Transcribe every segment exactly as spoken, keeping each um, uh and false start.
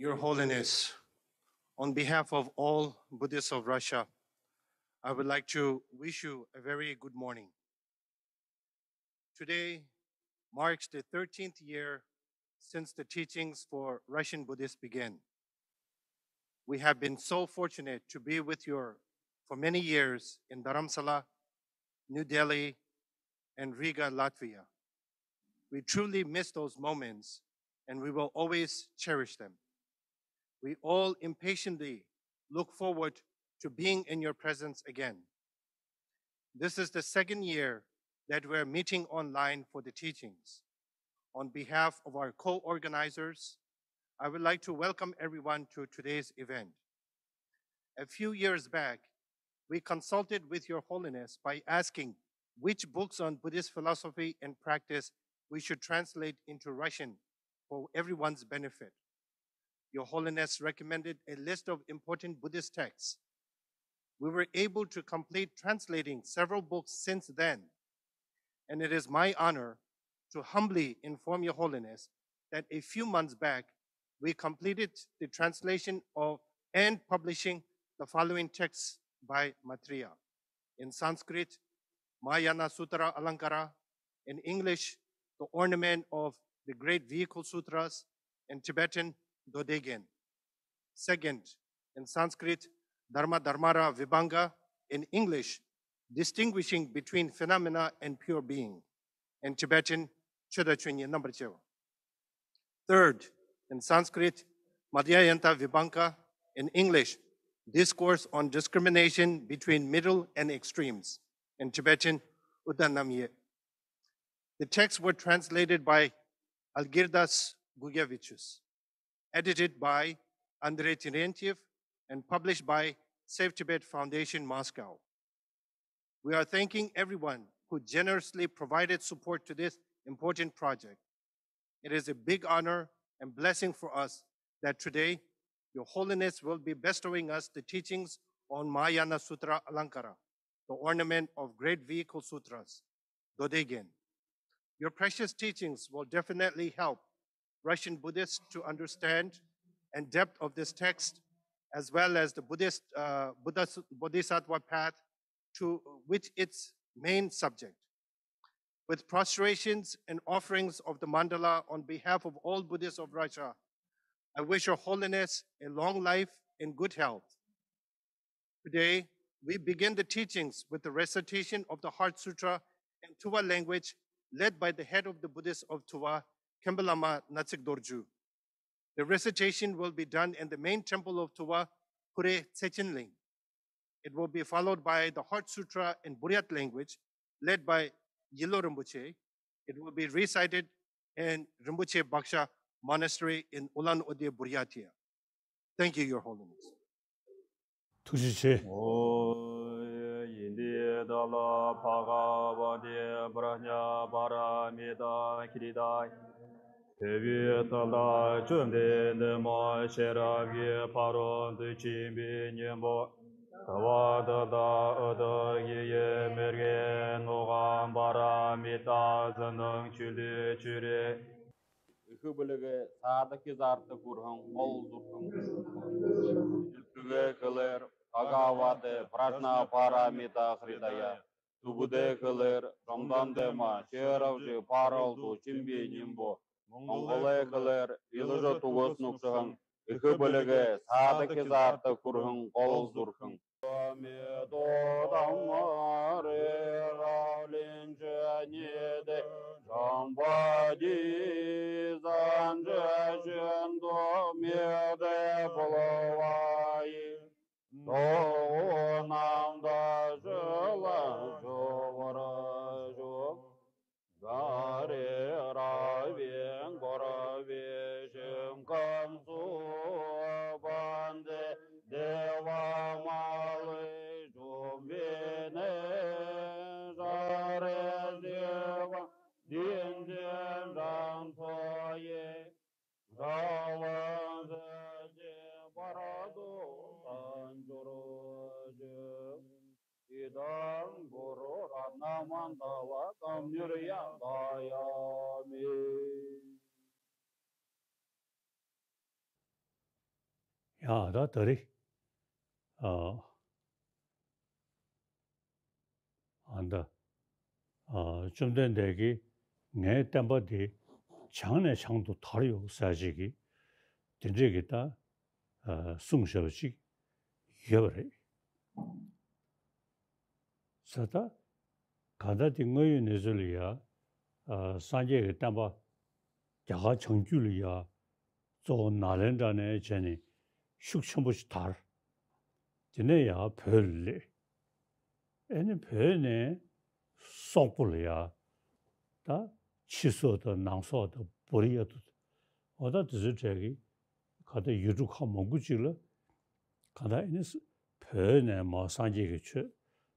Your Holiness, on behalf of all Buddhists of Russia, I would like to wish you a very good morning. Today marks the thirteenth year since the teachings for Russian Buddhists began. We have been so fortunate to be with you for many years in Dharamsala, New Delhi, and Riga, Latvia. We truly miss those moments, and we will always cherish them. We all impatiently look forward to being in your presence again. This is the second year that we're meeting online for the teachings. On behalf of our co-organizers, I would like to welcome everyone to today's event. A few years back, we consulted with Your Holiness by asking which books on Buddhist philosophy and practice we should translate into Russian for everyone's benefit. Your Holiness recommended a list of important Buddhist texts. We were able to complete translating several books since then, and it is my honor to humbly inform Your Holiness that a few months back, we completed the translation of and publishing the following texts by Maitreya. In Sanskrit, Mahayana Sutra Alankara, in English, The Ornament of the Great Vehicle Sutras, in Tibetan, Doddegen. Second, in Sanskrit, Dharma Dharmara Vibhanga, in English, Distinguishing Between Phenomena and Pure Being, in Tibetan, Choeda Chonyi Namparchewa. Third, in Sanskrit, Madhyayanta Vibhanga, in English, Discourse on Discrimination Between Middle and Extremes, in Tibetan, Uddha Namye. The texts were translated by Algirdas Gugevičius, edited by Andrei Terentiev, and published by Save Tibet Foundation, Moscow. We are thanking everyone who generously provided support to this important project. It is a big honor and blessing for us that today Your Holiness will be bestowing us the teachings on Mahayana Sutra Alankara, the ornament of great vehicle sutras, Doddegen. Your precious teachings will definitely help Russian Buddhists to understand and depth of this text, as well as the Buddhist uh, Buddhas- Bodhisattva path to which its main subject. With prostrations and offerings of the mandala on behalf of all Buddhists of Russia, I wish Your Holiness a long life and good health. Today, we begin the teachings with the recitation of the Heart Sutra in Tuva language, led by the head of the Buddhists of Tuva, Khenpo Lama Natsik Dorju. The recitation will be done in the main temple of Tuva, Khure Tsechen Ling. It will be followed by the Heart Sutra in Buryat language, led by Yilo Rinpoche. It will be recited in Rinpoche Baksha Monastery in Ulan Ude, Buryatia. Thank you, Your Holiness. ཐུགས་རྗེ་ཆེ། ཡིན་ཏེ་ཏཱ་ལ་བྷ་ག་བ་ཏེ་པྲཛྙཱ་པཱ་ར་མི་ཏཱ་ཁི་རི་ཏཱ། དེ་བས་ད་ལྟ་བཅོམ་ལྡན་འདས་མ་ཤེས་རབ་ཀྱི་ཕ་རོལ་ཏུ་ཕྱིན་པའི་སྙིང་པོ། དལ་བ་དལ་དང་ཨ་ཏི་ཡེ་ཡེ་མེར་གེ་ནོ་ག་པ་ར་མི་ཏ་ཛ་ནང་ཆུ་ལི་ཆུ་རེ། ཨི་ཤུ་བི་ལི་གེ་ས་ཏ་ཀི་ཛར་ཏ་ཀུར་ཧང་ཨོལ་ཟུར་ཧང་། ཨི་ཤུ་གེ་ཀི་ལེར་བྷ་ག་བ་ཏེ་པྲ་ཛ་ན་པ་ར་མི་ཏ་ཧྲི་ད་ཡ། ཏུ་བུ་ཏེ་ཀི་ལེར་བཅོམ་ལྡན་འདས་མ་ཤེས་རབ་ཀྱི་ཕ་རོལ་ཏུ་ཕྱིན་པའི་སྙིང་པོ། མོང་གོ་ལེ་ཀི་ལེར་ཡི་ལི་ཞོ་ཏུ་གོ་སྣུག་ཤི་ཧང་། ཨི་ཤུ་བི་ལི་གེ་ས་ཏ་ཀི་ཛར་ཏ་ཀུར་ཧང་ཨོལ་ཟུར་ཧང་། མེ་ཏོག་དང་མ་རེ་ར་ལིན་ཅི་ཉི་ཏེ་ཤམ་བྷ་ཏི་ས་འཇའ་བཞིན་དུ་མི་ཏེ་ཕུལ་བ་ཡི། ཏོ་ནམ་ད་ཤི་ལ་ཤོ་བར་ཤོ། ད་རེ་ར་བའི་འགོར་བའི་ཞིང་ཁམས་སུ། བན་དེ་བདེ་བ་མ་ལུས་འབྱུང་བའི་གནས། ཤ་རེ་ཟི་བ་དིན་ཅན་འགྲམ་ཚོ་ཡི། ཟ་བ་ཟད་ཀྱི་བར་དུ་བྱང་གྱུར་ཅིག་ཨི་དམ་གུ་རུ་རཏྣ་མནྡ་ལ་སྐྱབས་གཉེར་ཡང་དག་ཡང་མེད། ཨ་ད་ད་རེས་ཨ་ཨ་ད་ཨ་བཅོམ་ལྡན་འདས་ཀྱིས་ངའི་བསྟན་པ་འདི་བྱང་ནས་བྱང་དུ་དར་ཡོད་ཟེར་ཅིག་གིས་དེ་འདྲས་ཀྱི་ད་ཨ་གསུངས་བཞག་པ་ཅིག་ཡོད་པ་རེད། ས་ད་ག་ད་དེ་དངོས་ཡོད་གནས་ཚུལ་ལ་ཡ་ཨ་སངས་རྒྱས་ཀྱི་བསྟན་པ་རྒྱ་གར་བྱང་རྒྱུད་ལ་ཡ་གཙོ་བོ་ནཱ་ལེནྡྲ་ནས་བྱས་ནས་ཤུགས་ཆེན་པོ་ཞིག་དར། དེ་ནས་ཡ་བོད་ལ་སླེབས། ཨེ་ནི་བོད་ནས་སོག་པོ་ལ་ཡ་ད་ཕྱི་སོག་དང་ནང་སོག་དང་བོ་རི་ཡ་དུ་འོ་ད་དེ་ཚོའི་གྲས་ཀྱི་ག་ད་ཡུལ་གྲུ་ཁག་མང་པོ་ཅིག་ལ་ག་ད་ཨེ་ནི་བོད་ནས་མ་སངས་རྒྱས་ཀྱི་ཆོས་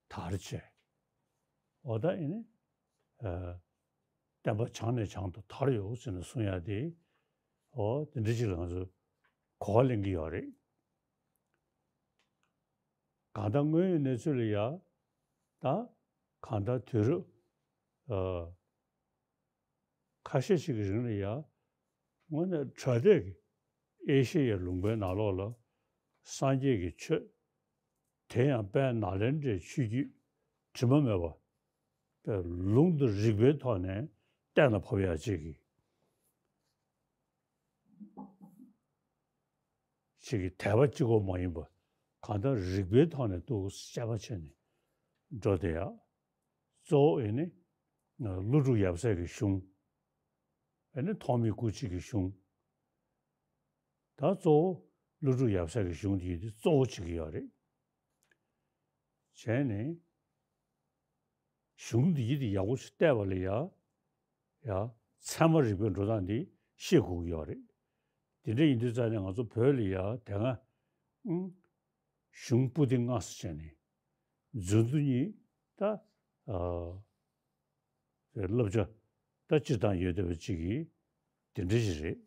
དར་བྱས། འོ་ད་ཨེ་ནི་ཨ་བསྟན་པ་བྱང་ནས་བྱང་དུ་དར་ཡོད་ཟེར་ནས་གསུང་ཡ་དེ་འོ་དེ་འདྲ་ཅིག་ལ་ང་ཚོས་གོ་བ་ལེན་གྱི་ཡོད་རེད། གང་ལྟར་དངོས་ཡོད་གནས་ཚུལ་ལ་ཡ་ད་གང་ལྟར་དུས་རབས་ཨ་ཁ་ཤས་ཤིག་གི་རིང་ལ་ཡ་དངོས་གནས་དྲང་གནས་ཀྱི་ཨེ་ཤེ་ཡའི་ལུང་པའི་ནང་ལོགས་ལ་སངས་རྒྱས་ཀྱི་ཆོས་དེ་ཡང་དཔལ་ནཱ་ལེནྡྲའི་ཆོས་བརྒྱུད་དྲི་མ་མེད་པ་དཔེ་ལུང་དང་རིགས་པའི་ཐོག་ནས་གཏན་ལ་ཕབ་ཡ་ཅིག་གི་ཅིག་གི་དད་པ་གཅིག་པོ་མ་ཡིན་པ་གང་ལྟར་རིགས་པའི་ཐོག་ནས་འདུག་དཔྱད་པ་བྱས་ནས་འགྲོ་བསྡད་ཡ། གཙོ་བོ་ཨེ་ནི་ཀླུ་སྒྲུབ་ཡབ་སྲས་ཀྱི་གཞུང་། ཨེ་ནི་ཐོགས་མེད་སྐུ་མཆེད་ཀྱི་གཞུང་། ད་གཙོ་བོ་ཀླུ་སྒྲུབ་ཡབ་སྲས་ཀྱི་གཞུང་འདི་ཡིན་དུས་གཙོ་བོ་བྱེད་ཀྱི་ཡོད་རེད། བྱས་ནས་གཞུང་འདི་ཡིན་དུས་ཡག་པོ་ཞིག་བལྟས་པ་ལ་ཡ་ཡ་ཚད་མ་རིག་པའི་འགྲོ་སྟངས་འདི་ཤེས་དགོས་ཀྱི་ཡོད་རེད། དེ་འདྲ་ཡིན་དུས་ཙང་ནས་ང་ཚོ་བོད་ལ་ཡ་དེ་སྔ་ཨང་གཞུང་པོ་ཏི་ལྔ་ཟེར་བྱས་ནས་མཛོད་བསྡུ་གཉིས་ད་ཨ་བསླབ་བྱ་ད་སྤྱིར་བཏང་ཡོད་བསྡད་པ་གཅིག་གིས་དེ་འདྲ་ཞིག་རེད།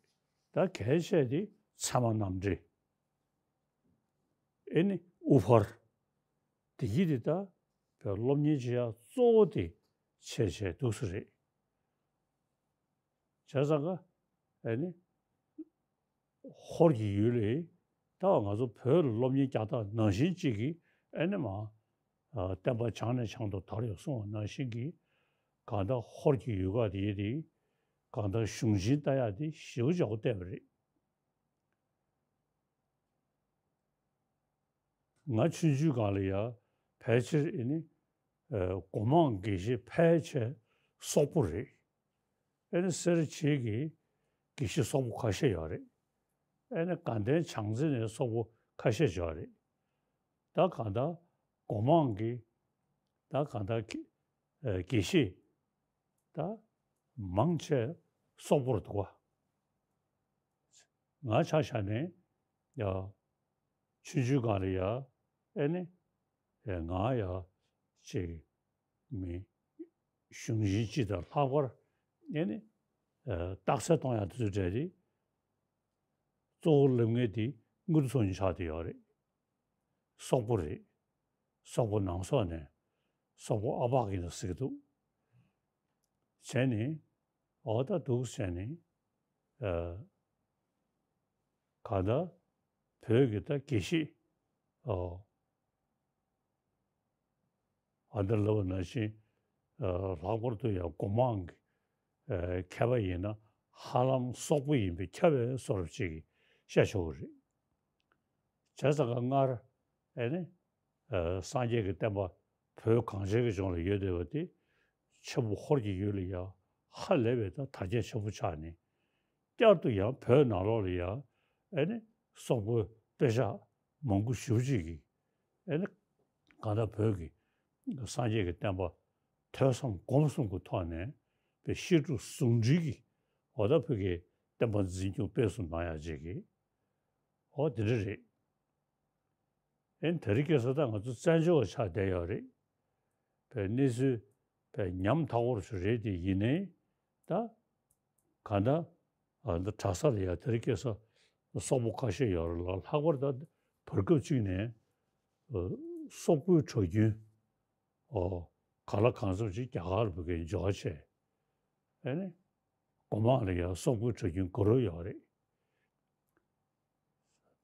ད་གལ་ཆེ་དེ་ཚད་མ་རྣམ་འགྲེལ། ཨེ་ནི་དབུ་ཕར། དེ་གྱིས་དེ་ད་བོད་སློབ་གཉེར་བྱེད་ཡག་གཙོ་བོ་དེ་བྱས་བྱས་འདུག་སེ་རེད། བྱས་ཙང་ཀ་ཨེ་ནི་ཧོར་གྱི་ཡུལ་ལས་ད་ང་ཚོ་བོད་ལ་སློབ་གཉེར་རྒྱག་སྟངས་ནང་བཞིན་གཅིག་གིས་ཨེ་ནི་མ་ཨ་བསྟན་པ་བྱང་ནས་བྱང་དུ་དར་ཡོད་གསུངས་པ་ནང་བཞིན་གྱི་གང་ལྟར་ཧོར་གྱི་ཡུལ་ཁག་དེ་དེ་གང་ལྟར་གཞུང་ཆེན་ལྟ་ཡག་དེ་ཞེ་པོ་ཅིག་ཡག་པོ་བལྟས་པ་རེད། ང་ཆུང་ཆུང་སྒང་ལ་ཡ་ཕལ་ཆེར་ཨེ་ནི་ཨ་སྒོ་མང་དགེ་བཤེས་ཕལ་ཆེར་སོག་པོ་རེད། ཨེ་ནི་སེར་བྱེས་ཀྱི་དགེ་བཤེས་སོག་པོ་ཁ་ཤས་ཡོད་རེད། ཨེ་ནི་དགའ་ལྡན་བྱང་རྩེ་ནས་སོག་པོ་ཁ་ཤས་ཡོད་རེད། ད་གང་ལྟར་སྒོ་མང་གི་ད་གང་ལྟར་གི་ཨ་དགེ་བཤེས་ད་མང་ཆེ་སོག་པོར་འདུག་བ། ང་ཆ་བཞག་ནས་ཡ་ཆུང་ཆུང་སྒང་ལ་ཡ་ཨེ་ནི་ཨེ་ང་ཡ་ཅིག་མི་གཞུང་ཆེན་སྤྱི་དང་ལྷག་པར་ཨེ་ནི་ཨེ་རྟགས་གསལ་གཏོང་ཡག་དེ་ཚོའི་གྲས་དེ་གཙོ་བོ་སླེབས་མཁན་དེ་དངུལ་ཚོ་གཉིས་ཆགས་བསྡད་ཡོད་རེད། སོག་པོ་རེད། སོག་པོ་ནང་སོག་ནས་སོག་པོ་ཨ་ཕག་གི་ནང་ཟེར་གི་འདུག་བྱས་ནས་འོ་ད་འདུག་བྱས་ནས་ཨ་ག་ད་བོད་ཀྱི་ད་དགེ་བཤེས་ཨོ་ཨ་ད་ལབ་པ་ནང་བཞིན་ཨ་ལྷག་པར་དུ་ཡང་སྒོ་མང་གི་ཨ་མཁས་པ་ཡིན་ན་ཧ་ལམ་སོག་པོ་ཡིན་པས་ཁྱབ་པའི་བཟོ་འདྲ་ཅིག་བཤད་ཆོག་གི་རེད། བྱས་ཙང་ཀ་སྔར་ཨེ་ནི་ཨ་སངས་རྒྱས་ཀྱི་བསྟན་པ་བོད་གངས་ཅན་གྱི་ལྗོངས་ལ་ཡོད་བསྡད་པ་དེ་ཆེན་པོ་ཧོར་གྱི་ཡུལ་ལ་ཡང་ཧ་ལས་པའི་ད་དར་རྒྱས་ཆེན་པོ་ཆགས་ནས་བསྐྱར་དུ་ཡང་བོད་ནང་ལོགས་ལ་ཡང་ཨེ་ནི་སོག་པོའི་དཔེ་ཆ་མང་པོ་ཞེ་པོ་ཅིག་གིས་ཨེ་ནི་གང་ལྟར་བོད་ཀྱི་སངས་རྒྱས་ཀྱི་བསྟན་པ་ཐོས་བསམ་སྒོམ་གསུམ་གྱི་ཐོག་ནས་བཤད་སྒྲུབ་ཟུང་འབྲེལ་གྱིས་འོ་ད་བོད་ཀྱི་བསྟན་པ་འཛིན་སྐྱོང་སྤེལ་གསུམ་གནང་ཡག་ཅིག་གིས་འོ་དེ་འདྲ་རེད། ཨེ་དེ་རིང་ཁ་སང་ད་ང་ཚོ་བཙན་བྱོལ་བ་ཆགས་བསྡད་ཡོད་རེད། བའི་གནས་ཚུལ་བའི་ཉམ་ཐག་པོ་ཞིག་རེད་དེ་ཡིན་ནའི་ད་གང་ལྟར་ཨ་ད་གྲྭ་ས་ལ་ཡ་དེ་རིང་ཁ་སང་སོག་པོ་ཁ་ཤས་ཡོད་རེད་ལ། ལྷག་པར་ད་བར་སྐབས་གཅིག་ནས་ཨ་སོག་པོའི་གྲྭ་རྒྱུན་ཨོ་གང་ལ་གང་འཚམ་ཅིག་རྒྱ་གར་ལ་བོད་སྐད་འཇོག་བྱས། ཨེ་ནི་སྒོ་མང་ལ་ཡ་སོག་པོའི་གྲྭ་རྒྱུན་དགའ་རབ་ཡོད་རེད།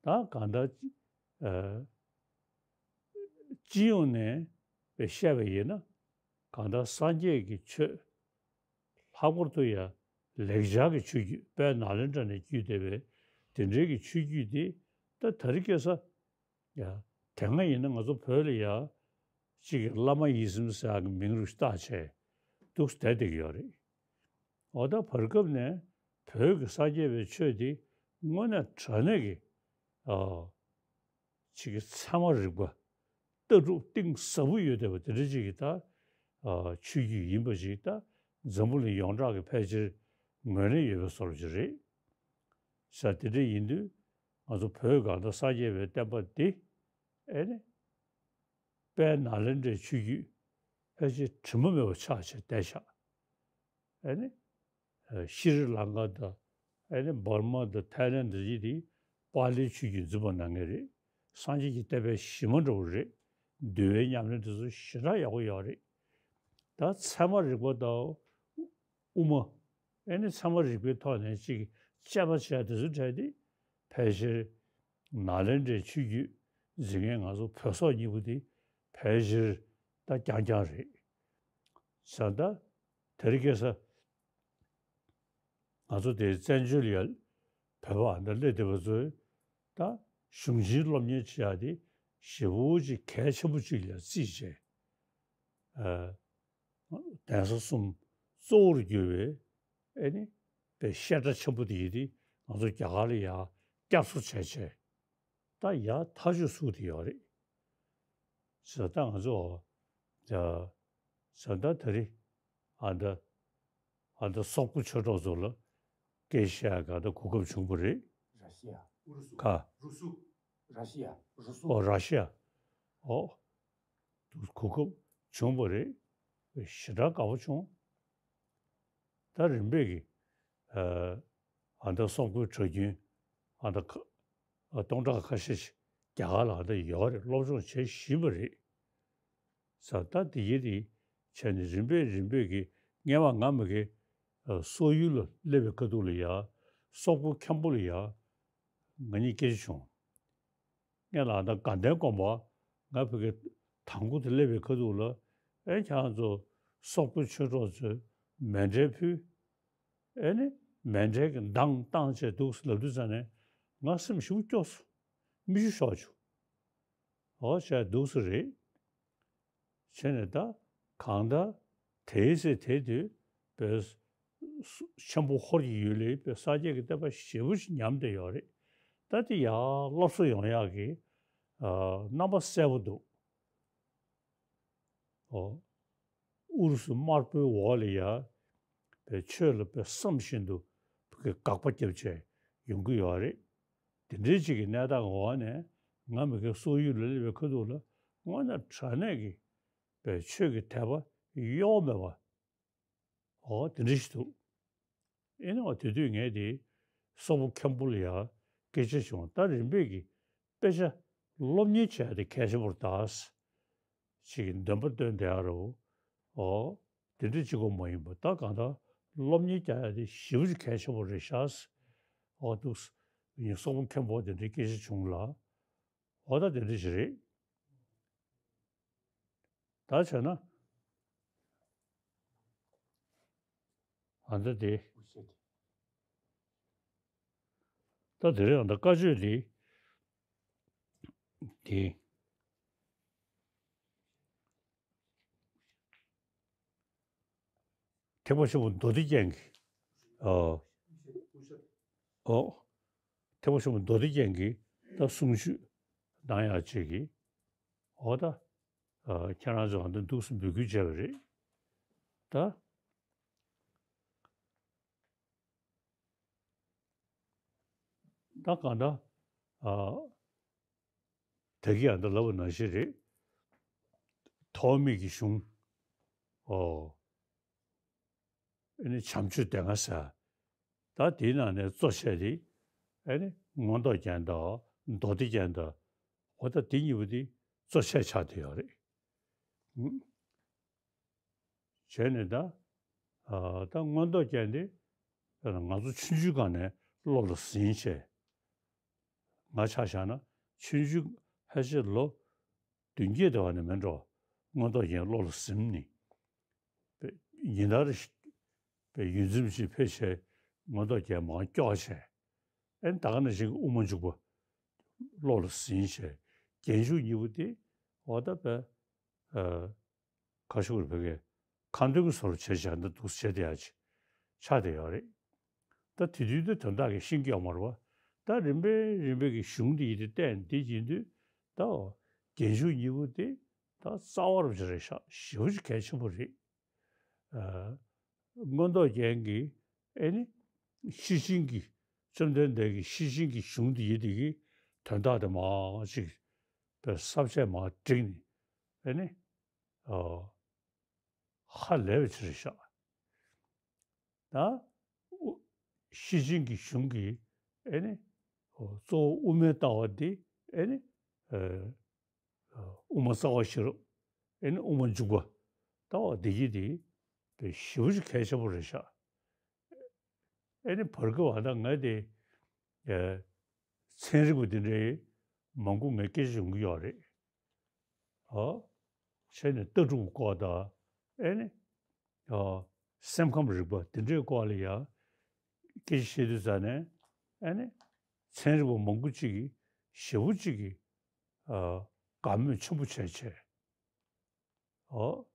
ད་གང་ལྟར་ཨ་སྤྱི་ཡོངས་ནས་བཤད་པ་ཡིན་ན། གང་ལྟར་སངས་རྒྱས་ཀྱི་ཆོས་ལྷག་པར་དུ་ཡང་ལེགས་སྦྱར་གྱི་ཆོས་བརྒྱུད། དཔལ་ནཱ་ལེནྡྲ་ནས་བརྒྱུད་བསྡད་པའི་དེ་འདྲའི་གི་ཆོས་བརྒྱུད་དེ། ད་དེ་རིང་ཁ་སང་ཡ་དེ་སྔ་ཡིན་ན་ང་ཚོ་བོད་ལ་ཡ་གཅིག་གི་བླ་མ་ཡིད་བཞིན་ཟེར་ཡག་གི་མིང་རུ་བཏགས་བྱས་འདུག་བསྡད་བསྡད་ཀྱི་ཡོད་རེད། འོ་ད་བར་སྐབས་ནས་བོད་ཀྱི་སངས་རྒྱས་པའི་ཆོས་འདི་དངོས་གནས་དྲང་གནས་ཀྱི་ཨ་ཅིག་གི་ཚད་མ་རིག་པ་ལྟ་གྲུབ་གཏིང་ཟབ་པོ་ཡོད་བསྡད་པ་དེ་འདྲ་ཅིག་གི་ད་ཨ་ཆོས་བརྒྱུད་ཡིན་པ་ཅིག་ད་འཛམ་བུ་གླིང་ཡོངས་གྲགས་ཀྱི་ཕལ་ཆེར་ངོས་ལེན་ཡོད་པའི་བཟོ་འདྲ་ཅིག་རེད། ས་དེ་འདྲ་ཡིན་དུས་ང་ཚོ་བོད་གང་ལྟར་སངས་རྒྱས་པའི་བསྟན་པ་འདི་ཨེ་ནི་དཔལ་ནཱ་ལེནྡྲའི་ཆོས་བརྒྱུད་ཕལ་ཆེར་དྲི་མ་མེད་པ་ཆགས་བྱས་བསྡད་ཤག་ཨེ་ནི་ཤྲི་ལང་ཀ་དང་ཨེ་ནི་འབར་མ་དང་ཐའི་ལེན་དང་ཡི་དེ་པཱ་ལིའི་ཆོས་བརྒྱུད་འཛིན་པ་གནང་མཁན་རེད། སངས་རྒྱས་ཀྱི་བསྟན་པའི་གཞི་མ་འདྲ་བོ་རེད། འདུལ་བའི་ཉམས་ལེན་དེ་ཚོ་ཞེ་དྲག་ཡག་པོ་ཡོད་རེད། ད་ཚད་མ་རིག་པ་དང་དབུ་མ་ཨེ་ནི་ཚད་མ་རིག་པའི་ཐོག་ནས་ཅིག་དཔྱད་པ་བྱས་དེ་ཚོ་བྲལ་ཏེ་ཕལ་ཆེར་ནཱ་ལེནྡྲའི་ཆོས་བརྒྱུད་འཛིན་མཁན་ང་ཚོ་བོད་སོག་གཉིས་པོ་དེ་ཕལ་ཆེར་ད་རྐྱང་རྐྱང་རེད། ས་ད་དེ་རིང་ཁ་སང་ང་ཚོ་དེ་བཙན་བྱོལ་ཡ་བོད་པ་འདི་སླེབས་བསྡད་པ་ཚོས་ད་གཞུང་ཆེན་སློབ་གཉེར་བྱེད་ཡ་དེ་ཞེ་པོ་ཅིག་གལ་ཆེན་པོ་ཅིག་ལ་བརྩིས་བྱས། ཨ་གདན་ས་གསུམ་གཙོ་བོར་གྱུར་པའི་ཨེ་ནི་པའི་བཤད་གྲྭ་ཆེན་པོ་དེ་ཡི་དེ་ང་ཚོ་རྒྱ་གར་ལ་ཡ་བསྐྱར་གསོ་བྱས་བྱས། ད་ཡ་ཐག་ཆོད་ཚུགས་བསྡད་ཡོད་རེད། ཟེར་ད་ང་ཚོ་ཨ་ཟེར་ད་དེ་རིང་ཨ་ད་ཨ་ད་སོག་པོ་ཆོས་གྲོགས་ཚོ་ལ་སྐད་ཆ་བཤད་ག་ད་གོ་སྐབས་བྱུང་བ་རེད། ར་ཤི་ཡ། ཨུ་རུ་སུ། ཁ། རུ་སུ། ར་ཤི་ཡ། རུ་སུ། ཨོ་ར་ཤི་ཡ། ཨོ་གོ་སྐབས་བྱུང་བ་རེད། ཞེ་དྲག་དགའ་པོ་བྱུང་། ད་རིམ་པས་ཀྱི་ཨ་ཨ་ད་སོག་པོའི་གྲྭ་རྒྱུན་ཨ་ད་ཁ་ཨ་སྟོང་ཕྲག་ཁ་ཤས་ཤིག་རྒྱ་གར་ལ་ཨ་ད་ཡོད་རེད། སློབ་སྦྱོང་བྱེད་བཞིན་པ་རེད། ས་ད་དེ་ཡི་དེ་བྱས་ནས་རིམ་པས་རིམ་པས་ཀྱི་སྔས་མ་ང་མ་གི་ཨ་སོག་ཡུལ་ལ་སླེབས་པའི་ཁ་ཐུག་ལ་ཡ་སོག་པོ་མཁན་པོ་ལ་ཡ་ང་གཉིས་སྐད་ཆ་བྱུང་། ངས་ལབ་ན་དགའ་ལྡན་དགོན་པ་ང་ཕ་གི་དང་པོ་དེ་སླེབས་པའི་ཁ་ཐུག་ལ་ཨེ་ཁྱེད་རང་ཚོ་སོག་པོ་ཆོས་གྲོགས་ཚོས་མཎྜལ་ཕུལ། ཨེ་ནི་མཎྜལ་གྱི་མདངས་བཏང་བྱས་འདུག་ལབ་དུས་ཙ་ནས་ང་སེམས་ཞེ་པོ་སྐྱོ་སོང་། མིག་ཆུ་ཤོར་བྱུང་། འོ་བྱས་འདུག་སེ་རེད། བྱས་ནས་ད་གང་ལྟར་དེའི་ཚེ་དེ་དུས་པའི་ཆེན་པོ་ཧོར་གྱི་ཡུལ་ལ་པའི་སངས་རྒྱས་ཀྱི་བསྟན་པ་ཞེ་པོ་ཅིག་ཉམས་བསྡད་ཡོད་རེད། ད་དེ་ཡར་སློབ་གསོ་ཡོང་ཡག་གི་ཨ་རྣམ་པ་གསལ་པོ་འདུག་ཨོ། ཨུ་རུ་སུ་དམར་པོའི་འོག་ལ་ཡ་པའི་ཆོས་ལ་པའི་བསམ་བཞིན་དུ་པའི་དགག་པ་བརྒྱབ་བྱས་ཡོང་གི་ཡོད་རེད། དེ་འདྲའི་ཅིག་གི་གནས་སྟངས་འོག་ནས་ང་མི་དགེ་སོག་ཡུལ་ལ་སླེབས་པའི་ཁ་ཐུག་ལ་དངོས་གནས་དྲང་གནས་ཀྱི་པའི་ཆོས་ཀྱི་དད་པ་གཡོ་མེད་པ། འོ་དེ་འདྲ་ཞིག་འདུག་ཨེ་ནི་འོ་དེ་དུས་ངས་དེ་སོག་པོ་མཁན་པོ་ལ་ཡ་སྐད་ཆ་བྱུང་། ད་རིམ་པས་ཀྱི་དཔེ་ཆ་སློབ་གཉེར་བྱས་ཏེ་གལ་ཆེན་པོར་གདའ། ཅིག་གི་འདོན་པ་བཏོན་བསྡད་ཡ་རོ། འོ་དེ་འདྲ་གཅིག་པོ་མ་ཡིན་པ་ད་གང་ལྟར་སློབ་གཉེར་རྒྱག་ཡ་དེ་ཞེ་པོ་ཅིག་གལ་ཆེན་པོ་རེད་ཤག་འོ་འདུག་ངས་སོག་པོ་མཁན་པོ་དེ་འདྲའི་སྐད་ཆ་བྱུང་ལ། འོ་ད་དེ་འདྲ་ཞིག་རེད། ད་བྱས་ན། ཨ་ད་དེ། ད་དེ་རིང་ཨ་ད་བཀའ་ཆོས་དེ། དེ། ཐེག་པ་ཆེན་པོ་མདོ་སྡེ་རྒྱན་གྱི། ཨོ། ཨོ། ཐེག་པ་ཆེན་པོ་མདོ་སྡེ་རྒྱན་གྱི་ད་གསུང་ཆོས་གནང་ཡག་ཅིག་གི། འོ་ད། ཨ་ཁྱེད་རང་ཚོ་ཨ་ད་འདུག་སེ་འབོད་སྐུལ་བྱས་པ་རེད། ད། ད་གང་ལྟར་ཨ་ད་གིན་ཨ་ད་ལབ་པ་ནང་བཞིན་རེད། ཐོགས་མེད་ཀྱི་གཞུང་། ཨོ། ཨེ་ནི་བྱམས་ཆོས་སྡེ་ལྔ་ཟེར། ད་དེའི་ནང་ནས་གཙོ་ཆེ་དེ་ཨེ་ནི་མངོན་རྟོགས་རྒྱན་དང་མདོ་སྡེ་རྒྱན་དང་། འོ་ད་དེ་གཉིས་པོ་དེ་གཙོ་ཆེ་ཆགས་བསྡད་ཡོད་རེད། བྱས་ནས་ད། ཨ་ད་མངོན་རྟོགས་རྒྱན་དེ་ང་ཚོ་ཆུང་ཆུང་སྒང་ནས་སློབ་ལ་ཟིན་བྱས། ང་ཆ་བཞག་ན་ཆུང་ཆུང་ཕལ་ཆེར་ལོ་བདུན་བརྒྱད་དེ་བ་ནས་མེད་འགྲོ། མངོན་རྟོགས་རྒྱན་བློ་ལ་ཟིན་ནས་པའི་ཉིན་ལྟར་པའི་ཡུལ་འཛིན་ཅིག་ཕེབས་བྱས་མངོན་རྟོགས་རྒྱན་མར་སྐྱོར་བྱས། ཨེ་ད་ག་ནང་བཞིན་གྱི་དབུ་མ་འཇུག་པ་བློ་ལ་ཟིན་བྱས། རྒྱན་འཇུག་གཉིས་པོ་དེ་འོ་ད་པའི་ཨ་ག་ཞུ་རེད། བོད་སྐད་ཁ་འདོན་གྱི་བཟོ་འདྲ་བྱས་བྱས་ན་འདུག་བྱས་བསྡད་ཡ་ཅིག་ཆགས་བསྡད་ཡོད་རེད། ད་དེ་དུས་དེ་དོན་དག་གི་ཤེས་ཀྱི་ཡོད་མ་རེད་བ། ད་རིམ་པས་རིམ་པས་ཀྱི་གཞུང་འདི་ཡིན་དུས་བསྟན་འདི་ཡིན་དུས་ད་རྒྱན་འཇུག་གཉིས་པོ་དེ་ད་རྩ་བ་རུ་ཅིག་རེད་ཤག་ཞེ་པོ་ཅིག་གལ་ཆེན་པོ་རེད། ཨ་མངོན་རྟོགས་རྒྱན་གྱི་ཨེ་ནི་ཤེར་ཕྱིན་གྱི་བཅོམ་ལྡན་འདས་ཀྱི་ཤེར་ཕྱིན་གྱི་གཞུང་འདི་ཡིན་དེ་གི་དོན་དག་དེ་མར་ཅིག་པའི་ས་བཅད་མར་བསྒྲིགས་ནས་ཨེ་ནི་ཨ་ཧ་ལས་པ་ཅིག་རེད་ཤག་ད་དབུ་ཤེར་ཕྱིན་གྱི་གཞུང་གི་ཨེ་ནི་ཨོ་གཙོ་བོ་དབུ་མའི་ལྟ་བ་འདི་ཨེ་ནི་ཨ་དབུ་མ་རྩ་བ་ཤེས་རབ། ཨེ་ནི་དབུ་མ་འཇུག་པ་ལྟ་བ་འདི་གི་འདི་དཔེ་ཞེ་པོ་ཅིག་གལ་ཆེན་པོ་རེད་ཤག་ཨེ་ནི་བར་སྐབས་ཨ་ད་ང་དེ་ཨེ་ཚན་རིག་པ་འདི་འདྲའི་མང་པོ་ངས་སྐད་ཆ་ཡོང་གི་ཡོད་རེད། ཨོ། བྱས་ནས་ལྟ་གྲུབ་སྐོར་དང་ཨེ་ནི་ཨོ་སེམས་ཁམས་རིག་པ་འདི་འདྲའི་སྐོར་ལ་ཡང་སྐད་ཆ་བཤད་དུས་ཙ་ནས་ཨེ་ནི་ཚན་རིག་པ་མང་པོ་གཅིག་གིས་ཞེ་པོ་གཅིག་གིས་ཨ་དགའ་མོས་ཆེན་པོ་བྱས་བྱས། ཨོ།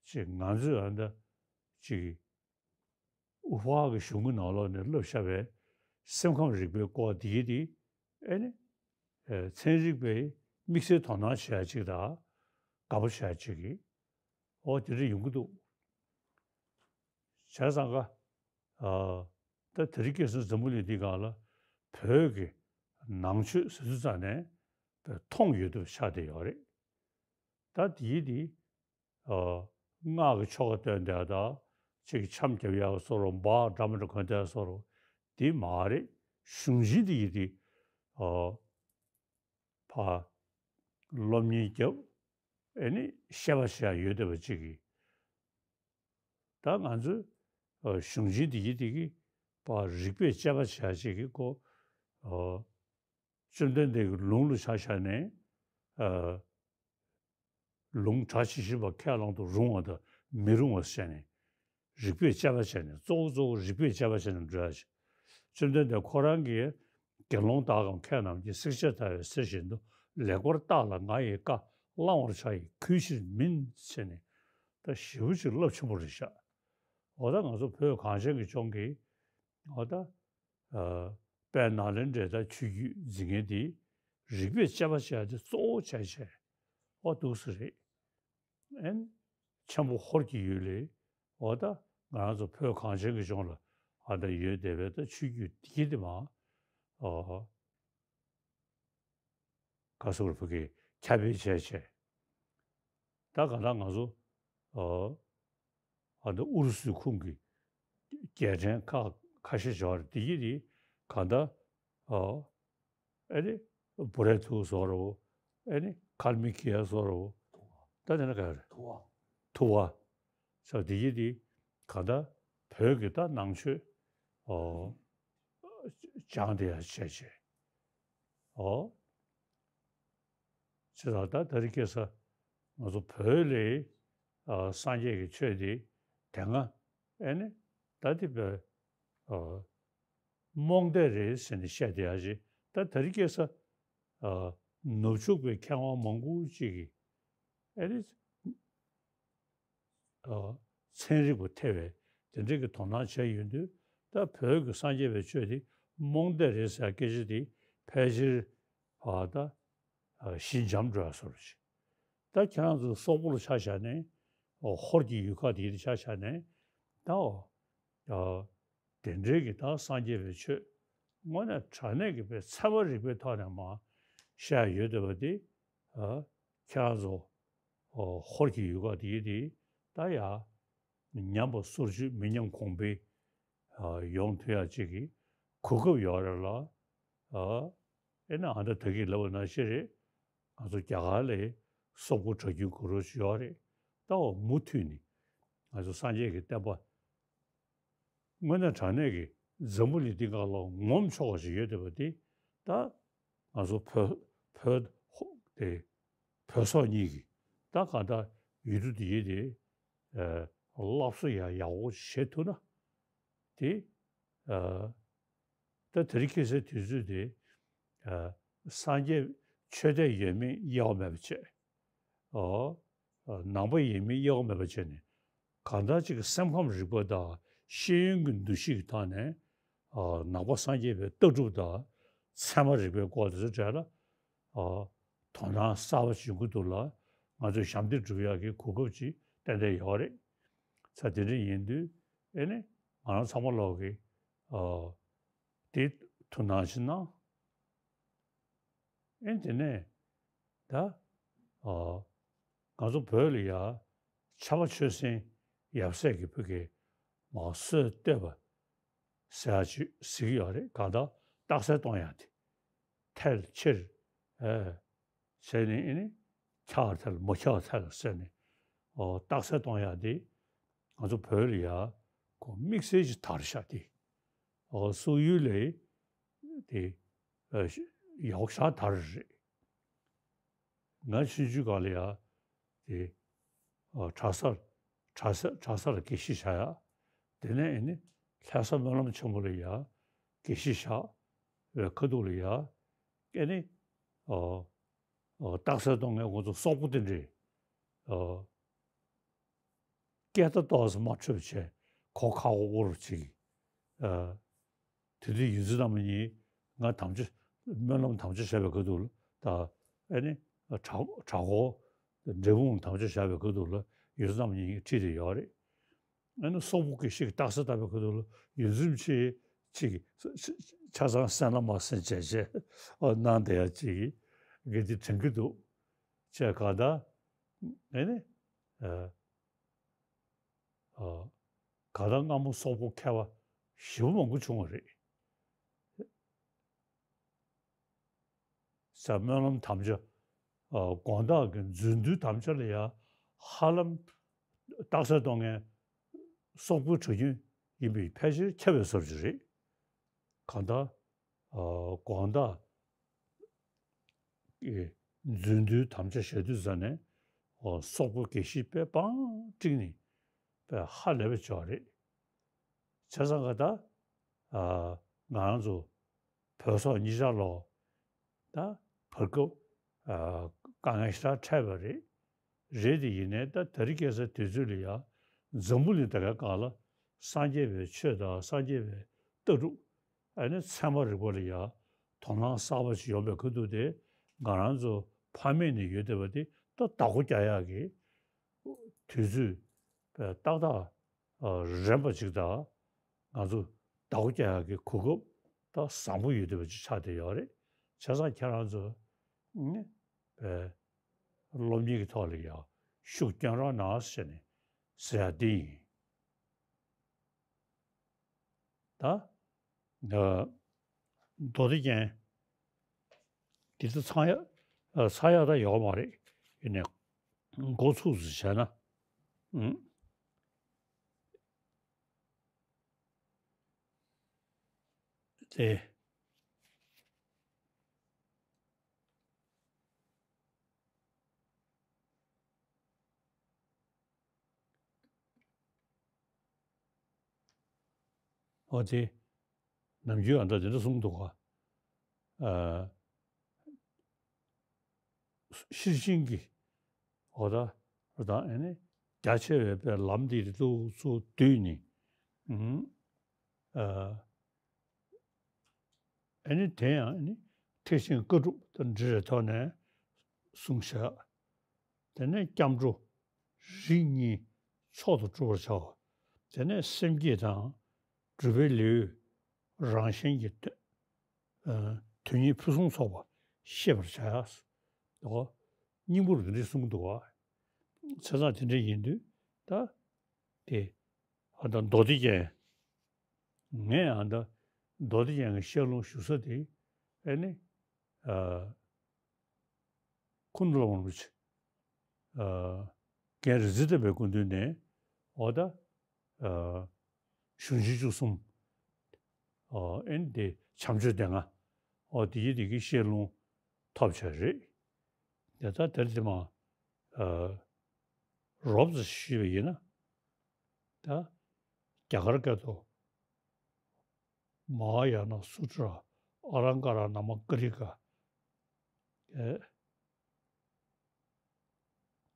ཅིག་ང་ཚོས་ཨ་འདྲ་ཅིག་དབུ་ཕར་གྱི་གཞུང་གི་ནང་ལོགས་ནས་བསླབས་བཞག་པའི་སེམས་ཁམས་རིག་པའི་སྐོར་འདི་གི་འདི་ཨེ་ནི་ཨེ་ཚན་རིག་པའི་དམིགས་བསལ་དོ་སྣང་བྱེད་ཡ་ཅིག་དང་དགའ་པོ་བྱེད་ཡ་ཅིག་གི་ཨོ་དེ་འདྲ་ཡོང་གི་འདུག་བྱས་ཙང་ཀ་ཨ་ད་དེ་རིང་ཁ་སང་འཛམ་བུ་གླིང་འདི་སྒང་ལ་བོད་ཀྱི་ནང་ཆོས་ཟེར་དུས་ཙ་ནས་མཐོང་ཡོད་དུ་ཆགས་བསྡད་ཡོད་རེད། ད་དེའི་དེ་ཨ་སྔགས་ཀྱི་ཆོ་ག་སྟོན་དེ་དང་ཅིག་འཆམ་རྒྱབ་ཡག་བཟོ་འདྲ་བོ་འབག་འདྲ་མི་འདྲ་གོན་དེ་བཟོ་འདྲ་བོ་དེ་མ་རེད། གཞུང་ཆེན་དེ་ཡི་དེ་ཨ་ཕར་སློབ་གཉེར་རྒྱབ། ཨེ་ནི་བཤད་པ་བྱེད་ཡག་ཡོད་བསྡད་པ་ཅིག་གིས། ད་ང་ཚོས་ཨ་གཞུང་ཆེན་འདི་གི་འདི་གི་པ་རིགས་པས་དཔྱད་པ་བྱེད་ཡག་ཅིག་གི་ཁོ་ཨ་བཅོམ་ལྡན་འདས་ཀྱི་ལུང་ལ་ཆ་བཞག་ནས་ཨ་ལུང་གྲགས་ཆེ་ཤོས་པ་ཁས་བླངས་དུ་རུང་བ་དང་མི་རུང་བ་བཤད་ནས་རིགས་པས་དཔྱད་པ་བྱས་ནས་གཙོ་བོ་གཙོ་བོ་རིགས་པས་དཔྱད་པ་བྱས་ནས་འགྲོ་ཡག་ཅིག་བཅོམ་ལྡན་འདས་ཁོ་རང་གིས་དགེ་སློང་དག་གམ་མཁས་རྣམས་ཀྱིས་བསྲེགས་བཅད་བརྡར་བའི་གསེར་བཞིན་དུ་ལེགས་པར་བརྟགས་ལ་ང་ཡི་བཀའ་བླང་བར་བྱ་ཡི་གུས་ཕྱིར་མིན་ཟེར་ནས་ད་ཞེ་པོ་ཅིག་རླབས་ཆེན་པོ་རེད་ཤག་འོ་ད་ང་ཚོ་བོད་གངས་ཅན་གྱི་ལྗོངས་ཀྱི་འོ་ད་ཨ་དཔལ་ནཱ་ལེནྡྲའི་ད་ཆོས་བརྒྱུད་འཛིན་མཁན་དེ་རིགས་པས་དཔྱད་པ་བྱས་ཏེ་གཙོ་བོ་བྱས་བྱས་འོ་འདུག་སེ་རེད། ཨན། ཆེན་པོ་ཧོར་གྱི་ཡུལ་ལས། འོ་ད་ང་རང་ཚོ་བོད་གངས་ཅན་གྱི་ལྗོངས་ལ་ཨ་ད་ཡོད་བསྡད་པའི་ད་ཆོས་བརྒྱུད་འདི་གི་དེ་མ། ཨོ། ག་སོགས་བོད་ཀྱི་ཁྱབ་སྤེལ་བྱས་བྱས། ད་གང་ལྟར་ང་ཚོ་ཨོ། ཨ་ད་ཨུ་རུ་སུའི་ཁོངས་ཀྱི་རྒྱལ་ཕྲན་ཁག་ཁ་ཤས་ཤིག་ཡོད་རེད། དེ་གི་དེ་གང་ལྟར་ཨོ། ཨེ་ནི་བུ་རའི་ཐུ་བོ་བཟོ་འདྲ་བོ། ཨེ་ནི་ཁལ་མི་ཁི་ཡ་བཟོ་འདྲ་བོ། ད་དེ་ན་ག་རེ། ཐུ་བ། ཐུ་བ། ས་དེ་ཡི་དེ་ག་ད་བོད་ཀྱི་ད་ནང་ཆོས་ཨོ་སྦྱངས་དེ་ཡ་བྱས་བྱས་ཨོ། ཅི་ད་ད་ད་རི་སྐྱེ་ས་ང་ཚོ་བོད་ལས་ཨ་སངས་རྒྱས་ཀྱི་ཆོས་དེ་དེ་སྔ་ཨེ་ནི་ད་དེ་བོད་ཨ་རྨོངས་དད་རེད་ཟེར་ནས་བཤད་དེ་ཡ་ཅི་ད་ད་རི་སྐྱེ་ས་ཨ་ནུབ་ཕྱོགས་པའི་མཁས་དབང་མང་པོ་ཅིག་གིས་ཨེ་ནི་ཨ་ཚན་རིག་པ་ཐེ་བའི་དེ་འདྲའི་གི་དོ་སྣང་བྱས་ཡོད་དུས་ད་བོད་ཀྱི་སངས་རྒྱས་པའི་ཆོས་དེ་རྨོངས་དད་རེད་ཟེར་སྐད་ཆ་དེ་ཕལ་ཆེར་ཨ་ད་ཨ་ཞི་འཇམ་འགྲོ་ཡ་བཟོ་འདྲ་ཅིག་ད་ཁྱེད་རང་ཚོ་སོག་པོ་ལ་ཆ་བཞག་ནས་ཨོ་ཧོར་གྱི་ཡུལ་ཁག་དེ་ཡི་ཆ་བཞག་ནས་ད་ཨོ་ཨ་དེ་འདྲའི་གི་ད་སངས་རྒྱས་པའི་ཆོས་དངོས་གནས་དྲང་གནས་ཀྱི་པའི་ཚད་མ་རིག་པའི་ཐོག་ནས་མ་བཤད་ཡོད་བསྡད་པ་དེ་ཨ་ཁྱེད་རང་ཚོ་ཨོ་ཧོར་གྱི་ཡུལ་ཁག་དེ་ཡི་དེ་ད་ཡ་ཉམས་པ་སོར་ཆུད་མི་ཉམས་གོང་འཕེལ་ཨ་ཡོང་ཐུབ་ཡ་ཅིག་གི་གོ་སྐབས་ཡོད་རེད་ལ། ཨ་ཨེ་ན་ཨ་ད་ད་གི་ལབ་པ་ནང་བཞིན་རེད། ང་ཚོ་རྒྱ་གར་ལ་སོག་པོ་གྲྭ་རྒྱུན་གོ་རོ་ཞིག་ཡོད་རེད། ད་འོ་མུ་མཐུད་ནས་ང་ཚོ་སངས་རྒྱས་ཀྱི་བསྟན་པ་དངོས་གནས་དྲང་གནས་ཀྱི་འཛམ་བུ་གླིང་འདི་སྒང་ལ་ངོམ་ཆོག་པ་ཞིག་ཡོད་བསྡད་པ་དེ་ད་ ང་ཚོ་བོད་བོད་དེ་བོད་སོག་གཉིས་ཀྱི་ད་གང་ལྟར་ཡུལ་གྲུ་དེ་ཡིན་དེ་སློབ་གསོ་ཡང་ཡག་པོ་བྱེད་ཐུབ་ན་དེ་ད་དེ་རིང་ཁ་སང་དུས་ཚོད་དེ་སངས་རྒྱས་ཆོས་དད་ཡོད་མེད་དབྱེ་བ་མེད་པ་བྱས། ཨོ། ནང་པ་ཡིན་མིན་དབྱེ་བ་མེད་པ་བྱས་ནས་གང་ལྟར་ཅིག་གི་སེམས་ཁམས་རིག་པ་དང་ཤེས་ཡོན་གྱི་འདུ་ཤེས་ཀྱི་ཐོག་ནས་ཨོ། ནང་པ་སངས་རྒྱས་པའི་ལྟ་གྲུབ་དང་ཚད་མ་རིག་པའི་སྐོར་དེ་ཚོ་གྲས་ལ་ཨོ། དོ་སྣང་གསར་པ་ཞིག་ཡོང་གི་འདུག་ལ་ང་ཚོས་ཞབས་འདེགས་སྒྲུབ་ཡག་གི་གོ་སྐབས་ཅིག་ཏན་ཏན་ཡོད་རེད། ས་དེ་འདྲ་ཡིན་དུས་ཨེ་ནི་ང་རང་ཚང་མ་ལོག་གི་ཨོ། དེ་ཐུགས་སྣང་ཞིག་གནང་། ཨེ་དེ་ནས་ད་ཨ་ང་ཚོ་བོད་ལ་ཡ་ཕྱྭ་པ་ཆོས་སེང་ཡབ་སྲས་ཀྱི་བུ་གའི་མ་སྲོལ་གཏོད་པ་ཟེར་ཡ་ཅིག་ཟེར་གྱི་ཡོད་རེད། གང་ལྟར་རྟགས་གསལ་གཏོང་ཡ་དེ་ཐལ་ཕྱིར་ཨེ་བྱས་ནས་ཨེ་ནི་འཁྱག་ཐལ་མ་འཁྱག་ཐལ་ཟེར་ནས་ཨོ་རྟགས་གསལ་གཏོང་ཡ་དེ་ང་ཚོ་བོད་ལ་ཡ་ཁོ་དམིགས་བསལ་གྱི་དར་ཤག་དེ་ཨོ་སོག་ཡུལ་ལ་དེ་ཡག་ཤག་དར་རེད། ང་ཆུང་ཆུང་སྒང་ལ་ཡ་དེ་ཨ་གྲྭ་སར་གྲྭ་ས་གྲྭ་སར་དགེ་བཤེས་བཞག་ཡ། དེ་ནས་ཨེ་ནི་ལྷ་ས་སྨོན་ལམ་ཆེན་མོ་ལ་ཡ་དགེ་བཤེས་བཞག་པའི་ཁ་ཐུག་ལ་ཡ་ཨེ་ནི་ཨ་ཨ་རྟགས་གསལ་གཏོང་མཁན་ཁོང་ཚོ་སོག་པོ་དེ་འདྲས་ཨ། སྐད་བརྡ་ཏོག་ཙམ་མ་འཕྲོད་པ་བྱས་གོ་ཁ་འོག་འོར་ཅིག་ཨ། དེ་དུས་ཡོངས་འཛིན་རྣམ་གཉིས་ང་དམ་བཅའ་སྨོན་ལམ་དམ་བཅའ་བཞག་པའི་ཁ་ཐུག་ལ་ད་ཨེ་ནི་གྲྭ་གྲྭ་སྐོར་འབྲས་སྤུངས་དམ་བཅའ་བཞག་པའི་ཁ་ཐུག་ལ་ཡོངས་འཛིན་རྣམ་གཉིས་ཁྲིད་དེ་ཡོད་རེད། ཨེ་ནི་སོག་པོ་དགེ་བཤེས་ཀྱི་རྟགས་གསལ་བཏབ་པའི་ཁ་ཐུག་ལ་ཡོངས་འཛིན་ཆེ་ཅིག་ཆ་ཚང་སེམས་ལ་མ་སེམས་བྱས་བྱས་ཨ་གནང་བསྡད་ཡ་ཅིག་གི་དེ་དྲན་གྱི་འདུག་བྱས་ག་ད་ཨེ་ནི་ཨ། ཨ། ག་ད་སྔ་མོ་སོག་པོ་མཁས་པ་ཞེ་པོ་མང་པོ་བྱུང་བ་རེད། ས་སྨོན་ལམ་དམ་བཅའ་ཨ་དགོངས་དག་གི་རྫུ་འཕྲུལ་དམ་བཅའ་ལ་ཡ་ཧ་ལམ་རྟགས་གསལ་གཏོང་མཁན་སོག་པོའི་གྲྭ་རྒྱུན་ཡིན་པས་ཕལ་ཆེར་ཁྱབ་པའི་བཟོ་འདྲ་ཅིག་རེད། གང་ལྟར་ཨ་དགོངས་དག་གི་རྫུ་འཕྲུལ་དམ་བཅའ་བཞག་དུས་ཙ་ནས་ཨོ་སོག་པོ་དགེ་བཤེས་དཔེ་པང་བསྒྲིགས་ནས་དཔེ་ཧ་ལས་པ་ཅིག་རེད། བྱས་ཙང་ག་ད་ཨ་ང་རང་ཚོ་བོད་སོག་གཉིས་ཆར་ལོག་ད་བར་སྐབས་ཨ་དཀའ་ངལ་ཞེ་དྲག་འཕྲད་པ་རེད། རེད་དེ་ཡིན་ནའི་ད་དེ་རིང་ཁ་སང་དུས་ཚོད་ལ་ཡ་འཛམ་བུ་གླིང་ད་གའི་སྒང་ལ་སངས་རྒྱས་པའི་ཆོས་དང་སངས་རྒྱས་པའི་ལྟ་གྲུབ་ཨ་ནི་ཚད་མ་རིག་པ་ལ་ཡ་དོ་སྣང་གསར་པ་ཞིག་ཡོང་པའི་ཁ་ཐུག་དེ་ང་རང་ཚོ་ཕ་མེས་ནས་ཡོད་བསྡད་པ་དེ་ད་བདག་པོ་རྒྱག་ཡག་གི་དུས་ཚོད་ཏག་ཏག་རན་པ་ཅིག་དང་ང་ཚོ་བདག་པོ་རྒྱག་ཡག་གི་གོ་སྐབས་ད་བཟང་པོ་ཡོད་བསྡད་པ་ཅིག་ཆགས་བསྡད་ཡོད་རེད། བྱས་ཙང་ཁྱེད་རང་ཚོ་ནི་སློབ་གཉེར་གྱི་ཐོག་ལ་ཡང་ཤུགས་བསྐྱོན་རོགས་གནང་ཟེར་ནས་ཟེར་ཡ་འདི་ཡིན། ད་མདོ་སྡེ་རྒྱན་འདི་ཚོ་ཚང་ཡ་ཚང་ཡ་ད་ཡོད་མ་རེད། ཡིན་ནའི་འགོ་ཚུགས་སུ་བྱས་ན་ཨང་། དེ། འོ་དེ། ནམ་རྒྱུན་ཨ་འདྲ་དེ་འདྲ་གསུངས་འདུག་ག་ཨ། ཤེར་ཕྱིན་གྱི་འོ་ད་ད་ཨ་ནི་རྒྱ་ཆེ་བའི་པའི་ལམ་འདི་ལུགས་སུ་བསྡུས་ནས་ཨུམ་ཨ། ཨ་ནི་དེ་ཡང་ཨ་ནི་ཐེག་ཆེན་བཀའ་སྒྲུབ་དང་འབྲེལ་བའི་ཐོག་ནས་གསུངས་བཞག་དེ་ནས་སྐྱབས་འགྲོ་རིགས་གཉིས་མཆོག་ཏུ་སྒྲུབ་པར་བྱའོ། དེ་ནས་སེམས་བསྐྱེད་དང་སྒྲུབ་པའི་ལེའུ་རང་གཞན་གྱི་དོན་ཨ་དོན་གཉིས་ཕུན་སུམ་ཚོགས་པ་ཤེས་པར་བྱ། འོ། སྙིང་པོར་འདི་འདྲ་གསུངས་འདུག་བ། བྱས་ཙང་དེ་འདྲ་ཡིན་དུས་ད་དེ་ཨ་ད་མདོ་སྡེ་རྒྱན་ངས་ཨ་ད་མདོ་སྡེ་རྒྱན་གྱི་བཤད་ལུང་ཞུ་ས་དེ་ཨ་ནི་ཨ། ཀུན་ཏུ་བླ་མ་རིན་པོ་ཆེ། ཨ། རྒན་རིག་འཛིན་བསྟན་པའི་སྐུ་མདུན་ནས་འོ་ད། ཨ། གཞུང་ཆེན་བཅུ་གསུམ། ཨ། ཨེ་ནི་དེ་བྱམས་ཆོས་སྡེ་ལྔ། འོ་དེ་ཡི་དེ་གི་བཤད་ལུང་ ཐོབ་བྱ་རེད། དེ་ལྟར་དེར་དེ་མ་ཨ་རོབ་ཙམ་ཞུས་པ་ཡིན་ན། ད་རྒྱ་གར་སྐད་དུ་མ་ཧཱ་ཡ་ན་སུ་ཏྲ་ཨ་ལང་ཀ་ར་ན་མ་ཀ་ལི་ཀ་ཨེ།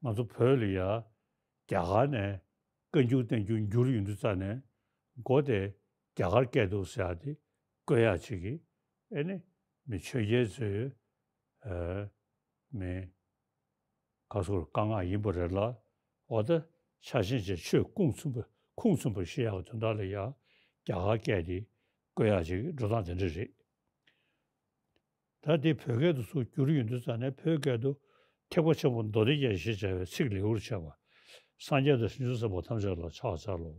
ང་ཚོ་བོད་ལ་ཡ་རྒྱ་གར་ནས་བཀའ་འགྱུར་བསྟན་འགྱུར་འགྱུར་ཡོང་དུས་ཙ་ནས་མགོ་དེ་རྒྱ་གར་སྐད་འདུག་ཟེར་ཡ་དེ་བཀོད་ཡག་ཅིག་གིས། ཨེ་ནི་མི་ཆོས་རྒྱལ་ཚོས་ཨེ་མི་ག་ཚོར་བཀའ་མངགས་ཡིན་པ་རེད་ལ། འོ་ད་ཆ་ཤས་ཅིག་ཆོས་ཁུངས་མཚུངས་པ་ཁུངས་མཚུངས་པ་ཤེས་ཡག་དོན་དག་ལ་ཡ་རྒྱ་གར་སྐད་དེ་བཀོད་ཡག་ཅིག་འགྲོ་སྟངས་དེ་འདྲ་རེད། ད་འདི་བོད་སྐད་དུ་ཚུར་བསྒྱུར་ཡོང་དུས་ཙ་ནས་བོད་སྐད་དུ་ཐེག་པ་ཆེན་པོ་མདོ་སྡེ་རྒྱན་ཞེས་བྱ་བའི་ཚིག་ལེའུར་བྱས་པ། སངས་རྒྱས་དང་བྱང་ཆུབ་སེམས་དཔའ་ཐམས་ཅད་ལ་ཕྱག་འཚལ་ལོ།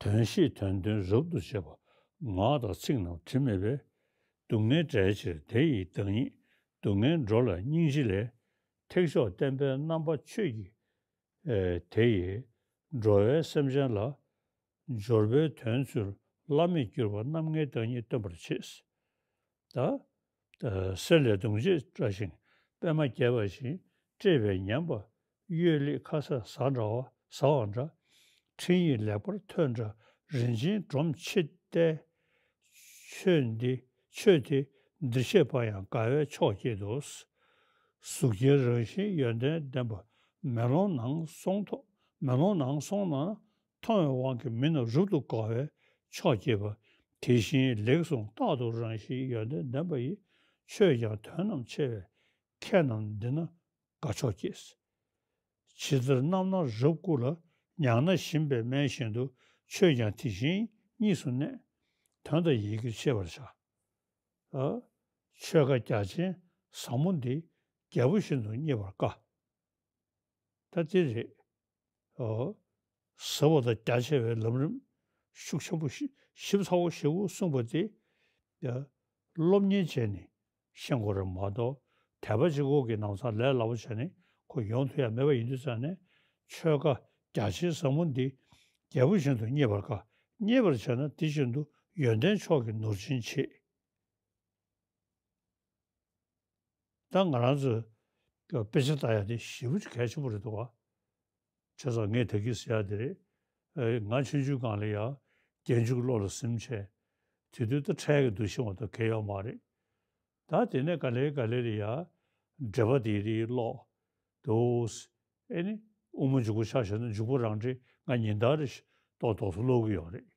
དོན་ཤེས་དོན་སྟོན་རབ་ཏུ་བྱེད་པ། ངག་དང་ཚིག་རྣམས་དྲི་མེད་པས། སྡུག་བསྔལ་བྲལ་ཕྱིར་དེ་ཡི་བདག་ཉིད། སྡུག་བསྔལ་འགྲོ་ལ་སྙིང་རྗེ་ལས། ཐེག་མཆོག་བསྟན་པའི་རྣམ་པ་ཆོས་ཀྱི་ཨེ་དེ་ཡིས་འགྲོ་བའི་སེམས་ཅན་ལ་འབྱོར་པའི་དོན་ཚུལ་བླ་མེད་གྱུར་པ་རྣམ་ལྔའི་བདག་ཉིད་སྟོན་པར་བྱེད། ད་ཨ་གསེར་ལས་བརྡུངས་བྱེད་བཀྲ་ཞིང་པདྨ་རྒྱས་པ་བཞིན། བཀྲེས་པས་ཉམས་པ་གཡོས་ལེགས་ཁ་ཟས་ཟ་འདྲ་བ་ཟ་བ་འདྲ། འཕྲིན་ཡིག་ལེགས་པར་ཐོས་འདྲ་རིན་ཆེན་སྒྲོམ་ཆེ་སྟེ། ཆོས་འདི་ཆོས་དེ་འདིར་བཤད་པ་ཡང་དགའ་བས་ཆོག་བགྱིད་དོ། གཟུགས་ཅན་རང་བཞིན་ཡོན་ཏན་ལྡན་པ། མེ་ལོང་ནང་སོང་ཐོག་མེ་ལོང་ནང་སོང་ན་མཐོང་བའི་དབང་གིས་མི་རྣམས་རབ་ཏུ་དགའ་བས་ཆོག་བགྱིད་པ། དེ་བཞིན་ལེགས་གསུངས་རྟག་ཏུ་རང་བཞིན་ཡོན་ཏན་ལྡན་པ་ཡི། ཆོས་ཀྱང་དོན་རྣམས་ཕྱེ་བས་མཁས་རྣམས་འདི་ན་དགའ་ཆོག་བགྱིད། ཇི་ལྟར་རྣམ་སྣང་རབ་བསྐུལ་ལ། ཉང་ན་བཞིན་པས་སྨན་བཞིན་དུ། ཆོས་ཀྱང་དེ་བཞིན་གཉིས་སུ་གནས། དོན་དང་ཡི་གེར་ཤེས་པར་བྱ། ཨ། ཆོས་བཀའ་རྒྱ་ཆེན་ཟབ་མོ་འདི། རྒྱལ་པོ་བཞིན་དུ་བརྙེས་པར་དཀའ། ད་དེ་རེད། ཨོ། ཟབ་པ་དང་རྒྱ་ཆེ་བའི་ལམ་རིམ་ཤུགས་ཆེན་པོ་ཞིབ་ཞིབ་ཚགས་པོ་ཞེ་པོ་གསུངས་པ་དེ། ཡ། སློབ་གཉེར་བྱས་ནས་ཤེས་དགོས་རེད་མ་གཏོགས། དད་པ་གཅིག་པོ་གིས་ནང་སང་ལས་སླ་པོ་བྱས་ནས་ཁོ་ཡོང་ཐུབ་ཡ་མེད་པ་ཡིན་དུས་ཙང་ནས། ཆོས་བཀའ་རྒྱ་ཆེན་ཟབ་མོ་འདི་རྒྱལ་པོ་བཞིན་དུ་བརྙེས་པར་དཀའ། བརྙེས་པར་བྱས་ན་དེ་བཞིན་དུ་ཡོན་ཏན་མཆོག་གི་ནོར་སྦྱིན་བྱེད། ད་ང་རང་ཚོས་དཔེ་ཆ་ལྟ་ཡ་དེ་ཞེ་པོ་ཅིག་གལ་ཆེན་པོ་རེད་འདུག་བ། བྱས་ཙང་ངས་ད་གིན་ཟེར་ཡ་དེ་རེད། ཨེ། ང་ཆུང་ཆུང་སྒང་ལ་ཡ་རྒྱན་འཇུག་བློ་ལ་སིམ་བྱས། དེ་དུས་ད་འཕྲལ་གྱི་འདུ་ཤེས་མ་གཏོགས་གང་ཡང་ཡོད་མ་རེད། ད་དེ་ནས་ག་ལེ་ག་ལེ་ལ་ཡ་འགྲེལ་པ་དེ་རེད་ཀློག་འདུག་ཨེ་ནི་དབུ་མ་འཇུག་པ་ཆ་བཞག་ན་འཇུག་པ་རང་འགྲེལ་ང་ཉིན་ལྟར་རེ་ཞིག་ཏོག་ཏོག་ཙམ་ཀློག་གི་ཡོད་རེད།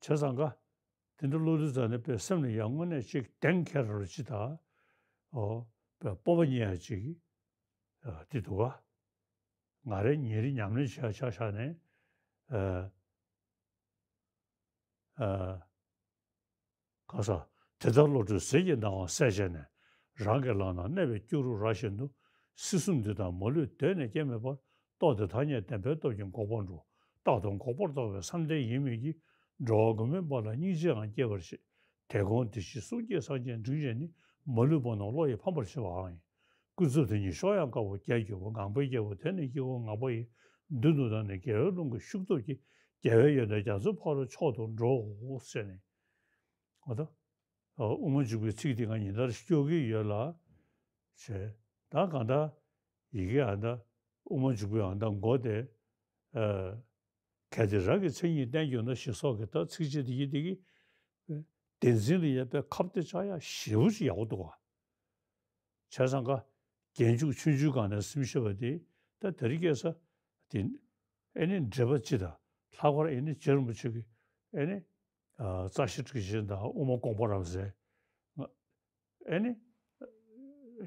བྱས་ཙང་ཀ་དེ་འདྲ་ཀློག་དུས་ཙང་ནས་དཔེ་སེམས་ལ་ཡང་དངོས་གནས་ཅིག་གདེང་འཁེལ་རོགས་ཅིག་དང་། ཨོ། དཔེ་སྤོབས་པ་རྙེད་ཡ་ཅིག་ཨ་དེ་འདུག་ག་ང་རེ་ཉིན་རེ་ཉམས་ལེན་བྱེད་ཡ་ཆ་བཞག་ནས། ཨ། ཨ། ག་ས། དེ་ལྟར་བློ་གྲོས་ཟིལ་གྱིས་གནང་བ་གསལ་བྱས་ནས། རང་གི་ལག་ན་གནས་པའི་སྐྱུ་རུ་ར་བཞིན་དུ། སྲིད་གསུམ་འདི་དག་མ་ལུས་གདོད་ནས་སྐྱེ་མེད་པར། རྟོགས་ཏེ་ཐ་སྙད་བདེན་པའི་སྟོབས་ཀྱིས་འགོག་པར་འགྲོ། རྟག་ཏུ་འགོག་པར་རྟོག་པའི་བསམ་གཏན་ཡིན་མོད་ཀྱི། འགྲོ་བ་མགོན་མེད་པ་ལ་སྙིང་རྗེའང་སྐྱེ་བར་བྱེད། དེ་ཀུན་དེ་བཞིན་གསུང་སྐྱེས་སངས་རྒྱས་འབྲིང་རྒྱས་ནི། མ་ལུས་པ་རྣམས་བློ་ཡིས་ཕམ་པར་བྱེད་པའང་ཡིན། ཀུན་རྫོབ་དེ་ཉིད་གཤོག་ཡངས་དཀར་པོ་རྒྱས་གྱུར་པ། ངང་པའི་རྒྱལ་པོ་དེ་ནི་དཀྱིལ་འཁོར་ངང་པ་ཡི། མདུན་དུ་བདར་ནས་རྒྱལ་བའི་ཀླུང་གི་ཤུགས་སྟོབས་ཀྱིས། རྒྱལ་བའི་ཡོན་ཏན་རྒྱ་མཚོའི་ཕ་རོལ་མཆོག་ཏུ་འགྲོའོ་ཟེར་ནས། འོ་ད། དབུ་མ་འཇུག་པའི་ཚིག་འདི་ང་ཉིན་ལྟར་སྐྱོར་གྱི་ཡོད་ལ། ཞེས། ད་གང་ལྟར་ཡི་གེ་ཨ་ད་དབུ་མ་འཇུག་པའི་ཨ་ད་མགོ་དེ། ཨ། གལ་ཏེ་རང་གི་མཚན་ཉིད་བསྟན་གྱུར་ན་ཞེས་སོགས་ཀྱི་ད་ཚིགས་བཅད་འདི་ཡི་འདི་གི་བདེན་འཛིན་ལ་ཡོད་པའི་ཁ་གཏད་བཅག་ཡ་ཞེ་པོ་ཅིག་ཡག་པོ་འདུག་ག་བྱས་ཙང་ཀ་རྒྱན་འཇུག་ཆུང་ཆུང་སྒང་ནས་སེམས་ཤེས་པ་དེ་ད་དེ་རིང་ཁ་སང་དེ་ཨེ་ནི་འགྲེལ་པ་སྤྱི་དང་ལྷག་པར་ཨེ་ནི་རྗེ་རིན་པོ་ཆེ་གི་ཨེ་ནི་ཨ་རྩ་ཤེ་ཊཱིཀ་ཆེན་དང་དབུ་མ་དགོངས་པ་རབ་གསལ། ཨེ་ནི་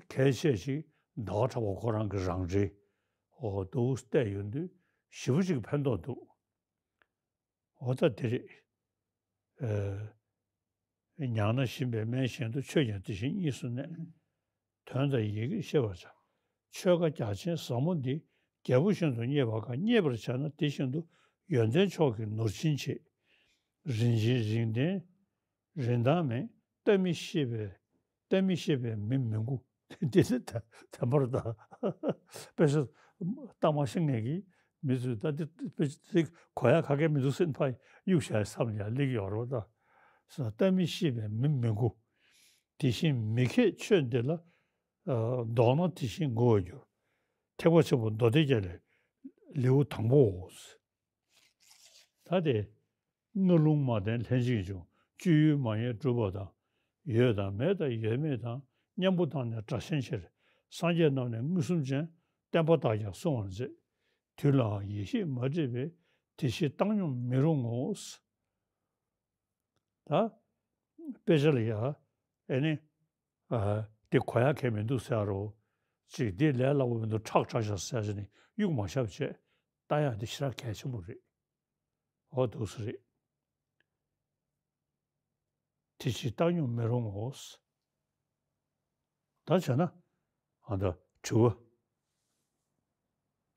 གལ་ཆེ་ཞིག་ཟླ་བ་གྲགས་པ་ཁོ་རང་གི་རང་འགྲེལ་འོ་འདུག་བལྟས་ཡོང་དུས་ཞེ་པོ་ཅིག་ཕན་ཐོགས་འདུག་འོ་ད་དེ་རེད། ཨེ། ཉང་ན་བཞིན་པའི་སྨན་བཞིན་དུ། ཆོས་ཀྱང་དེ་བཞིན་གཉིས་སུ་གནས། དོན་དང་ཡི་གེར་ཤེས་པར་བྱ། ཆོས་བཀའ་རྒྱ་ཆེན་ཟབ་མོ་འདི། རྒྱལ་པོ་བཞིན་དུ་བརྙེས་པར་དཀའ། བརྙེས་པར་བྱས་ན་དེ་བཞིན་དུ། ཡོན་ཏན་མཆོག་གི་ནོར་སྦྱིན་བྱེད། རིན་ཆེན་རིན་ལྡན་རིན་ཐང་མེད། ལྟ་མི་ཤེས་པའི་ལྟ་མི་ཤེས་པའི་མི་མི་མགུ། འདི་ནི་ད་དམ་པར་ད་དཔེ་ཆ་ལྟ་མ་ཤེས་མཁན་གྱི་ མི་ཚོས་ད་འདི་དཔེ་ཅིག་གོ་ཡ་ག་གེ་མི་འདུག་ཟེར་ཕར་གཡུག་བཞག་བསམ་ཡ་སླེབས་ཡོད་རེད་པ། ད་ལྟ་མི་ཤེས་པའི་མི་མི་མགུ། དེ་བཞིན་མི་མཁས་ཆོས་འདི་ལ། ཨ་ལྡོག་ན་དེ་བཞིན་མགུ་བར་འགྱུར། ཐེག་པ་ཆེན་པོ་མདོ་སྡེ་རྒྱན་ལས་ལེའུ་དང་པོའོ། ད་དེ། སྔ་ལུང་མ་བསྟན་ལྷན་ཅིག་འབྱུང་། སྤྱོད་ཡུལ་མ་ཡིན་གྲུབ་པ་དང་། ཡོད་དང་མེད་དང་ཡོད་མེད་དང་། མཉམ་པོ་དང་ནི་སྒྲ་གཞན་ཕྱིར། སངས་རྒྱས་རྣམས་ནི་མངོན་སུམ་ཅན། བསྟན་པ་དག་ཀྱང་བསྲུང་བར་མཛད། དུས་ལའང་ཡེ་ཤེས་མ་འདྲེས་པས། དེ་ཕྱིར་བཏང་སྙོམས་མི་རུང་ངོ་། ད། དཔེ་ཆ་ལ་ཡ། ཨེ་ནི། ཨ། དེ་གོ་ཡ་གལ་མི་འདུག་ཟེར་རོ། ཅིག་འདི་ལས་སླ་པོ་མི་འདུག་ཁྲག་ཁྲག་ཤག་ཟེར་ཞིག་ནི་གཡུག་མ་བཞག་བྱས། ལྟ་ཡ་འདི་ཞེ་དྲག་གལ་ཆེན་པོ་རེད། འོ་འདུག་སེ་རེད། དེ་ཕྱིར་བཏང་སྙོམས་མི་རུང་ངོ་། ད་བྱས་ན། ཨ་ད་དྲི་བ།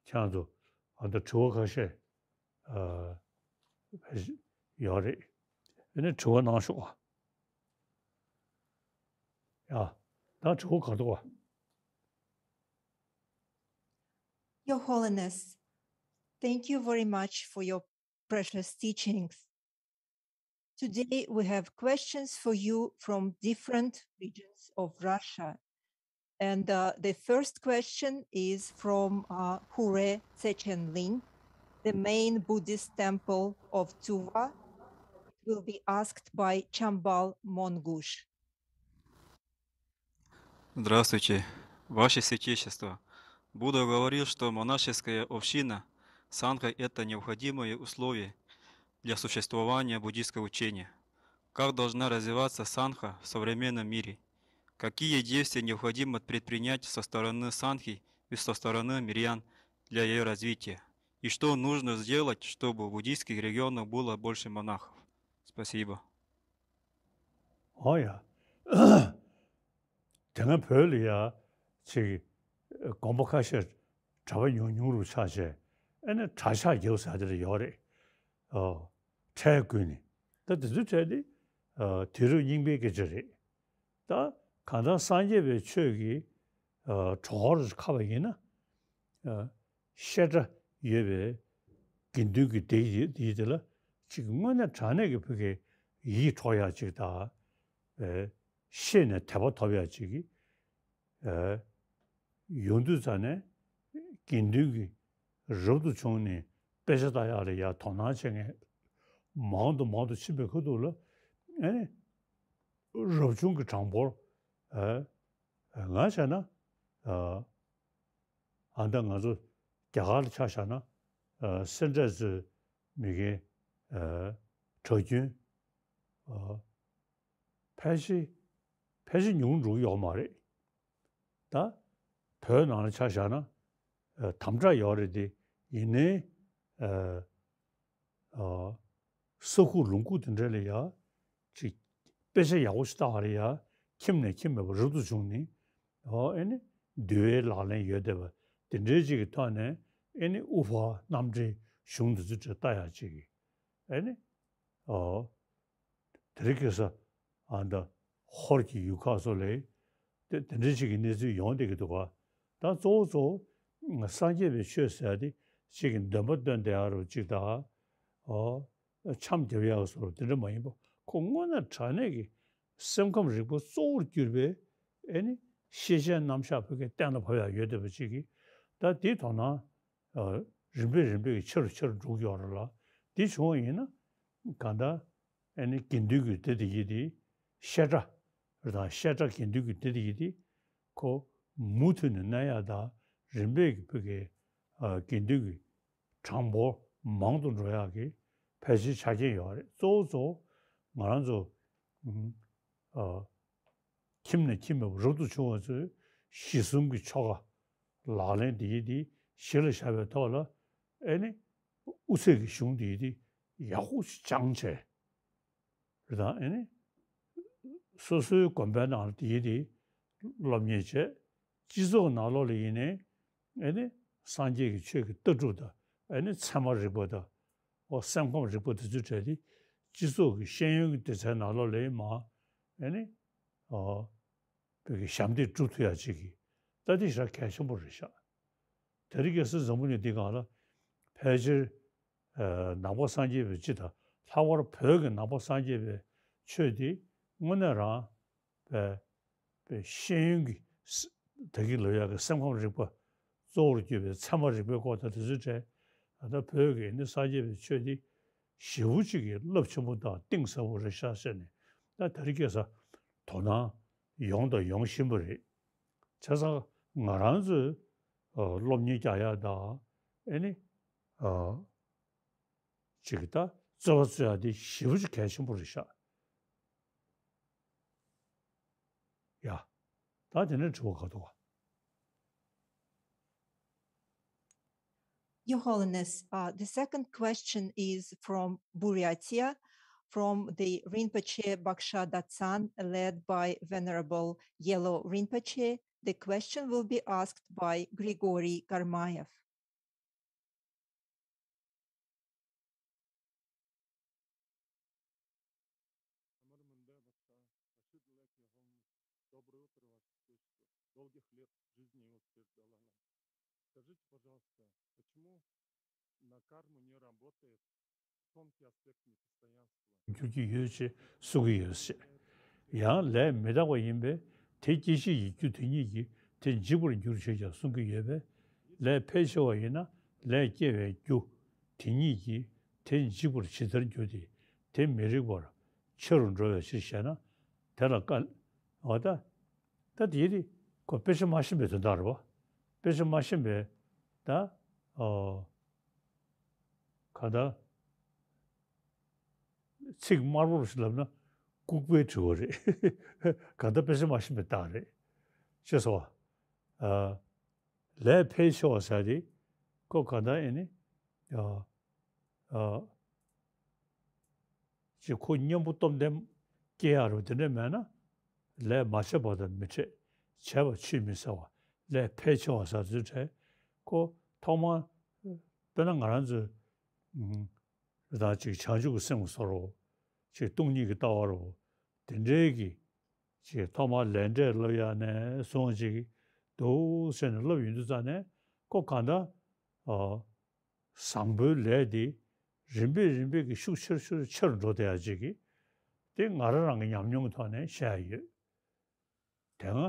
ཁྱེད་ཚོ། ཨ་ད་དྲི་བ་ཁ་ཤས། ཨ། ཡོད་རེད། ཨ་ནི་དྲི་བ་གནང་ཤོག་ཨ། ཡ། ད་དྲི་བ་ག་འདུག་ཨ། Your Holiness, thank you very much for your precious teachings. Today we have questions for you from different regions of Russia. And uh, the first question is from uh, Hure Sechenlin, the main Buddhist temple of Tsuva. It will be asked by Chambal Mongush. Здравствуйте, Ваше Святейшество. Будда говорил, что монашеская община, сангха — это необходимое условие для существования буддийского учения. Как должна развиваться сангха в современном мире? Какие действия необходимо предпринять со стороны сангхи и со стороны мирян для ее развития? И что нужно сделать, чтобы в буддийских регионах было больше монахов? Спасибо. ཨོ་ཡ། དེ་སྔ་བོད་ལ་ཡ་ཅིག་དགོན་པ་ཁ་ཤས་གྲྭ་པ་ཉུང་ཉུང་རུ་ཆགས་བྱས། ཨེ་ནི་གྲྭ་ཤག་རྒྱབ་ཟེར་དེ་ལ་ཡོད་རེད། ཨོ། ཁྲལ་བཀོད་ནས། ད་དེ་ཚོའི་གྲས་དེ། ཨ། དུས་རབས་རྙིང་པའི་སྐད་ཆ་རེད། ད་གང་ལྟར་སངས་རྒྱས་པའི་ཆོས་ཀྱི། ཨ། གྲོགས་པོར་ཁ་བ་ཡིན་ན། ཨ། བཤད་གྲྭ་ཡོད་པའི་དགེ་འདུན་གྱི་སྡེ་ཡི་དེ་ལ་ཅིག་དངོས་གནས་དྲང་གནས་ཀྱི་བོད་ཀྱི་ཡིད་འཕྲོག་ཡག་ཅིག་དང་། ཨེ། ཤེས་ནས་དད་པ་ཐོབ་ཡག་ཅིག་གི། ཨེ། ཡོང་དུས་ཙ་ནས་དགེ་འདུན་གྱི་རབ་ཏུ་བྱུང་ནས་དཔེ་ཆ་ལྟ་ཡག་ལ་ཡ་དོ་སྣང་བྱེད་མཁན་མང་དུ་མང་དུ་ཕྱིན་པའི་ཁ་ཐུག་ལ། ཨེ། རབ་བྱུང་གི་གྲངས་འབོར། ཨེ། ང་བྱས་ན། ཨ། ཨ་ད་ང་ཚོ་རྒྱ་གར་ལ་ཆ་བཞག་ན། ཨ། སེ་འབྲས་རྩེའི་མི་རྒན། ཨ། གྲྭ་རྒྱུན། ཨ། ཕལ་ཆེར་ཕལ་ཆེར་ཉུང་འགྲོ་གི་ཡོད་མ་རེད། ད་བོད་ནང་ལ་ཆ་བཞག་ན། ཨ། དམ་དྲག་ཡོད་རེད་དེ། ཡིན་ནའི། ཨ། ཨ། ས་ཁུག་ལུང་ཁུག་དེ་འདྲ་ལ་ཡ་ཅིག་དཔེ་ཆ་ཡག་པོ་ཞིག་ལྟ་བ་ལ་ཡ། ཁྱིམ་ནས་ཁྱིམ་མེད་པར་རབ་ཏུ་བྱུང་ནས། ཨོ། ཨེ་ནི་འདུལ་བའི་ལག་ལེན་ཡོད་བསྡད་པ་དེ་འདྲའི་ཅིག་གི་ཐོག་ནས། ཨེ་ནི་དབུ་ཕར་རྣམ་འགྲེལ་གཞུང་འདི་ཚོ་འདྲ་ལྟ་ཡག་ཅིག་གི། ཨེ་ནི། ཨོ། དེ་རིང་ཁ་སང་ཨ་ད་ཧོར་གྱི་ཡུལ་ཁག་སོགས་ལ་དེ་དེ་འདྲའི་ཅིག་གི་གནས་ཚུལ་ཡོང་བསྡད་ཀྱི་འདུག་ག། ད་གཙོ་བོ་གཙོ་བོ་སངས་རྒྱས་པའི་ཆོས་ཟེར་ཡ་དེ་ཅིག་གི་འདོན་པ་བཏོན་བསྡད་ཡག་རུ་ཅིག་དང་། ཨོ། འཆམ་རྒྱབ་ཡག་སོགས་དེ་འདྲ་མ་ཡིན་པ། ཁོ་དངོས་གནས་དྲང་གནས་ཀྱི་སེམས་ཁམས་རིག་པ་གཙོ་བོར་གྱུར་པའི། ཨེ་ནི་ཤེས་བྱའི་རྣམ་གཞག་བོད་སྐད་གཏན་ལ་ཕབ་ཡག་ཡོད་བསྡད་པ་ཅིག་གིས། ད་དེའི་དོ་སྣང་། ཨ། རིམ་པས་རིམ་པས་ཆེ་རུ་ཆེ་རུ་འགྲོ་གི་ཡོད་རེད་ལ། དེ་བྱུང་བ་ཡིན་ན། གང་ལྟར་ཨེ་ནི་དགེ་འདུན་གྱི་སྡེ་དེ་ཡིན་དེ། བཤད་གྲྭ་དང་བཤད་གྲྭ་དགེ་འདུན་གྱི་སྡེ་དེ་ཡིན་དེ། ཁོ་མུ་མཐུད་ནས་གནས་ཡག་དང་། རིམ་པས་ཀྱི་བོད་ཀྱི། ཨ། དགེ་འདུན་གྱི་གྲངས་འབོར་མང་དུ་འགྲོ་ཡག་གི་ཕལ་ཆེར་ཆ་རྐྱེན་ཡོད་རེད། གཙོ་བོ་གཙོ་བོ་ང་རང་ཚོ། ཨ། ཁྱིམ་ནས་ཁྱིམ་མེད་པར་རབ་ཏུ་བྱུང་བ་ཚོས་གཞི་གསུམ་གྱི་ཆོ་ག་ལག་ལེན་དེ་ཡི་དེ་གཞི་ལ་བཞག་པའི་ཐོག་ལ། ཨེ་ནི་དབུ་ཚད་ཀྱི་གཞུང་དེ་ཡི་དེ་ཡག་པོ་ཞིག་སྦྱངས་བྱས། རེད་དང་། ཨེ་ནི་སོ་སོའི་དགོན་པའི་ནང་ལ་དེ་ཡི་དེ་སློབ་གཉེར་བྱས། སྤྱི་ཚོགས་ནང་ལོགས་ལ་ཡིན་ནའི། ཨེ་ནི་སངས་རྒྱས་ཀྱི་ཆོས་ཀྱི་ལྟ་གྲུབ་དང་། ཨེ་ནི་ཚད་མ་རིག་པ་དང་། འོ། སེམས་ཁམས་རིག་པ་དེ་ཚོའི་གྲས་དེ་སྤྱི་ཚོགས་ཀྱི་ཤེས་ཡོན་གྱི་སྡེ་ཚན་ནང་ལོགས་ལ་ཡིན་མ། ཨེ་ནི། ཨོ། བོད་ཀྱི་ཞབས་འདེགས་སྒྲུབ་ཐུབ་ཡག་ཅིག་གི། ད་དེ་ཞེ་དྲག་གལ་ཆེན་པོ་རེད་ཤག། དེ་རིང་ཁ་སང་འཛམ་བུ་གླིང་འདི་སྒང་ལ་ ཕལ་ཆེར་ཨ་ནང་པ་སངས་རྒྱས་པའི་སྤྱི་དང་། ལྷག་པར་བོད་ཀྱི་ནང་པ་སངས་རྒྱས་པའི་ཆོས་འདི་དངོས་གནས་རང་པའི་པའི་ཤེས་ཡོན་གྱི་ས་ད་གིན་ལབ་ཡག་གི་སེམས་ཁམས་རིག་པ་གཙོ་བོར་གྱུར་པའི་ཚད་མ་རིག་པའི་སྐོར་དང་དེ་ཚོའི་གྲས། ད་ལྟ་བོད་ཀྱི་ནི་སངས་རྒྱས་པའི་ཆོས་འདི་ཞེ་པོ་ཅིག་གི་རླབས་ཆེན་པོ་དང་གཏིང་ཟབ་པོ་རེད་ཤག་ཟེར་ནས། ད་དེ་རིང་ཁ་སང་དོ་སྣང་ཡོང་དང་ཡོང་བཞིན་པ་རེད། བྱས་ཙང་ང་རང་ཚོས་ཨ་སློབ་གཉེར་རྒྱག་ཡག་དང་། ཨེ་ནི་ཨ་ཅིག་ད་རྩོད་པ་རྩོད་ཡག་འདི་ཞེ་པོ་ཅིག་གལ་ཆེན་པོ་རེད་ཤག་ཡ། ད་དེ་ནས་དྲི་བ་ག་འདུག་ག Your Holiness, uh, the second question is from Buryatia, from the Rinpoche Baksha Datsan, led by Venerable Yelo Rinpoche. The question will be asked by Grigory Karmaev. Доброе утро, Ваше Высочество. Долгих лет жизни и успех желаю вам. Скажите, пожалуйста, почему на карму не работает тонкий аспект непостоянства? འགྱུར་གྱི་ཡོད་ཅེས་གསུང་གི་ཡོད་ཟེར། ཡང་ལས་མི་རྟག་པ་ཡིན་པས། དེ་སྐྱེད་བྱེད་ཀྱི་རྒྱུ་དེ་ཉིད་ཀྱིས་དེ་འཇིག་པར་འགྱུར་ཞེས་ཀྱང་གསུང་གི་ཡོད་པས། ལས་ཕལ་ཆེ་བ་ཡིན་ན་ལས་སྐྱེ་བའི་རྒྱུ་དེ་ཉིད་ཀྱིས་དེ་འཇིག་པར་ཇི་ལྟར་འགྱུར་ཏེ། དེ་མི་རིགས་པར་ཆེ་རུ་འགྲོ་བའི་ཕྱིར་ཞེ་ན། དེ་ལ་བཀའ། འོ་ད། ད་དེ་རེད། ཁོ་དཔེ་ཆ་མ་ཤེས་པའི་དོན་དག་རེད་བ། དཔེ་ཆ་མ་ཤེས་པའི་ད། ཨོ། ག་ད། ཚིག་དམར་པོ་ཞིག་ལབ་ན་ལྐུགས་པའི་དྲི་བ་རེད། ག་ད་དཔེ་ཆ་མ་ཤེས་པའི་རྟགས་རེད། ཤེས་སོང་བ། ཨ། ལས་ཕལ་ཆེ་བ་ཟེར་དེ། ཁོ་ག་ད་ཨེ་ནི། ཨ། ཨ། ཅིག་ཁོ་གཉེན་པོ་སྟོབས་ལྡན་སྐྱེ་ཡག་རུ་དེ་འདྲ་མེད་ན། ལས་མ་བྱས་པ་དང་མི་འཕྲད། བྱས་པ་ཆུད་མི་ཟ་བ། ལས་ཕལ་ཆེ་བ་ཟ་ཚུལ་འཕྲད། ཁོ་ཐོག་མར། དཔེར་ན་ང་རང་ཚོས། ཨུམ། རི་དྭགས་ཅིག་བྱང་ཆུབ་ཀྱི་སེམས་ཀྱི་བཟོ་འདྲ། ཅིག་སྟོང་ཉིད་ཀྱི་ལྟ་བ་རུ། དེ་འདྲའི་གི། ཅིག་ཐོག་མར་ལས་འབྲས་སློབ་ཡག་ནས་བཟུང་ཅིག་འདུག་ཟེར་ནས་སློབ་ཡོང་དུས་ཙ་ནས་ཁོ་གང་ལྟར། ཨ། བཟང་པོའི་ལས་དེ་རིམ་པས་རིམ་པས་ཀྱི་ཤུགས་ཆེར་ཤུགས་ཆེར་འགྲོ་བསྡད་ཡག་ཅིག་གི། དེ་ང་རང་རང་གི་ཉམས་མྱོང་གི་ཐོག་ནས་བཤད་ཡག་ཡོད། དེ་སྔ་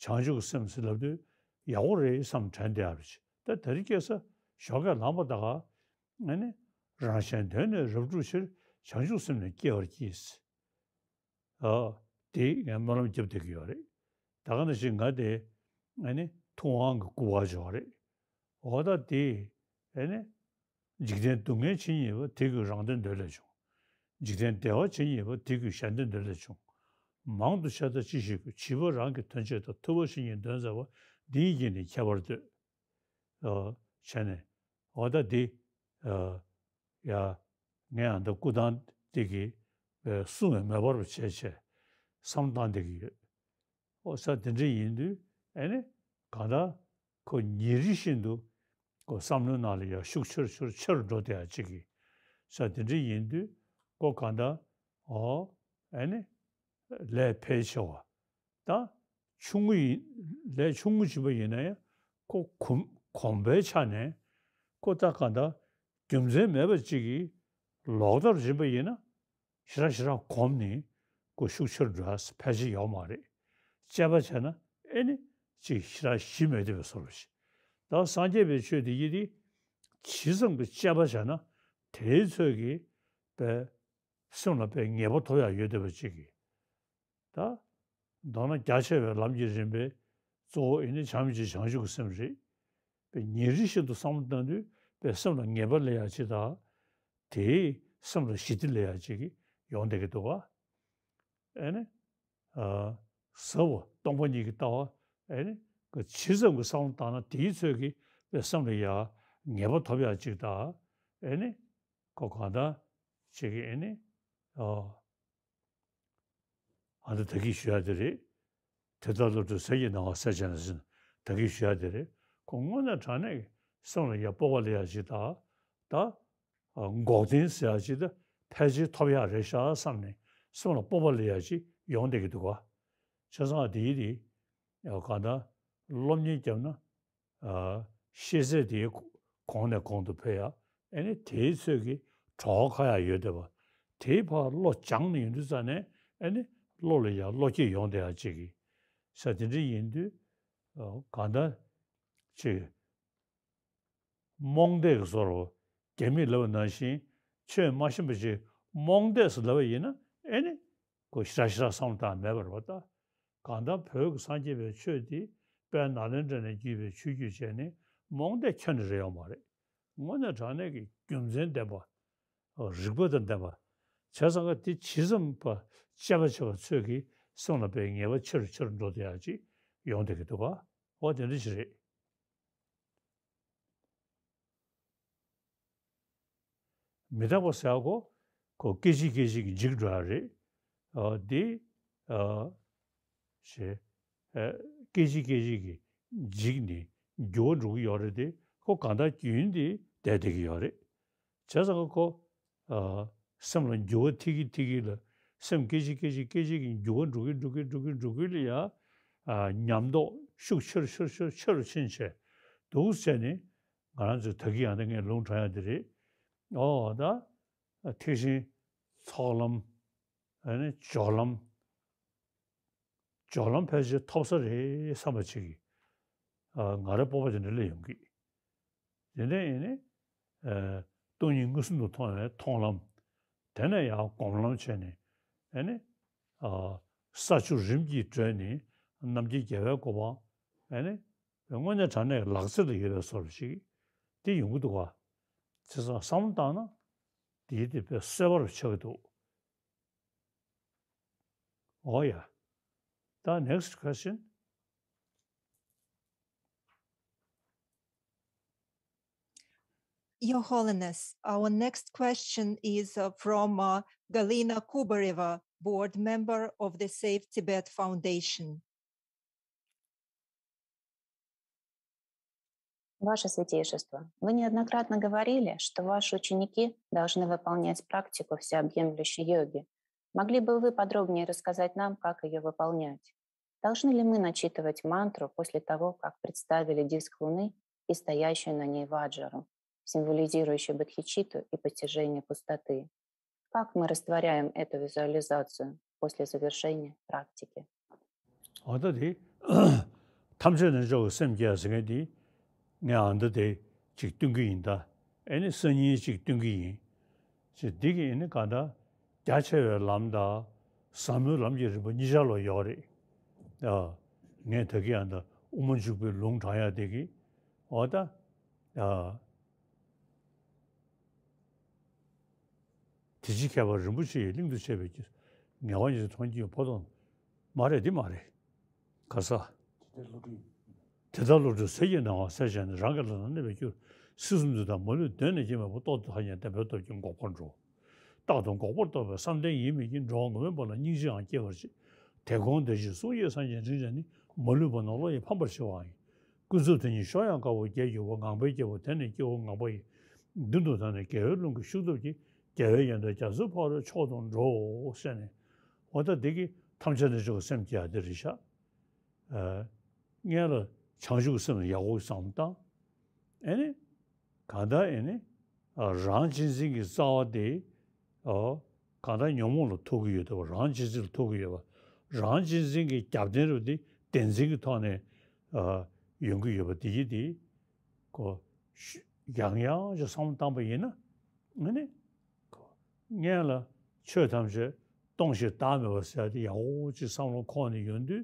བྱང་ཆུབ་ཀྱི་སེམས་ཟེར་ལབ་དུས་ཡག་པོ་རེད་བསམ་དྲན་བསྡད་ཡག་རེད། ད་དེ་རིང་ཁ་སང་ཞོགས་ཀས་ལངས་པ་ད་ག་ཨ་ནི་རང་གཞན་དོན་ནི་རབ་བསྒྲུབ་ཕྱིར། བྱང་ཆུབ་སེམས་ནི་སྐྱེ་བར་གྱིས། ཨ། དེ་ངས་སྨོན་ལམ་བརྒྱབ་བསྡད་ཀྱི་ཡོད་རེད། ད་ག་ནང་བཞིན་ང་དེ་ཨ་ནི་ཐུབ་དབང་གི་སྐུ་པར་ཅིག་ཡོད་རེད། འོ་ད་དེ་ཨ་ནི། འཇིག་རྟེན་སྡུག་བསྔལ་ཇི་སྙེད་པ། དེ་ཀུན་རང་དོན་འདོད་ལས་བྱུང་། འཇིག་རྟེན་བདེ་བ་ཇི་སྙེད་པ། དེ་ཀུན་གཞན་དོན་འདོད་ལས་བྱུང་། མང་དུ་བཤད་ད་ཅི་ཞིག་དགོས། བྱིས་པ་རང་གི་དོན་བྱེད་དོ། ཐུབ་པ་ཇི་སྙེད་དོན་མཛད་པ། འདི་ཉིད་ཀྱིས་ནི་ཁྱད་པར་འདོད། ཨ། བྱས་ནས། འོ་ད་འདི། ཨ། ཡ། ངས་ཨ་ད་སྐུ་ཐང་འདི་གི་སྲུང་བའི་མེ་འབར་བ་བྱས་བྱས་བསམ་བློ་བཏང་བསྡད་ཀྱི་ཡོད། ཨོ་ས་དེ་འདྲ་ཡིན་དུས་ཨ་ནི་གང་ལྟར་ཁོ་ཉིན་རེ་བཞིན་དུ་ཁོ་བསམ་བློའི་ནང་ལ་ཡང་ཤུགས་ཆེར་ཆེར་ཆེར་འགྲོ་བསྡད་ཡག་ཅིག་གི། ས་དེ་འདྲ་ཡིན་དུས་ཁོ་གང་ལྟར་ཨོ་ཨ་ནི་ལས་ཕལ་ཆེ་བ་ད་ཆུང་ངུ་ཡིན། ལས་ཆུང་ངུ་ཅིག་པ་ཡིན་ན་ཡང་ཁོ་གོམས་གོམས་པའི་ཆ་ནས་ཁོ་ད་གང་ལྟར་རྒྱུ་མཚན་མེད་པ་ཅིག་གིས་ལོག་ལྟར་འབྱིན་པ་ཡིན་ན། ཞེ་དྲག་ཞེ་དྲག་གོམས་ནས་ཁོ་ཤུགས་ཆེར་འགྲོ་ཡག་ཕལ་ཆེར་ཡོད་མ་རེད། དཔྱད་པ་བྱས་ན་ཨེ་ནི་ཅིག་ཞེ་དྲག་ཞི་མེད་བསྡད་པའི་བཟོ་འདྲ་ཞིག་ད་སངས་རྒྱས་པའི་ཆོས་འདི་ཡིན་ཏེ། ཇི་ཙམ་གྱི་དཔྱད་པ་བྱས་ན་དེའི་ཚོད་ཀྱིས་པའི་སེམས་ལ་པའི་ངེས་པ་ཐོབ་ཡག་ཡོད་བསྡད་པ་ཅིག་གིས། ད། མདོར་ན་རྒྱ་ཆེ་བའི་ལམ་གྱི་རིམ་པའི་གཙོ་བོ་ཨེ་ནི་བྱམས་ཀྱི་བྱང་ཆུབ་ཀྱི་སེམས་རེད། པའི་ཉིན་རེ་བཞིན་དུ་བསམ་བློ་བཏང་དུས་པའི་སེམས་ལ་ངེས་པ་སླེབས་ཡག་ཅིག་དང་། དེས་སེམས་ལ་ཞི་བདེ་སླེབས་ཡག་ཅིག་ཡོང་བསྡད་ཀྱི་འདུག་ག་ཨེ་ནི། ཨ། ཟབ་པོ་སྟོང་པ་ཉིད་ཀྱི་ལྟ་བ་ཨེ་ནི། ཇི་ཙམ་གྱི་བསམ་བློ་བཏང་ན་དེའི་ཚོད་ཀྱིས་པའི་སེམས་ལ་ཡ་ངེས་པ་ཐོབ་ཡག་ཅིག་དང་། ཨེ་ནི། ཁོ་གང་ལྟར་ཅིག་གིས་ཨེ་ནི། ཨ། ཨ་ནི་ད་གིན་ཞུ་ཡག་དེ་རེད། དེ་ལྟར་བློ་གྲོས་ཟས་ཀྱི་སྣང་བ་ཟད་བྱས་ནས་ཟེར་ན་ད་གིན་ཞུ་ཡག་དེ་རེད། ཁོ་དངོས་གནས་དྲང་གནས་ཀྱི་སེམས་ལ་ཡ་སྤོབས་པ་སླེབས་ཡག་ཅིག་དང་། ད། འགོག་བདེན་ཟེར་ཡག་ཅིག་ད་ཕལ་ཆེར་ཐོབ་ཡག་རེད་ཤག་བསམ་ནས་སེམས་ལ་སྤོབས་པ་སླེབས་ཡག་ཅིག་ཡོང་བསྡད་ཀྱི་འདུག་ག་བྱས་ཙང་དེ་ཡིན་དེ། གང་ལྟར་སློབ་གཉེར་བརྒྱབ་ན། ཨ། ཤེས་ཚད་དེ་གོང་ནས་གོང་དུ་འཕེལ་ཡག་ཨེ་ནི་དེའི་ཚོད་ཀྱི་གྲོགས་ཁ་ཡག་ཡོད་བསྡད་པ། དེའི་ཕར་བློ་སྦྱངས་ནས་ཡོང་དུས་ཙ་ནས་ཨེ་ནི་བློ་ལ་ཡང་བློ་སྐྱེད་ཡོང་བསྡད་ཡག་ཅིག་གི་ས་དེ་འདྲ་ཡིན་དུས། གང་ལྟར་ཅིག་རྨོངས་དད་ཀྱི་བཟོ་འདྲ་པོ། རྒྱ་མིས་ལབ་པ་ནང་བཞིན་ཆོས་མ་ཤེས་པ་ཞིག་རྨོངས་དད་ཟེར་ལབ་པ་ཡིན་ན་ཨེ་ནི་ཁོ་ཞེ་དྲག་ཞེ་དྲག་བསམ་བློ་བཏང་མེད་པ་རེད་པ། ད་གང་ལྟར་བོད་ཀྱི་སངས་རྒྱས་པའི་ཆོས་འདི་དཔལ་ནཱ་ལེནྡྲ་ནས་བརྒྱུད་པའི་ཆོས་བརྒྱུད་བྱས་ནས་རྨོངས་དད་ཁྱོན་ནས་རེད་ཡོད་མ་རེད། དངོས་གནས་དྲང་གནས་ཀྱི་རྒྱུ་མཚན་ལྡན་པ། རིགས་པ་དང་ལྡན་པ། བྱས་ཙང་ཀ་དེ་ཇི་ཙམ་པ་དཔྱད་པ་བྱེད་པ་ཚོས་ཀྱི་སེམས་ལ་དཔེ་ངེས་པ་ཆེ་རུ་ཆེ་རུ་འགྲོ་བསྡད་ཡག་ཅིག་ཡོང་བསྡད་ཀྱི་འདུག་ག་འོ་དེ་འདྲ་ཞིག་རེད། མི་རྟག་པ་ཟེར་ཡག་གོ། ཁོ་སྐད་ཅིག་སྐད་ཅིག་གིས་འཇིག་འགྲོ་ཡག་རེད། འདི་ཞེས་སྐད་ཅིག་སྐད་ཅིག་གིས་འཇིག་ནས་འགྱུར་བ་འགྲོ་གི་ཡོད་རེད་དེ། ཁོ་གང་ལྟར་རྒྱུན་དེ་བསྡད་བསྡད་ཀྱི་ཡོད་རེད། བྱས་ཙང་ཁོ་སེམས་ལ་འགྱུར་བ་ཐེབས་ཀྱི་ཐེབས་ཀྱི་ལ། སེམས་སྐད་ཅིག་སྐད་ཅིག་སྐད་ཅིག་གིས་འགྱུར་བ་འགྲོ་གི་འགྲོ་གི་འགྲོ་གི་འགྲོ་གི་ལ་ཡ། ཉམས་རྟོགས་ཤུགས་ཆེ་རུ་ཆེ་རུ་ཆེ་རུ་ཆེ་རུ་ཕྱིན་བྱས་འདུག་བྱས་ནས། ང་རང་ཚོའི་ད་གིན་ཡང་ད་ངས་ལུང་དྲངས་ཡག་དེ་རེད། ཨོ་ད། ཐེག་ཆེན་ཚོགས་ལམ། ཨ་ནི་སྦྱོར་ལམ། སྦྱོར་ལམ་ཕལ་ཆེར་ཐོབ་ས་རེད་བསམ་པ་ཅིག་གིས། ང་རའི་སྤོབས་པ་དེ་འདྲ་སླེབས་ཡོང་གི། དེ་ནས་ཨེ་ནི། སྟོང་ཉིད་མངོན་སུམ་དུ་མཐོང་བའི་མཐོང་ལམ། དེ་ནས་ཡང་སྒོམ་ལམ་བྱས་ནས། ཨེ་ནི། ས་བཅུ་རིམ་གྱིས་བགྲོད་ནས་རྣམ་མཁྱེན་རྒྱལ་བའི་གོ་འཕང་། ཨེ་ནི། དངོས་གནས་དྲང་གནས་ལག་རྩལ་ལ་ཡོད་པའི་བཟོ་འདྲ་ཞིག་དེ་ཡོང་གི་འདུག་ག་བྱས་ཙང་བསམ་བློ་བཏང་ན། དེའི་དེ་དཔེ་གསལ་པོར་ཆགས་ཀྱི་འདུག་འོ་ཡ། ད་next question. Your Holiness, our next question is uh, from uh, Galina Kubareva, board member of the Save Tibet Foundation. Ваше Святейшество, вы неоднократно говорили, что ваши ученики должны выполнять практику всеобъемлющей йоги. Могли бы вы подробнее рассказать нам, как ее выполнять? Должны ли мы начитывать мантру после того, как представили диск Луны и стоящую на ней ваджру, символизирующую бодхичитту и постижение пустоты? Как мы растворяем эту визуализацию после завершения практики? ཨ་ད་དེ། ཐམས་ཅད་རྣལ་འབྱོར་གྱི་སེམས་བསྐྱེད་ཟེར་མཁན་དེ། ངས་ཨ་ད་དེ་ཅིག་སྟོན་གྱི་ཡིན་ད། ཨེ་ནི་སང་ཉིན་ཅིག་སྟོན་གྱི་ཡིན། ཅེས་འདི་གི་ཨེ་ནི་གང་ལྟར་རྒྱ་ཆེ་བའི་ལམ་དང་ཟབ་མོའི་ལམ་གྱི་རིམ་པ་གཉིས་ཆར་ལ་ཡོད་རེད། ཨ། ངས་ད་གིན་ཨ་ད་དབུ་མ་འཇུག་པའི་ལུང་དྲངས་ཡག་དེ་གི། འོ་ད། ཨ། དེ་ཕྱིའི་ཁྱད་པར་རིན་པོ་ཆེ་ཡི་གླིང་དུ་བྱས་པའི་ངེས་པ་ཉིད་མཐོང་རྒྱུ་ཡོད་པོ་དང་། མ་རེད་འདི་མ་རེད། ག་ས། དེ་ལྟར་བློ་གྲོས། དེ་ལྟར་བློ་གྲོས་ཟིལ་གྱིས་གནོན་པ་ཟེར་བྱས་ནས་རང་གི་ལག་ན་གནས་པའི་རྒྱུར། སྲིད་གསུམ་འདི་དག་མ་ལུས་གདོད་ནས་སྐྱེས་མེད་པར། རྟོགས་ཐུབ་ཐག་ཉེ་བདེན་པའི་སྟོབས་ཀྱིས་འགོག་པར་འགྲོ། རྟག་ཏུ་འགོག་པར་རྟོགས་པའི་བསམ་གཏན་ཡིད་མི་བརྗེད། འགྲོ་བ་ངུར་སྨྲིག་པ་ལ། སྙིང་རྗེའང་སྐྱེ་བར་བྱེད། དེ་དགོངས་དེ་བཞིན་གསུང་ཡི་སངས་རྒྱས་དྲིན་ཅན་ནི། མ་ལུས་པ་རྣམས་བློ་ཡིས་ཕམ་པར་བྱེད་པའང་ཡིན། ཀུན་རྫོབ་དེ་ཉིད་གཤོག་ཡངས་དཀར་པོ་རྒྱས་གྱུར་པ། ངང་པའི་སྐྱེས་བུ་དེ་ནི་སྐྱེ་བོ་ངང་པ་ཡི། མདུན་དུ་བདར་ནས་རྒྱལ་བའི་ཀླུང་གི་ཤུགས་སྟོབས་ཀྱིས། རྒྱལ་བའི་ཡོན་ཏན་རྒྱ་མཚོའི་ཕ་རོལ་མཆོག་ཏུ་འགྲོ། ཟེར་ནས། འོ་ད་འདི་གི་ཐམས་ཅད་རྣལ་འབྱོར་གྱི་སེམས་བསྐྱེད་ཡག་འདི་རེད་ཤག་ཨ། སྔོན་ལ་བྱང་ཆུབ་ཀྱི་སེམས་ལ་ཡག་པོ་བསམ་བློ་བཏང་། ཨེ་ནི། གང་ལྟར་ཨེ་ནི། ཨ། རང་གཅེས་འཛིན་གྱི་རྩ་བ་དེ། ཨ། གང་ལྟར་ཉོན་མོངས་ལ་ཐུག་གི་ཡོད་པ། རང་གཅེས་འཛིན་ལ་ཐུག་གི་ཡོད་པ། རང་གཅེས་འཛིན་གྱི་རྒྱབ་རྟེན་རུ་དེ་བདེན་འཛིན་གྱི་ཐོག་ནས། ཨ། ཡོང་གི་ཡོད་པ་དེ་ཡིན་ཏེ། ཁོ། ཡང་ཡང་ཅིག་བསམ་བློ་བཏང་པ་ཡིན་ན། ཨེ་ནི། སྔོན་ལ་ཆོས་ཐམས་ཅད་སྟོང་ཞིང་བདག་མེད་པ་ཟེར་ཡག་དེ་ཡག་པོ་ཅིག་བསམ་བློ་འཁོར་ནས་ཡོང་དུས།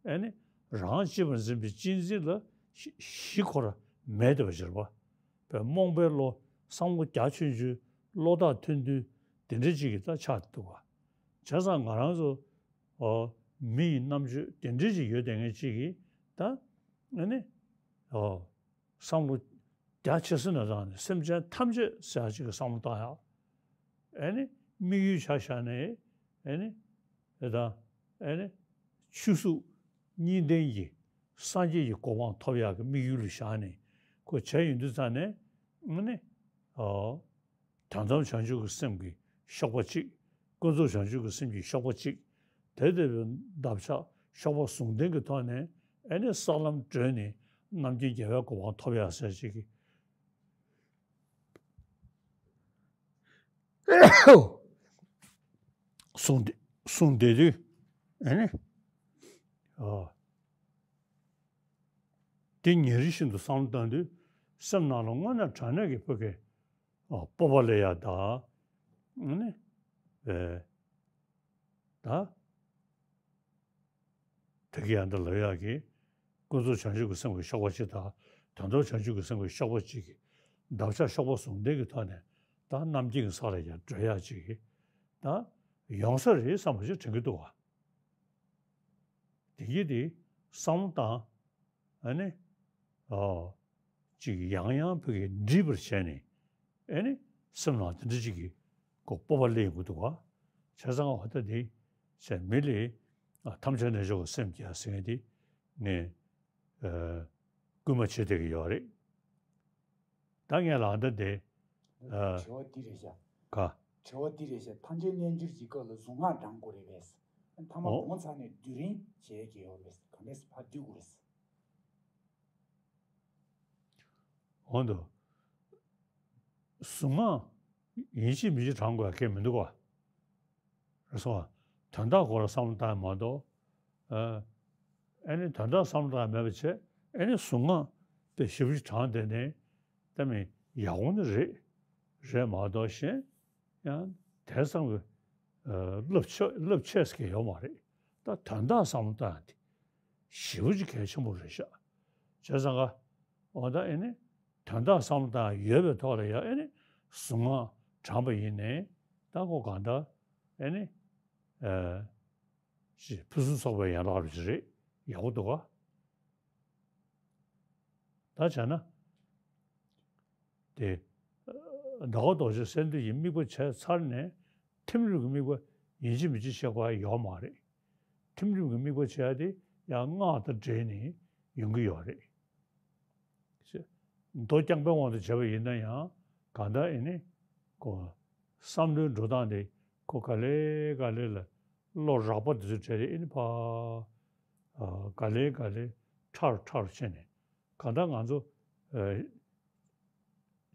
ཨེ་ནི། རང་གཅེས་པར་འཛིན་པའི་གཅེས་འཛིན་ལ་གཞི་གཞི་ཁོ་རང་མེད་བསྡད་པ་ཅིག་རེད་པ། པའི་རྨོངས་པའི་བློ། བསམ་བློ་རྒྱ་ཆུང་ཆུང་། བློ་ཐག་ཐུང་ཐུང་། དེ་འདྲ་ཅིག་གི་ད་ཆགས་འདུག་པ། བྱས་ཙང་ང་རང་ཚོ། ཨོ། མི་ཡི་རྣམ་དཔྱོད་དེ་འདྲ་ཅིག་ཡོད་བསྡད་མཁན་ཅིག་གིས་ད། ཨེ་ནི། ཨོ། བསམ་བློ་རྒྱ་ཆེ་ས་ནས་བཏང་ནས་སེམས་ཅན་ཐམས་ཅད་ཟེར་ཡག་ཅིག་གི་བསམ་བློ་བཏང་ཡག་ཨེ་ནི་དམིགས་ཡུལ་ཆ་བཞག་ནས། ཨེ་ནི། ཨེ་ད། ཨེ་ནི། ཆོས་གཟུགས་གཉིས་ལྡན་གྱི་སངས་རྒྱས་ཀྱི་གོ་འཕང་ཐོབ་ཡག་གི་དམིགས་ཡུལ་ལ་བཞག་ནས་ཁོ་བྱས་ཡོང་དུས་ཙང་ནས། ཨེ་ནི། ཨོ། དོན་དམ་བྱང་ཆུབ་ཀྱི་སེམས་ཀྱི་གཤོག་པ་གཅིག་ཀུན་རྫོབ་བྱང་ཆུབ་ཀྱི་སེམས་ཀྱི་གཤོག་པ་གཅིག་དེ་ལྟ་བུའི་འདབ་ཆགས་གཤོག་པ་ཟུང་ལྡན་གྱི་ཐོག་ནས། ཨེ་ནི་ས་ལམ་བགྲོད་ནས་རྣམ་མཁྱེན་རྒྱལ་བའི་གོ་འཕང་ཐོབ་ཡག་ཟེར་ཅིག་གི། གསུངས་ཏེ་གསུངས་བསྡད་དུས། ཨ་ནི། ཨ། དེ་ཉིན་རེ་བཞིན་དུ་བསམ་བློ་བཏང་དུས། སེམས་ནང་ལ་དངོས་གནས་དྲང་གནས་ཀྱི་ཕ་གི། ཨ། སྤོབས་པ་སླེབས་ཡ་དང་། ཨ་ནི། ཨེ། ད། དེ་གི་ཡང་འདི་ལབ་ཡག་གི། ཀུན་རྫོབ་བྱང་ཆུབ་ཀྱི་སེམས་ཀྱི་གཤོག་པ་གཅིག་དང་། དོན་དམ་བྱང་ཆུབ་ཀྱི་སེམས་ཀྱི་གཤོག་པ་གཅིག་གི་འདབ་ཆགས་གཤོག་པ་ཟུང་ལྡན་གྱི་ཐོག་ནས། ད་རྣམ་མཁྱེན་གྱི་ས་ལ་ཡང་བགྲོད་ཡག་ཅིག་གི། ད་ཡོང་ས་རེད་བསམ་པ་ཞིག་དྲན་གྱི་འདུག་བ། དེ་གི་དེ་བསམ་བློ་བཏང་། ཨ་ནི། ཨོ། ཅིག་ཡང་ཡང་ཕ་གི་འདྲིས་པར་བྱས་ནས། ཨེ་ནི། སེམས་ནང་དེ་འདྲ་ཅིག་གི་ཁོ་སྤོབས་པ་སླེབས་ཡོང་གི་འདུག་བ། བྱས་ཙང་འོ་ད་དེ་བྱས་མི་ལས། ཨ། ཐམས་ཅད་རྣལ་འབྱོར་པའི་སེམས་བསྐྱེད་ཟེར་མཁན་དེ་ངས། ཨ། སྐུལ་མ་བྱེད་བསྡད་ཀྱི་ཡོད་རེད། ད་ངས་ལབ་ད་དེ། ཨ། དྲི་བ་འདི་རེད་ཤག་ག་དྲི་བ་འདི་རེད་ཤག་ཐམས་ཅད་རྣལ་འབྱོར་གྱི་སྐབས་ལ་གཟུངས་སྔགས་བགྲང་དགོས་རེད་པས། ཐ་མ། ཨོ། གོང་ཚར་ནས་སྡུད་རིམ་བྱེད་ཀྱི་ཡོད་རེད། ག་འདྲས་ཕར་སྡུད་དགོས་རེད། འོ་འདུག་གཟུངས་སྔགས་ཡིན་གཅིག་མིན་གཅིག་བགྲང་དགོས་ཡ་གང་ཡང་མི་འདུག་ག་རེད་སོང་ང་། དོན་དག་སྐོར་ལ་བསམ་བློ་བཏང་ཡ་མ་གཏོགས། ཨ། ཨེ་ནི་དོན་དག་བསམ་བློ་བཏང་ཡ་མེད་པ་བྱས། ཨེ་ནི་གཟུངས་སྔགས་དེ་ཞེ་པོ་ཅིག་བགྲངས་བསྡད་ནས། ད་མི་ཡག་པོ་ནི་རེད། རེད་མ་གཏོགས་གཞན་ཡང་དེ་ཙམ་གྱི། ཨ། རླབས་ཆེ་རླབས་ཆེ་ཟེར་མཁན་ཡོད་མ་རེད། ད་དོན་དག་བསམ་བློ་བཏང་ཡ་དེ་ཞེ་པོ་ཅིག་གལ་ཆེན་པོ་རེད་ཤག་བྱས་ཙང་ག་འོ་ད་ཨེ་ནི། དོན་དག་བསམ་བློ་བཏང་ཡ་ཡོད་པའི་ཐོག་ལ་ཡང་ཨེ་ནི། གཟུངས་སྔགས་བགྲངས་པ་ཡིན་ནའི། ད་ཁོ་གང་ལྟར་ཨེ་ནི། ཨ། ཅིག་ཕུན་སུམ་ཚོགས་པའི་ཡན་ལག་རུ་ཅིག་རེད། ཡག་པོ་འདུག་ག་ད་བྱས་ན། དེ། ཟླ་བ་རྡོ་རྗེ་གསེར་འདུས་ཀྱི་དམིགས་པ་བྱས་ཚར་ནས། ཐིམ་རིམ་གྱི་དམིགས་པ་ཡིན་གཅིག་མིན་གཅིག་བྱེད་དགོས་ཡ་ཡོད་མ་རེད། ཐིམ་རིམ་གྱི་དམིགས་པ་བྱེད་ཡ་དེ་ཡང་སྔགས་དང་འབྲེལ་ནས་ཡོང་གི་ཡོད་རེད། མདོ་རྐྱང་པའི་དབང་དུ་བྱས་པ་ཡིན་ན་ཡང་། གང་ལྟར་ཨེ་ནི། ཁོ་བསམ་བློའི་འགྲོ་སྟངས་དེ་ཁོ་ག་ལེ་ག་ལེ་ལ་བློ་རགས་པ་དེ་ཚོ་བྲལ་ཏེ། ཨེ་ནི་ཕར། ཨ། ག་ལེ་ག་ལེ་ཕྲ་རུ་ཕྲ་རུ་ཕྱིན་ནས། གང་ལྟར་ང་ཚོ། ཨ།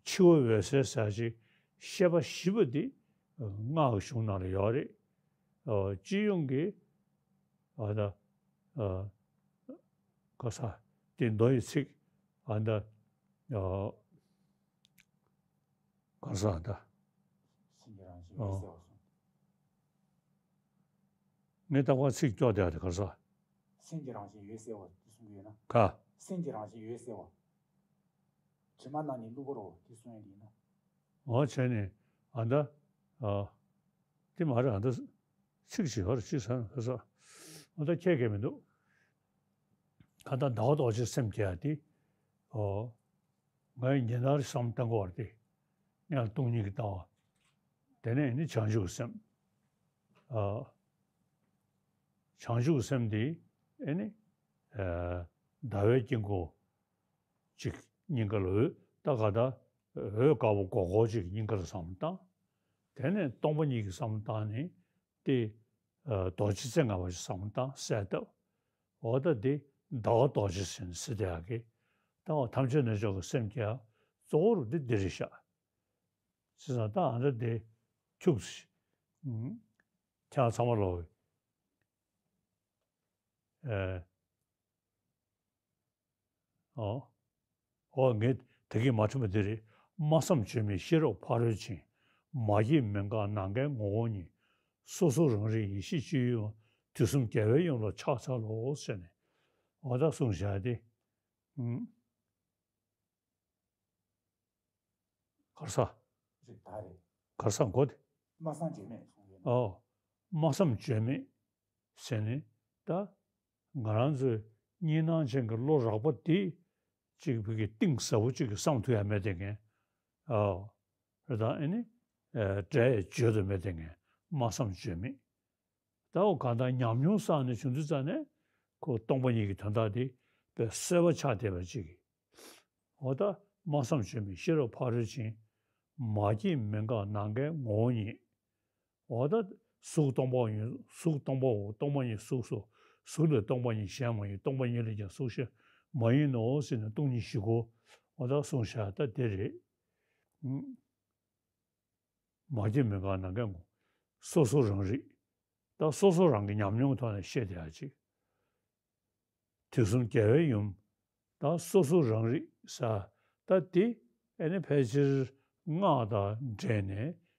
འཆི་བ་འོད་གསལ་ཟེར་ཅིག་བཤད་པ་བཞི་པ་འདི། ཨ། སྔགས་ཀྱི་གཞུང་ནང་ལ་ཡོད་རེད། ཨ། སྤྱི་ཡོངས་ཀྱི། ཨ། ད། ཨ། ག་ས། དེ་མདོ་ཡི་ཚིག་ཨ། ད། ཨ། ག་ས་ད། སེམས་ཀྱི་རང་བཞིན་འོད་གསལ་བ་གསུངས། ངས་རྟག་པར་ཚིག་སྐྱོར་བསྡད་ཡ་དེ་ག་ས། སེམས་ཀྱི་རང་བཞིན་འོད་གསལ་བ་དེ་གསུང་གི་ཡོད་ན། ག་སེམས་ཀྱི་རང་བཞིན་འོད་གསལ་བ། དྲི་མ་རྣམས་ནི་བསླུ་བ་རོ་དེ་གསུང་ཡ་དེ་ཡིན་ན། འོ་བྱས་ནས་ཨ་ད། ཨ། དེ་མ་རེད། ཨ་ད་ཚིག་ཅིག་ཧོར་ཅིག་ཟ་ན་ཁ་ས། ཨ་ད་ཁྱད་ཀྱི་མི་འདུག་ག་ད་ཟླ་བ་རྡོ་རྗེ་སེམས་བསྐྱེད་ཡ་དེ། ཨོ། ང་ཡི་ཉིན་ལྟར་བསམ་བཏང་གི་བར་དེ། ངས་སྟོང་ཉིད་ཀྱི་ལྟ་བ། དེ་ནས་ནི་བྱང་ཆུབ་སེམས། ཨ། བྱང་ཆུབ་སེམས་དེ་ཨེ་ནི། ཨ། ཟླ་བའི་དཀྱིལ་འཁོར་གཅིག་སྙིང་ག་ལ་འོད་ད་ག་ད། འོད་དཀར་པོ་སྒོར་སྒོར་གཅིག་སྙིང་ག་ལ་བསམ་བཏང་། དེ་ནས་སྟོང་པ་ཉིད་ཀྱི་བསམ་བཏང་ནས་དེ། ཨ། རྡོ་རྗེ་རྩེ་ལྔ་པ་ཞིག་བསམ་བཏང་གསལ་བཏབ། འོ་ད་འདི་ཟླ་བ་རྡོ་རྗེ་ཟེར་ནས་ཟེར་བསྡད་ཡག་གི། ད་འོ་ཐམས་ཅད་རྣལ་འབྱོར་པའི་སེམས་བསྐྱེད་ཡ་གཙོ་བོ་རུ་འདི་འདི་རེད་ཤག་བྱས་ཙང་ད་ཨ་འདྲ་འདི་ཁྱུག་ཙམ་ཞིག་ཁྱེད་རང་ཚང་མ་ལོག་ཨེ། ཨོ། ཨོ་ངས་ད་གིན་མ་དྲན་པ་འདི་རེད། སྨྲ་བསམ་བརྗོད་མེད་ཤེས་རབ་ཕ་རོལ་ཕྱིན། མ་སྐྱེས་མི་འགག་ནམ་མཁའི་ངོ་བོ་ཉིད། སོ་སོ་རང་རིག་ཡེ་ཤེས་སྤྱོད་ཡུལ་དབང་། དུས་གསུམ་རྒྱལ་བའི་དབྱིངས་ལ་ཕྱག་འཚལ་ལོ་ཟེར་ནས། འོ་ད་གསུངས་བཞག་སྟེ། ཨུམ། གར་ས། རེད་ད་རེད། གར་ས་མགོ་དེ། སྨྲ་བསམ་བརྗོད་མེད་གསུངས་ཡོད་ན། ཨོ། སྨྲ་བསམ་བརྗོད་མེད་ཟེར་ནས་ད། ང་རང་ཚོའི་གཉིས་སྣང་ཅན་གྱི་བློ་རགས་པ་དེ་གཅིག་བུ་གི་གཏིང་ཟབ་པོ་གཅིག་གི་བསམ་ཐུབ་ཡ་མེད་དེ་ངས། ཨོ། རེད་ད་ཨེ་ནི། ཨེ། འགྲེལ་བརྗོད་དུ་མེད་དེ་ངས་སྨྲ་བསམ་བརྗོད་མེད། ད་འོ་གང་ལྟར་ཉམས་མྱོང་བསགས་ནས་བྱུང་དུས་ཙ་ནས་ཁོ་སྟོང་པ་ཉིད་ཀྱི་དོན་དག་དེ་དཔེ་གསལ་བ་ཆགས་བསྡད་པ་ཅིག་གིས། འོ་ད་སྨྲ་བསམ་བརྗོད་མེད་ཤེས་རབ་ཕ་རོལ་ཕྱིན། མ་སྐྱེས་མི་འགག་ནམ་མཁའི་ངོ་བོ་ཉིད། འོ་ད་གཟུགས་སྟོང་པའོ་ཉིད་གཟུགས་སྟོང་པའོ་སྟོང་པ་ཉིད་གཟུགས་སོ། གཟུགས་ལས་སྟོང་པ་ཉིད་གཞན་མ་ཡིན། སྟོང་པ་ཉིད་ལས་ཀྱང་གཟུགས་གཞན་མ་ཡིན་ནོ་ཟེར་ནས་སྟོང་ཉིད་བཞི་ཀ་འོ་ད་གསུངས་བཞག་ད་དེ་རེད། ཨུམ། མ་སྐྱེས་མི་འགག་ནམ་མཁའི་ངོ་། སོ་སོ་རང་རིག་ད་སོ་སོ་རང་གི་ཉམས་མྱོང་ཐོག་ནས་བཤད་བསྡད་ཡ་ཅིག་དུས་གསུམ་རྒྱལ་བའི་ཡུམ། ད་སོ་སོ་རང་རིག་ཟེར་ད་དེ་ཨེ་ནི་ཕལ་ཆེར་སྔགས་དང་འབྲེལ་ནས་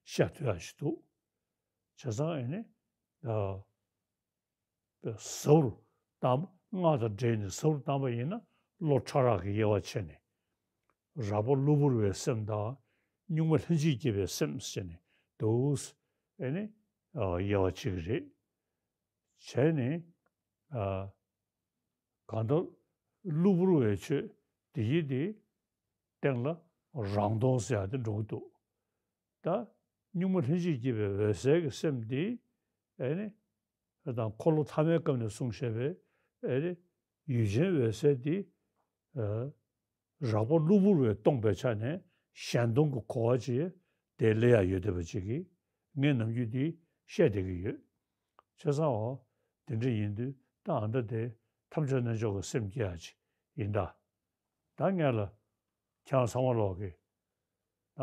བཤད་ཐུབ་ཡ་ཞིག་འདུག་བྱས་ཙང་ཨེ་ནི་ཨ་ཟབ་རུ་བཏང་སྔགས་དང་འབྲེལ་ནས་ཟབ་རུ་བཏང་པ་ཡིན་ན་བློ་ཕྲ་རགས་ཀྱི་དབྱེ་བ་ཕྱེ་ནས་རགས་པ་གློ་བུར་བའི་སེམས་དང་གཉུག་མ་ལྷན་ཅིག་སྐྱེས་པའི་སེམས་ཟེར་ནས་འདུག་ཨེ་ནི་ཨ་དབྱེ་བ་ཕྱེ་གི་རེད། བྱས་ནས་ཨ་གང་ལྟར་གློ་བུར་བའི་ཆོས་དེ་ཡིན་དེ་སྟེང་ལ་རང་སྟོང་ཟེར་ཡ་དེ་འགྲོ་གི་འདུག་ད་གཉུག་མ་ལྷན་ཅིག་སྐྱེས་པའི་འོད་གསལ་གྱི་སེམས་དེ་ཨེ་ནི་དང་འཁོར་ལོ་ཐ་མའི་སྐབས་ནས་གསུངས་བཞག་པའི་ཨེ་ནི་ཡུལ་ཅན་འོད་གསལ་དེ་ཨ་རགས་པ་གློ་བུར་བས་སྟོང་པའི་ཆ་ནས་གཞན་སྟོང་གི་གོ་བ་ཅིག་དེ་སླེབས་ཡ་ཡོད་བསྡད་པ་ཅིག་གིས་ངས་ནམ་རྒྱུན་འདི་བཤད་བསྡད་ཀྱི་ཡོད། བྱས་ཙང་འོ་དེ་འདྲ་ཡིན་དུས་ད་ཨ་མདའ་དེ་ཐམས་ཅད་རྣལ་འབྱོར་གྱི་སེམས་སྐྱེ་ཡ་ཅིག་ཡིན་ད། ད་ངས་ལ་ཁྱེད་རང་ཚང་མ་ལོག་གི་ད་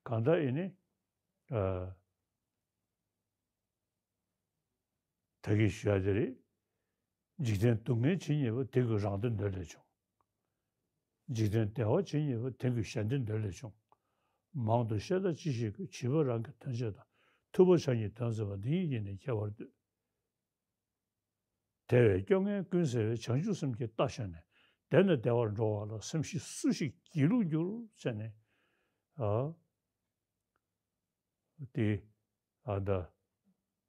གང་ལྟར་ཨེ་ནི་ཨ། ད་གིན་ཞུ་ཡ་དེ་རེད། འཇིག་རྟེན་སྡུག་བསྔལ་ཇི་སྙེད་པ། དེ་ཀུན་རང་བདེ་འདོད་ལས་བྱུང་། འཇིག་རྟེན་བདེ་བ་ཇི་སྙེད་པ། དེ་ཀུན་གཞན་བདེ་འདོད་ལས་བྱུང་། མང་དུ་བཤད་ད་ཅི་ཞིག་དགོས། བྱིས་པ་རང་གི་དོན་བྱེད་དང་། ཐུབ་པ་ཕྱག་གཉིས་དོན་མཛད་པ། འདི་ཉིད་ཀྱིས་ནི་ཁྱད་པར་འདོད། དེ་བས་སྐྱོ་ངལ་ཀུན་སེལ་བའི། བྱང་ཆུབ་སེམས་ཀྱི་རྟ་ཞོན་ནས། བདེ་ནས་བདེ་བར་འགྲོ་བ་ལ། སེམས་ཤེས་སུ་ཞིག་སྒྱིད་ལུག་འགྱུར། ཟེར་ནས་ཨ། དེ་ཨ་ད་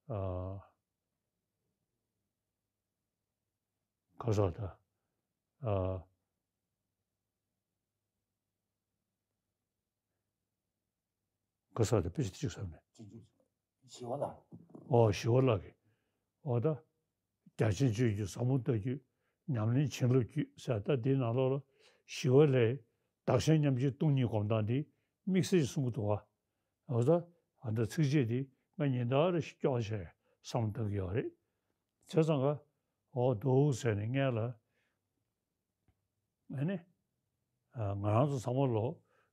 ཨ་ག་ས་ད་ཨ་ག་ས་ད་དཔེ་ཆ་གཅིག་བསམ་ནས། ཞི་བ་ལྷ། ཨོ་ཞི་བ་ལྷ་གི་ཨོ་ད་རྒྱ་ཆེན་སྤྱོད་བརྒྱུད། ཟབ་མོ་ལྟ་བརྒྱུད། ཉམས་ལེན་བྱིན་རླབས་བརྒྱུད་ཟེར་ད་དེའི་ནང་ལོགས་ལ་ཞི་བ་ལྷའི་བདག་གཞན་མཉམ་བརྗེའི་སྟོང་ཉིད་སྒོམ་སྟངས་འདི་དམིགས་བསལ་གྱིས་གསུང་གི་འདུག་བ། འོ་ད་ཨ་ད་ཚིགས་བཅད་འདི་ང་ཉིན་ལྟར་རེ་ཞིག་སྐྱོར་བྱས་བསམ་བློ་བཏང་གི་ཡོད་རེད། བྱས་ཙང་ཀ་འོ་འདུག་ཟེར་ནས་སྔན་ལ་ཨ་ནི་ང་རང་ཚོ་ཚང་མ་ལོ་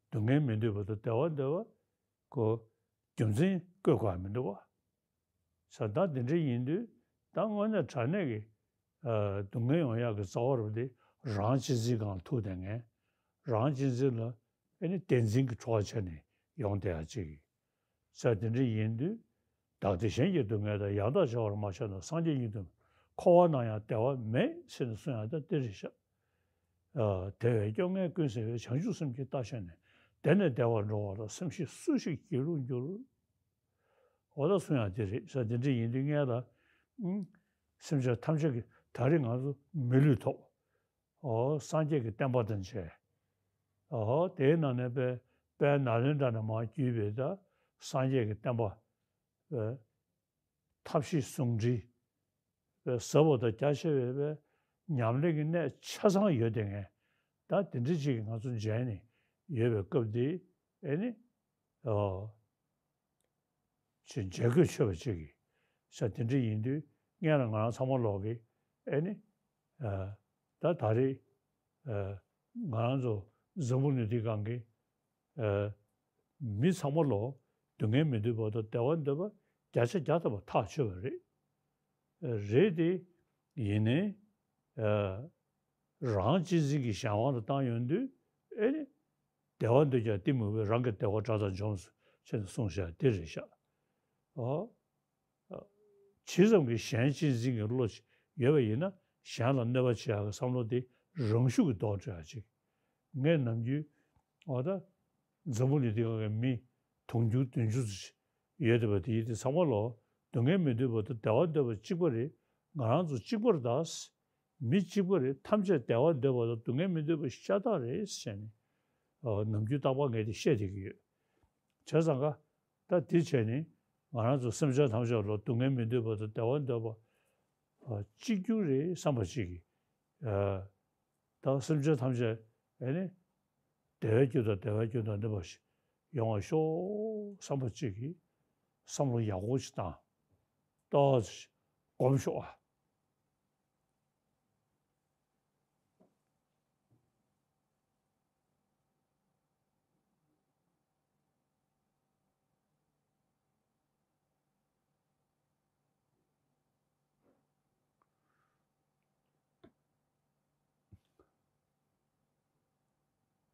སྡུག་བསྔལ་མི་འདོད་པ་དང་བདེ་བ་འདོད་པ་ཀོ་རྒྱུ་མཚན་བཀོད་དགོས་མི་འདུག་བ། ས་ད་དེ་འདྲ་ཡིན་དུས་ད་དངོས་གནས་དྲང་གནས་ཀྱི་ཨ་སྡུག་བསྔལ་ཡོང་ཡག་གི་རྩ་བ་རུ་དེ་རང་གཅེས་འཛིན་སྒང་ཐུག་བསྡད་མཁན། རང་གཅེས་འཛིན་ལ་ཨ་ནི་བདེན་འཛིན་གྱི་འཕྲོ་བ་ཆད་ནས་ཡོང་བསྡད་ཡག་ཅིག་ས་དེ་འདྲ་ཡིན་དུས་བདག་བདེ་གཞན་གྱི་སྡུག་བསྔལ་དང་། ཡང་དག་བྱ་བར་མ་ཆགས་ན། སངས་རྒྱས་སྙིང་སྟོབས་འཁོར་བ་ན་ཡང་བདེ་བ་མེད་ཟེར་ནས་གསུང་ཡག་ད་དེ་རེད་ཤག་ཨ་དེ་བས་སྐྱོ་ངལ་ཀུན་སེལ་བའི། བྱང་ཆུབ་སེམས་ཀྱི་རྟ་ཞོན་ནས། བདེ་ནས་བདེ་བར་འགྲོ་བ་ལ། སེམས་ཤེས་སུ་ཞིག་སྒྱིད་ལུག་འགྱུར། འོ་ད་གསུང་ཡག་དེ་རེད་ཤག་དེ་འདྲ་ཡིན་དུས་སྔན་ལ་ཨུམ་སེམས་ཅན་ཐམས་ཅད་ཀྱི་ད་རེས་ང་ཚོ་མི་ལུས་ཐོབ། འོ་སངས་རྒྱས་ཀྱི་བསྟན་པ་དང་མཇལ། འོ་དེའི་ནང་ནས་དཔལ་དཔལ་ནཱ་ལེནྡྲ་ནས་མར་བརྒྱུད་པའི་ད་སངས་རྒྱས་ཀྱི་བསྟན་པ་ཨེ་ཐབས་ཤེས་ཟུང་འབྲེལ་ཟབ་པ་དང་རྒྱ་ཆེ་བའི་ཉམས་ལེན་གྱི་གནད་ཆ་ཚང་ཡོད་དེ་ངས་ད་དེ་འདྲ་ཅིག་ང་ཚོ་མཇལ་ནས་ཡོད་པའི་སྐབས་འདི་ཨེ་ནི་ཨོ་ཅིག་མཇལ་དགོས་ཆོད་པ་ཅིག་གིས་ས་དེ་འདྲ་ཡིན་དུས་སྔན་ལ་ང་རང་ཚང་མ་ལོག་གིས་ཨེ་ནི་ཨ་ད་ད་རེས་ཨ་ང་རང་ཚོ་འཛམ་བུ་གླིང་འདི་སྒང་གི་ཨ་མི་ཚང་མ་ལོ་སྡུག་བསྔལ་མི་འདོད་པ་དང་བདེ་བ་འདོད་པ་བརྒྱ་ཆ་བརྒྱ་ཐམ་པ་ཐག་ཆོད་པ་རེད། རེད་དེ་ཡིན་ནའི་ཨ་རང་གཅེས་འཛིན་གྱི་གཞན་དབང་དུ་བཏང་ཡོང་དུས་ཨེ་ནི་བདེ་བ་འདོད་ཀྱང་གཏི་མུག་པས། རང་གི་བདེ་བ་དགྲ་དང་འཇོམས་སོ་ཟེར་ནས་གསུངས་བཞག་དེ་རེད་ཤག་ཨོ། ཇི་ཙམ་གྱིས་གཞན་གཅེས་འཛིན་གྱི་བློ་ཡོད་པ་ཡིན་ན་གཞན་ལ་གནོད་པ་བྱེད་ཡག་གི་བསམ་བློ་དེ་རང་ཤུགས་ཀྱིས་ལྡོག་འགྲོ་ཡག་ཅིག་ངས་ནམ་རྒྱུན་འོ་ད་འཛམ་བུ་གླིང་འདི་ག་གི་མི་དུང་ཕྱུར་བདུན་ཅུ་ཙམ་ཡོད་བསྡད་པ་དེ་ཡིན་དུས་ཚང་མ་ལོ་སྡུག་བསྔལ་མི་འདོད་པ་དང་བདེ་བ་འདོད་པ་གཅིག་པ་རེད། ང་རང་ཚོ་གཅིག་པ་རེད་ད། མི་གཅིག་པ་རེད། ཐམས་ཅད་བདེ་བ་འདོད་པ་དང་སྡུག་བསྔལ་མི་འདོད་པ་ཤ་སྟག་རེད་ཟེར་ནས་ཨོ་ནམ་རྒྱུན་རྟག་པར་ངས་དེ་བཤད་བསྡད་ཀྱི་ཡོད། བྱས་ཙང་ཀ་ད་དེ་བྱས་ནས་ང་རང་ཚོ་སེམས་ཅན་ཐམས་ཅད་ལ་སྡུག་བསྔལ་མི་འདོད་པ་དང་བདེ་བ་འདོད་པ་ཨ་གཅིག་གྱུར་རེད་བསམ་པ་ཅིག་གིས་ཨ་ད་སེམས་ཅན་ཐམས་ཅད་ཨེ་ནི་བདེ་བའི་རྒྱུ་དང་བདེ་བའི་རྒྱུ་དང་ལྡན་པ་ཞིག་ཡོང་བར་ཤོག་བསམ་པ་ཅིག་གིས་བསམ་བློ་ཡག་པོ་ཞིག་བཏང་ཏོག་ཙམ་སྒོམ་ཤོག་ཨ།